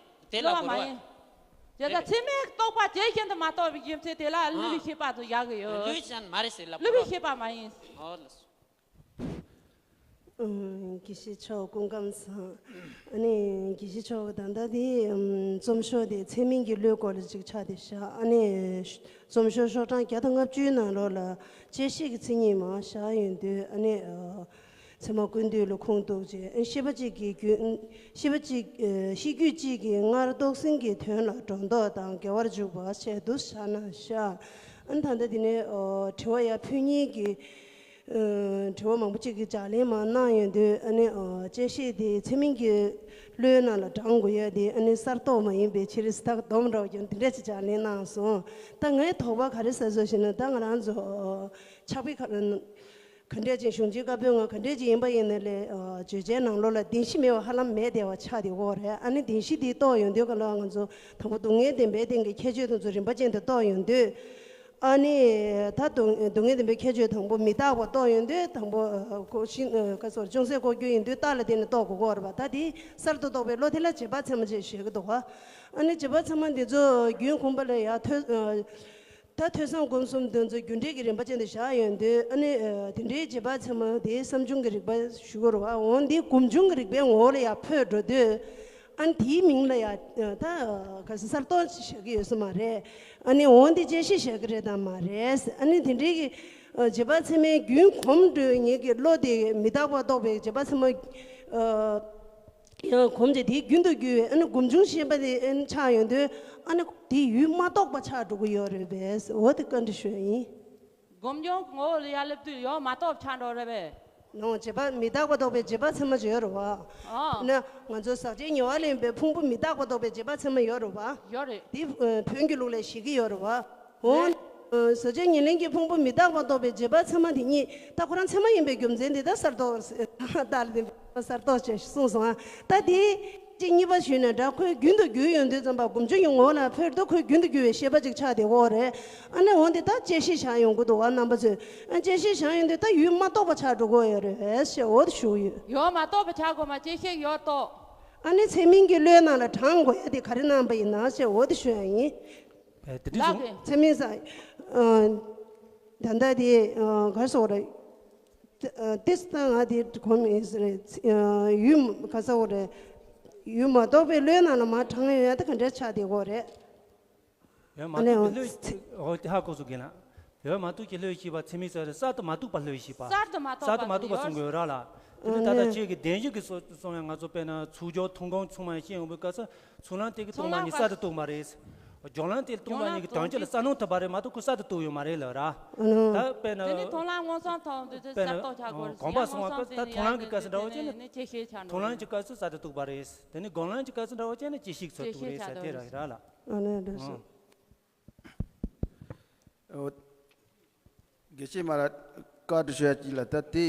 དེ་བསླུ་ལ་བ་མ་གོ་ར། ཡིན། དེ་ལྟར་ཚད་མས་རྟོགས་པ་ཇི་བཞིན་དུ་མ་རྟོགས་པའི་རྒྱུ་མཚན་དེ་ལ་བསླུ་བའི་ཨ་ཤེས་པ་དུ་ཡག་གི་ཡོད། བསླུ་བ་ཅན་མ་རེད་ཟེར་ལབ་བསླུ་བའི་གོ་ར། ཤེས་པ་མ་ཡིན། ཨོ་ལགས་སོ། ཨ། དགེ་བཤེས་མཆོག་སྐུ་ཁམས་བཟང་། ཨ་ནི་དགེ་བཤེས་མཆོག་གིས་ད་ལྟ་དེ་ཨམ་རྩོམ་ཤོག་དེ་ཚད་མིན་གྱི་བློའི་སྐོར་ལ་ཅིག་ཆགས་བསྡད་ཤག་ཨ་ནི་རྩོམ་ཤོག་ཤོག་གྲངས་བརྒྱ་དང་ལྔ་བཅུའི་ནང་ལོགས་ལ་བཅད་ཤེས་ཀྱི་མཚན་ཉིད་མར་བཞག་ཡོང་དུས་ཨ་ནི་ཨ་ཚད་མ་ཀུན་བཏུས་ལ་ཁུངས་གཏུགས་བྱས། ཨ་ཤེས་པ་གཅིག་གིས་རྒྱུད་ཤེས་པ་གཅིག་ཨ་ཤེས་རྒྱུད་གཅིག་གིས་སྔར་རྟོགས་ཟིན་གྱི་དོན་ལ་སྒྲོ་འདོགས་དང་འགལ་བར་འཇུག་པ་བཅས་འདུག་བཞག་ན་བཞག་ཨ་ནི་ད་ལྟ་དེ་ནས་ཨ་དྲི་བ་ཡར་ཕུལ་མཁན་གྱི། ཨ་དྲི་བ་མང་པོ་ཅིག་གི་ལྗགས་ལན་མར་གནང་ཡོང་དུས་ཨ་ནི་ཨ་བཅད་ཤེས་དེ་ཚད་མིན་གྱི་བློའི་ནང་ལ་བགྲང་དགོས་ཡ་དེ་ཨ་ནི་གསར་རྟོགས་མ་ཡིན་པའི་ཕྱིར་ཟེར་ད་སྡོམ་འདྲ་བོ་ཀྱང་དེ་འདྲ་ཅིག་ལྗགས་ལན་གནང་སོང་། ད་ངའི་དོགས་པ་ག་རེ་ཟ་སོང་ཞེ་ན། ད་ང་རང་ཚོ་ཕྱག་དཔེ་ག་ག་འདྲས་ཅིག་གཞུང་ཆེན་བཀའ་པོད་ལྔ་ག་འདྲས་ཅིག་ཡིན་པ་ཡིན་ན་ལས་ཨ་བརྗོད་བྱའི་ནང་ལོགས་ལ་བདེན་བཞི་མེད་པ་ཧ་ལམ་མེད་བསྡད་པ་ཆགས་བསྡད་ཡོད་རེད། ཨ་ནི་བདེན་བཞི་དེ་རྟོགས་ཡོང་དུས་ག་ལ་ང་ཚོ་དང་པོ་སྡུག་བསྔལ་བདེན་པའི་སྟེང་གི་ཁྱད་ཆོས་དེ་ཚོ་རིམ་པ་ཅན་དུ་རྟོགས་ཡོང་དུས། ཨ་ནི་ད་སྡུག་སྡུག་བསྔལ་བདེན་པའི་ཁྱད་ཆོས་དང་པོ་མི་རྟག་པ་རྟོགས་ཡོང་དུས་དང་པོ་ཨ་ཀོ་ཤིང་ཨ་ག་སོར་ཅུང་ཟད་ལྐོག་གྱུར་ཡིན་དུས་རྟགས་ལ་བརྟེན་ནས་རྟོགས་དགོས་ཀྱི་ཡོད་རེད་པ། ད་དེ་གསར་དུ་རྟོགས་པའི་བློ་དེ་ལ་རྗེས་དཔག་ཚད་མ་ཅེས་བཤད་ཀྱི་འདུག་ག་ཨ་ནི་རྗེས་དཔག་ཚད་མ་འདི་ཚོ་རྒྱུན་གོམས་པ་ལ་ཡང་ཐོས་ཨ་ད་ཐོས་བསམ་སྒོམ་གསུམ་འདི་ཚོ་རྒྱུ་འབྲས་ཀྱི་རིམ་པ་ཅན་དུ་བཞག་ཡོང་དུས་ཨ་ནི་ཨ་དེ་འདྲའི་རྗེས་དཔག་ཚད་མ་དེ་བསམ་བྱུང་གི་རིགས་པ་ཞུ་དགོས་རེད་པ། འོ་འདི་སྒོམ་བྱུང་གི་རིགས་པའི་ངོ་བོ་ལ་ཡང་འཕོས་འགྲོ་དུས། ཨ་ནི་དེའི་མིང་ལ་ཡང་ད་ག་ས་གསར་རྟོགས་བཞག་གི་ཡོད་ས་མ་རེད། ཨ་ནི་འོ་འདི་བཅད་ཤེས་བཞག་གི་རེད་དམ་མ་རེད། ཨ་ནི་དེ་འདྲའི་གི་རྗེས་དཔག་ཚད་མའི་རྒྱུན་གོམས་འགྲོ་ངེས་ཀྱི་བློ་དེ་མི་རྟག་པ་རྟོགས་པའི་རྗེས་དཔག་ཚད་མ་ཡང་གོམས་ཏེ་དེའི་རྒྱུན་དུ་གྱུར་བའི་ཨ་ནི་སྒོམ་བྱུང་ཤེས་པ་དེ་ཨ་ནི་ཆགས་ཡོང་དུས་ཨ་ནི་དེའི་ཡུལ་མ་རྟོགས་པ་ཆགས་འགྲོ་གི་ཡོད་རེད་པས། འོ་དེ་བཀའ་འདྲི་ཞུ་ཡ་ཡིན། སྒོམ་བྱུང་ངོ་བོ་ལ་ཡར་སླེབས་དུས་ཡང་མ་རྟོགས་ཆགས་འགྲོ་རེད་པས། ནོ། རྗེས་དཔག་མི་རྟག་པ་རྟོགས་པའི་རྗེས་དཔག་ཚད་མ་ཅིག་ཡོད་རེད་བ། ཨ། ན་ང་ཚོ་ཟག་བཅས་ཉེ་བར་ལེན་པའི་ཕུང་པོ་མི་རྟག་པ་རྟོགས་པའི་རྗེས་དཔག་ཚད་མ་ཡོད་རེད་བ། ཡོད་རེད། དེ་ཨ་བོན་གྱི་ལུགས་ལ་བཞེད་ཀྱི་ཡོད་རེད་བ། འོ། རེད། ཨ་ཟག་བཅས་ཉེར་ལེན་གྱི་ཕུང་པོ་མི་རྟག་པ་རྟོགས་པའི་རྗེས་དཔག་ཚད་མ་དེ་གཉིས་ད་ཁོ་རང་ཚད་མ་ཡིན་པའི་རྒྱུ་མཚན་དེ་ད་གསར་རྟོགས་ད་ལ་དེ་གསར་རྟོགས་ཅེས་གསུངས་སོང་ཨ། ད་དེ། གཅིག་གཉིས་པ་ཞུས་ན་འདྲ། ཁོས་རྒྱུན་དུ་བརྒྱུད་ཡོང་དུས་ཙམ་པ་སྒོམ་ཆུང་གི་ངོ་ལ་ཕེབས་དུས་ཁོས་རྒྱུན་དུ་བརྒྱུད་པའི་ཤེས་པ་ཅིག་ཆགས་བསྡད་ཀྱི་ཡོད་རེད། ཨ་ནི་འོ་འདི་ད་བཅད་ཤེས་བཞག་ཡོང་གི་འདུག་བ། རྣམ་པ་ཚོས། ཨ། བཅད་ཤེས་བཞག་ཡོང་དུས་ད་ཡུལ་མ་རྟོགས་པ་ཆགས་འགྲོ་གི་ཡོད་རེད་ཞེས་འོ་དེ་ཞུ་གི་ཡོད། ཡུལ་མ་རྟོགས་པ་ཆགས་དགོས་མ། བཅད་ཤེས་ཡོད་རྟོགས། ཨ་ནི་ཚད་མིན་གྱི་བློའི་ནང་ལ་དྲངས་དགོས་ཡ་དེ་ག་རེ་གནང་པ་ཡིན་ན་ཞེས་འོ་དེ་ཞུ་ཡ་ཡིན། ཨེ། དེ་འདྲ་ལགས་སོང་། ཀྱི། ཚད་མིན་ས། ཨ། ད་ལྟ་དེ། ཨ། ག་རེ་ཟེར་དགོས་རེད། ཨ། ཏིས་ད་ང་དེ་གོ་མི་ཟེར་རེད། ཨ། ཡུལ་ག་ཟེར་དགོས་རེད། ཡུལ་མ་རྟོགས་པའི་བློའི་ནང་ལ་མར་དྲངས་ཡོང་ཡ་དེ་ག་འདྲ་ཆགས་བསྡད་ཀྱི་ཡོད་རེད། ཡུལ་མ་ཨ་ནི་རྟོགས་པའི་བློའི། འོ་དེ་ཧ་གོ་སོང་གི་ན། ཡུལ་མ་རྟོགས་ཀྱི་བློའི་ཤེས་པ་ཚད་མིན་ས་རེད། གསར་དུ་མ་རྟོགས་པ་བློའི་ཤེས་པ། གསར་དུ་མ་རྟོགས་པ། གསར་དུ་མ་རྟོགས་པ་གསུང་གི་ཡོད་ར་ལ། དེ་ནི་ད་ལྟ་ཨ་ནི་ཁྱེད་ཀྱི་བདེན་བཞི་གི་སོ་སོང་ཡང་ང་ཚོ་དཔེར་ན་ཚུལ་འཆོས་མཐོང་སྒོམ་ཚང་མ་ཤེས་ཡོང་བའི་སྐབས་སུ་ཚུར་ལན་དེ་གི་སྟོང་པ་ཉིད་གསར་དུ་རྟོགས་མ་རེད། སྦྱོར་ལན་དེ་སྟོང་པ་ཉིད་ཀྱི་དོན་སྤྱི་ལ་གསལ་སྣང་ཐུབ་པ་རེད་མ་གཏོགས་ཁོ་གསར་དུ་རྟོགས་ཡོད་མ་རེད་ལབ་ར། ཨ་ནི། ད་དཔེར་ན། དེ་ནི་མཐོང་ལམ་མངོན་སུམ་མཐོང་དུས་དེ་དཔེར་ན་གསར་རྟོགས་ཆགས་དགོས་རེད། གོམས་པ་སོང་བ་སྐབས་ད་མཐོང་ལམ་གྱི་སྐབས་སུ་འདྲ་བོ་བྱས་ན། ནི་ཅི་ཤེས་ཆགས་འགྲོ། མཐོང་ལམ་གྱི་སྐབས་སུ་གསར་དུ་རྟོགས་པ་རེད། དེ་ནི་སྒོམ་ལམ་གྱི་སྐབས་སུ་འདྲ་བོ་བྱས་ན་བཅད་ཤེས་ཚུར་རྟོགས་རེད་ཟེར་དེ་ར་ར་ལ། ཨ་ནི་འདྲ་སོང་། ཨོ། དགེ་བཤེས་མ་ལ་བཀའ་འདྲི་ཞུ་ཡ་གཅིག་ལ། ད་དེ་འདི་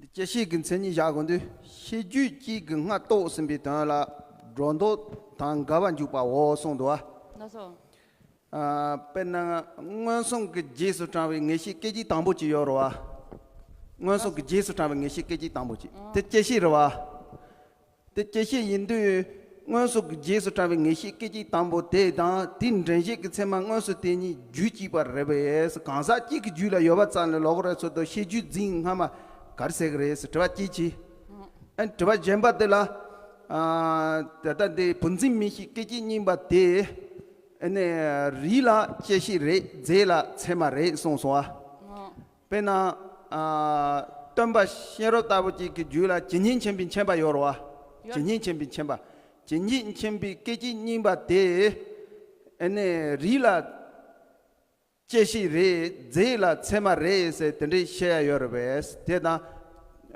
བཅད་ཤེས་ཀྱི་མཚན་ཉིད་བཞག་དགོས་དུས། ཤེས་རྒྱུད་གཅིག་གིས་སྔར་རྟོགས་ཟིན་པའི་དོན་ལ་སྒྲོ་འདོགས་དང་འགལ་བར་འཇུག་པའོ་གསུངས་འདུག་བ། ལགས་སོ། ཨ། དཔེར་ན་མངོན་སུམ་གྱི་རྗེས་སུ་འབྲང་བའི་ངེས་ཤེས་སྐད་ཅིག་དང་པོ་ཅིག་ཡོད་རེད་བ། མངོན་སུམ་གྱི་རྗེས་སུ་འབྲང་བའི་ངེས་ཤེས་སྐད་ཅིག་དང་པོ་ཅིག། ཨང་། དེ་བཅད་ཤེས་རེད་བ། དེ་བཅད་ཤེས་ཡིན་དུས། མངོན་སུམ་གྱི་རྗེས་སུ་འབྲང་བའི་ངེས་ཤེས་སྐད་ཅིག་དང་པོ་དེ་དང་དེའི་འདྲེན་བྱེད་ཀྱི་ཚད་མ་མངོན་སུམ་དེ་གཉིས་རྒྱུད་གཅིག་པ་རེད་པས། གང་ཟག་གཅིག་གི་རྒྱུད་ལ་ཡོད་པ་ཙམ་ལས་ལོགས་ར་ཚུལ་དུ་ཤེས་རྒྱུད་འཛིན་སྔ་མ་ག་རེ་ཟེར་གི་རེད་ཟེར་དྲི་བ་གཅིག་བྱས། ཨ། དྲི་བ་གཞན་པ་དེ་ལ། ཨ། ད་ལྟ་འདི་བུམ་འཛིན་མིག་ཤེས་སྐད་ཅིག་གཉིས་པ་དེ། ཨ་ནི་རིགས་ལ་བཅད་ཤེས་རེད། རྫས་ལ་ཚད་མ་རེད་གསུངས་སོང་ཨ། དཔེར་ན། ཨ། སྟོན་པ་གཤེན་རབ་ལྟ་བུ་ཅིག་གི་རྒྱུད་ལ་ཇི་སྙེད་མཁྱེན་པའི་མཁྱེན་པ་ཡོད་རེད་བ། ཡོད། ཇི་སྙེད་མཁྱེན་པའི་མཁྱེན་པ། ཇི་སྙེད་མཁྱེན་པའི་སྐད་ཅིག་གཉིས་པ་དེ། ཨ་ནི་རིགས་ལ་བཅད་ཤེས་རེད། རྫས་ལ་ཚད་མ་རེད་ཟེར་དེ་འདྲའི་བཤད་ཡ་ཡོད་རེད་པས། དེ་དང་།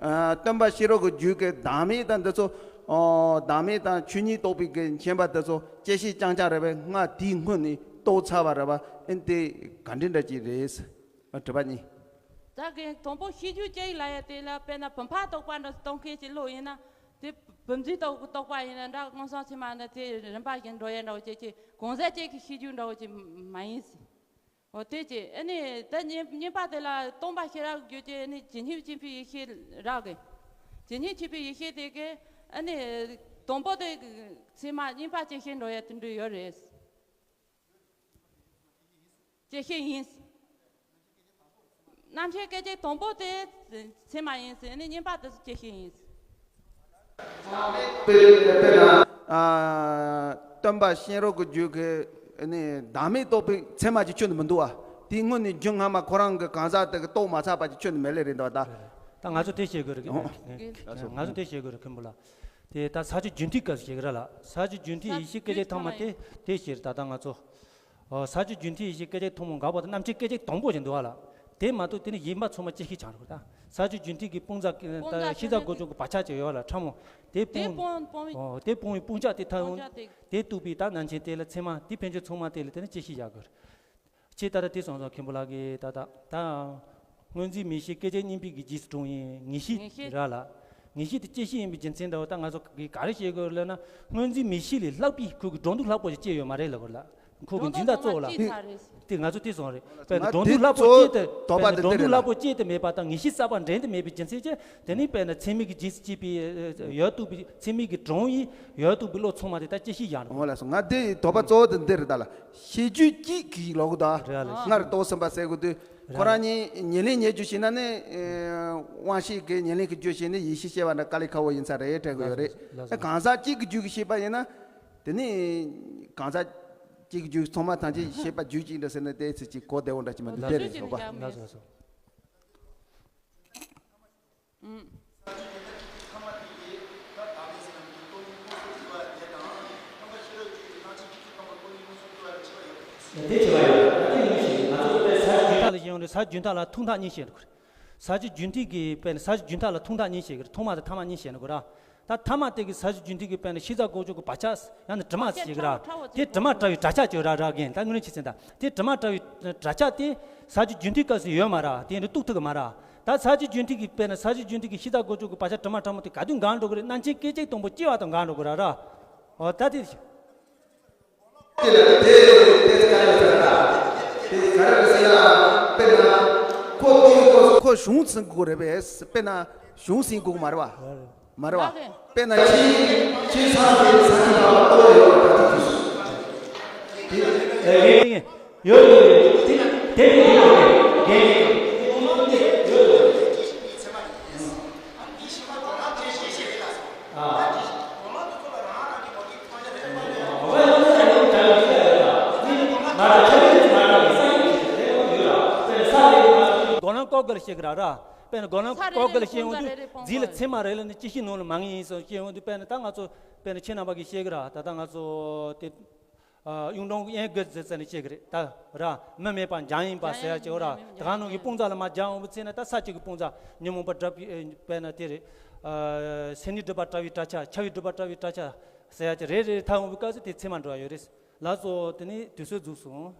ཨ། སྟོན་པ་གཤེན་རབ་ཀྱི་རྒྱུད་ཀྱི་བདག་མེད་དང་འདི་ཚོ། ཨོ། བདག་མེད་དང་ཆོས་ཉིད་རྟོགས་པའི་གི་མཁྱེན་པ་དེ་ཚོ་བཅད་ཤེས་རྐྱང་རྐྱང་རེད་པས། སྔར་དེའི་སྔོན་ནས་རྟོགས་ཚར་བ་རེད་པ། ཨ་ནི་དེ་ག་འདྲ་འདྲ་ཅིག་རེད། ཨ། དྲི་བ་གཉིས། ད་གིན་དང་པོ་ཤེས་རྒྱུད་ཅིག་ལ་ཡ་དེ་ལ་དཔེར་ན་བུམ་པ་རྟོགས་པ་འདྲ་རྟོགས་མཁན་ཅིག་བློ་ཡིན་ན། དེ་བུམ་འཛིན་རྟོགས་རྟོགས་པ་ཡིན་ན་འདྲ། མངོན་སུམ་ཚད་མ་ནི་དེ་རིམ་པ་བཞིན་འགྲོ་ཡ་འདྲ་བོ་ཅིག་ཅིག་གང་ཟག་གཅིག་གི་ཤེས་རྒྱུད་འདྲ་བོ་ཅིག་མ་ཡིན་ཟེར། འོ་དེ་ཅིག། ཨ་ནི་ད་གཉིས་གཉིས་པ་དེ་ལ་སྟོན་པ་ཤེས་རབ་རྒྱུད་ཀྱི་ཨ་ནི་ཇི་སྙེད་མཁྱེན་པའི་ཡེ་ཤེས་རག་གི། ཇི་སྙེད་མཁྱེན་པའི་ཡེ་ཤེས་དེ་གི་ཨ་ནི་དང་པོ་དེ་ཚད་མ། གཉིས་པ་བཅད་ཤེས་འགྲོ་ཡ་དེ་འདྲ་ཡོད་རེད། བཅད་ཤེས་ཡིན། རྣམ་མཁྱེན་སྐད་ཅིག་དང་པོ་དེ་ཚད་མ་ཡིན་ཟེར་ནས། གཉིས་པ་དེ་བཅད་ཤེས་ཡིན། དཔེར་ན། ཨ། སྟོན་པ་གཤེན་རབ་ཀྱི་རྒྱུད་ཀྱི་ནི་བདག་མེད་རྟོགས་པའི་ཚད་མ་གྱི་ཆོས་འདི་མི་འདུག་བ། དེའི་སྔོན་ནས་རྒྱུད་སྔ་མ་ཁོ་རང་གི་གང་ཟག་དེ་གི་རྟོགས་མ་ཚར་བ་གྱི་ཆོས་འདི་མེད་ལེ་རེད་འདུག་བ་ད། ད་ང་ཚོ་དེ་བཤད་དགོས་རེད། ཨོ། ང་ཚོ་དེ་བཤད་དགོས་རེད་མཁན་པོ་ལགས། དེ་ད་ས་བཅུད་རྒྱུན་མཐུད་སྐབས་སུ་བཤད་གི་ར་ལགས། ས་བཅུད་རྒྱུན་མཐུད་ཡེ་ཤེས་སྐད་ཅིག་ཐོག་མ་དེ་དེ་བཤད་རེད། ད་ལྟ་ང་ཚོ། ཨོ། ས་བཅུད་རྒྱུན་མཐུད་ཡེ་ཤེས་སྐད་ཅིག་ཐོག་མ་འགག་པ་དང་རྣམ་མཁྱེན་སྐད་ཅིག་དང་པོ་ཞིག་འདུག་བ་ལགས། དེ་མ་གཏོགས་དེ་ནི་གཞན་པ་ཚང་མ་བཅད་ཤེས་ཆགས་འགྲོ། ད་ས་བཅུད་རྒྱུན་མཐུད་ཀྱི་སྤུངས་རྩ་ད་ཤེས་རབ་སྒོ་ལྕོག་གི་བག་ཆགས་ཅིག་ཡོད་བ་ལགས། ཕྲ་མོ། དེ་དེ་སྤུངས། སྤུངས་སྤུངས། ཨོ། དེ་སྤུངས་པའི་སྤུངས་ཆ་དེ་ཐ། སྤུངས་ཆ་དེ། དེ་གཏུགས་པའི་ད་རྣམ་མཁྱེན་དེ་ལ་ཚད་མ་དེ་ཕན་ཆད་ཚང་མ་དེ་ལ་དེ་ནི་བཅད་ཤེས་བཞག་དགོས། ཅེས་ད་ལྟ་དེ་སོང་ཙང་མཁན་པོ་ལགས་ཀྱིས་ད་ལྟ་ད་སྔོན་འཛིན་མིག་ཤེས་སྐད་ཅིག་གཉིས་པའི་གི་རྗེས་སུ་འབྲང་བའི་ངེས་ཤེས། ངེས་ཤེས། ར་ལགས། ངེས་ཤེས་དེ་བཅད་ཤེས་ཡིན་པའི་རྒྱུ་མཚན་འདྲ་བོ་ད་ང་ཚོ་གིས་ག་རེ་བཤད་དགོས་ལབ་ན། སྔོན་འཛིན་མིག་ཤེས་ལས་ལྷག་པའི་ཁོ་གི་སྒྲོ་འདོགས་ལྷག་པོ་ཞིག་བཅད་ཡོད་མ་རེད་ལབ་དགོས་ལགས། ཁོ་གི་འཛིན་སྟངས་གཙོ་བོ་ལ། སྒྲོ་འདོགས་ཚང་མ་བཅད་ཚར་རེད། དེ་ང་ཚོ་དེ་སོང་རེད། དཔེར་ན་ང་སྒྲོ་འདོགས་ལྷག་པོ་བཅད་དེ། དེ་དཔེར་ན་སྒྲོ་འདོགས་ལྷག་པོ་བཅད་དེ་མེད་པ་དང་ངེས་ཤེས་གསར་པ་འདྲེན་དེ་མེད་པའི་རྒྱུ་མཚན་གྱིས། དེ་ནི་དཔེར་ན་ཚད་མིན་གྱི་རྗེས་སུ་སྐྱེས་པའི་ཡུལ་རྟོགས་པའི་ཚད་མིན་གྱི་སྒྲོ་འདོགས་ཡིན། ཡུལ་རྟོགས་པའི་བློ་ཚང་མ་དེ་ད་བཅད་ཤེས་བཞག་ནས། འོ་ལགས་སོ། ང་དེ་དོགས་པ་གཙོ་བོ་དེ་འདི་རེད་ད་ལགས། ཤེས་རྒྱུད་གཅིག་གིས་ལབ་དགོས་ད། རེད་ལགས། སྔར་རྟོགས་ཟིན་པ་ཟེར་དགོས་དུས། རེད་ལགས། ཁོ་རང་གཉིས་ཉེར་ལེན་ཉེར་རྒྱུ་བྱས་ན་ནི། ཨེ། དབང་ཤེས་ཀྱི་ཉེར་ལེན་གྱི་རྒྱུ་བྱས་ནས་ཡེ་ཤེས་སྐྱེ་བ་འདྲ་དཀའ་ལས་ཁག་པོ་ཡིན་ས་རེད་དྲན་གྱི་ཡོད་རེད། ལགས་སོ། གང་ཟག་གཅིག་གི་རྒྱུད་ཀྱི་ཤེས་པ་ཡིན་ན། དེ་ནི་གང་ཟག་གཅིག་གི་རྒྱུད་ཚང་མ་ཐམས་ཅད་ཤེས་པ་རྒྱུད་གཅིག་འདྲ་ཟེར་ན་དེ་ཚེ་གཅིག་གོ་བདེ་བོ་འདྲ་ཅིག་མི་འདུག་དེ་རེད། ལགས་སོ། ལགས་སོ། ལགས་སོ། ཨུམ། དེ་བྱེད་པ་ཡོད། ད་དེ་ཡིན་ཞིང་ང་ཚོ་དཔེ་ས་རྒྱུན་མཐའ་ལ་བཤད་ཡོང་དུས་ས་རྒྱུན་མཐའ་ལ་ཐུག་མཐའ་གཉིས་བཤད་འདུག་ས་བཅུད་རྒྱུན་མཐུད་ཀྱི་དཔེར་ན་ས་བཅུད་རྒྱུན་མཐའ་ལ་ཐུག་མཐའ་གཉིས་བཤད་ཀྱི་རེད། ཐོག་མ་དང་ཐ་མ་གཉིས་བཤད་འདུག་ར། ད་ཐ་མ་དེ་གི་ས་བཅུད་རྒྱུན་མཐུད་ཀྱི་དཔེར་ན་ཤེས་བྱ་སྒོ་ལྕོག་གི་བག་ཆགས་ཡང་ན་དྲི་མ་ཟེར་གྱི་ར། དེ་དྲི་མ་བྲལ་བའི་བག་ཆགས་ཅིག་ར་ར་རྒན་ད་དངོས་གནས་ཆེ་ཚན་ད་དེ་དྲི་མ་བྲལ་བའི་བག་ཆགས་དེ་ས་བཅུད་རྒྱུན་མཐུད་སྐབས་སུ་ཡོད་མ་ར། དེ་ཡིན་དུས་རྟོགས་ཐུབ་ཀྱི་མ་ར། ད་ས་བྱི་རྒྱུན་མཐུད་ཀྱི་དཔེར་ན་ས་བྱི་རྒྱུན་མཐུད་ཀྱི་ཤི་ད་གོ་ཅོག་གི་བག་ཆགས་དྲི་མ་ཕྲ་མོ་དེ་ག་དུས་འགག་འགྲོ་གི་རེད། སྣང་ཆེན་སྐད་ཅིག་དང་པོ་སྐྱེ་བ་དང་འགག་འགྲོ་གི་ར་ར། འོ་ད་དེ། དེ་ལ་དེ་དེ་ག་རེ་ཟེར་ན། དེ་ག་རེ་ཟེར་ན། དཔེར་ན་ཁོ་དེ་ཁོ་ཁོ་གཞུང་ཟིན་དགོས་རེད་པས། དཔེར་ན་གཞུང་ཟིན་དགོས་མ་རེད་བ། མ་རེད་བ། དཔེར་ན་ཁྱི་ཁྱི་ཚང་གི་ས་ཆ་ལ་ལྟོ་ཡོད་པ་ད་དེ་དུས་སུ། དེ་ཡོད་ཡོད་ཡོད། དེ་དེ་དེ་ཡོད་རེད། དེ་ཡོད་ཡོད། མགོ་ལོག་ཀོ་ག་ལ་བཤད་གི་ར་ར། དཔེར་ན་མགོ་ལོག་ཀོ་ག་ལ་བཤད་ཡོང་དུས་རྫི་ལ་ཚེར་མ་རེད་ལབ་ནས་ཅི་ཞིག་ནང་ལ་མ་ངེས་ཡིན་སོང་བཤད་ཡོང་དུས་དཔེར་ན་ད་ང་ཚོ་དཔེར་ན་ཁྱེད་རྣམ་པ་གིས་བཤད་གི་ར། ད་ལྟ་ང་ཚོ་དེ། ཨ། གཡུང་དྲུང་གཡས་དགུ་ཟེར་ཟེར་ནས་བཤད་གི་རེད་ད་ར། མི་མེད་པ་འཇམ་ཡིན་པ་ཟེར་ཡ་ཅིག་ཡོད་ར། ད་ག་ནང་གི་དཔུང་རྩ་ལ་མ་འཇམ་འོང་བའི་ཚེ་ན་ད་ས་བྱི་གི་དཔུང་རྩ་ཉོན་མོངས་པ་དགྲ་བོའི་དཔེར་ན་དེ་རེད། ཨ། སེམས་ཉིད་སྒྲིབ་པ་བྲལ་བའི་གྲྭ་ཆ། འཆལ་བའི་སྒྲིབ་པ་བྲལ་བའི་གྲྭ་ཆ་ཟེར་ཡ་ཅིག་རེད་རེད། ད་འོང་བའི་སྐབས་སུ་དེ་ཚེར་མ་འགྲོ་བ་ཡོད་རེད། ལགས་སོ། དེ་ནས་དུས་ཚོད་རྫོགས་སོང་།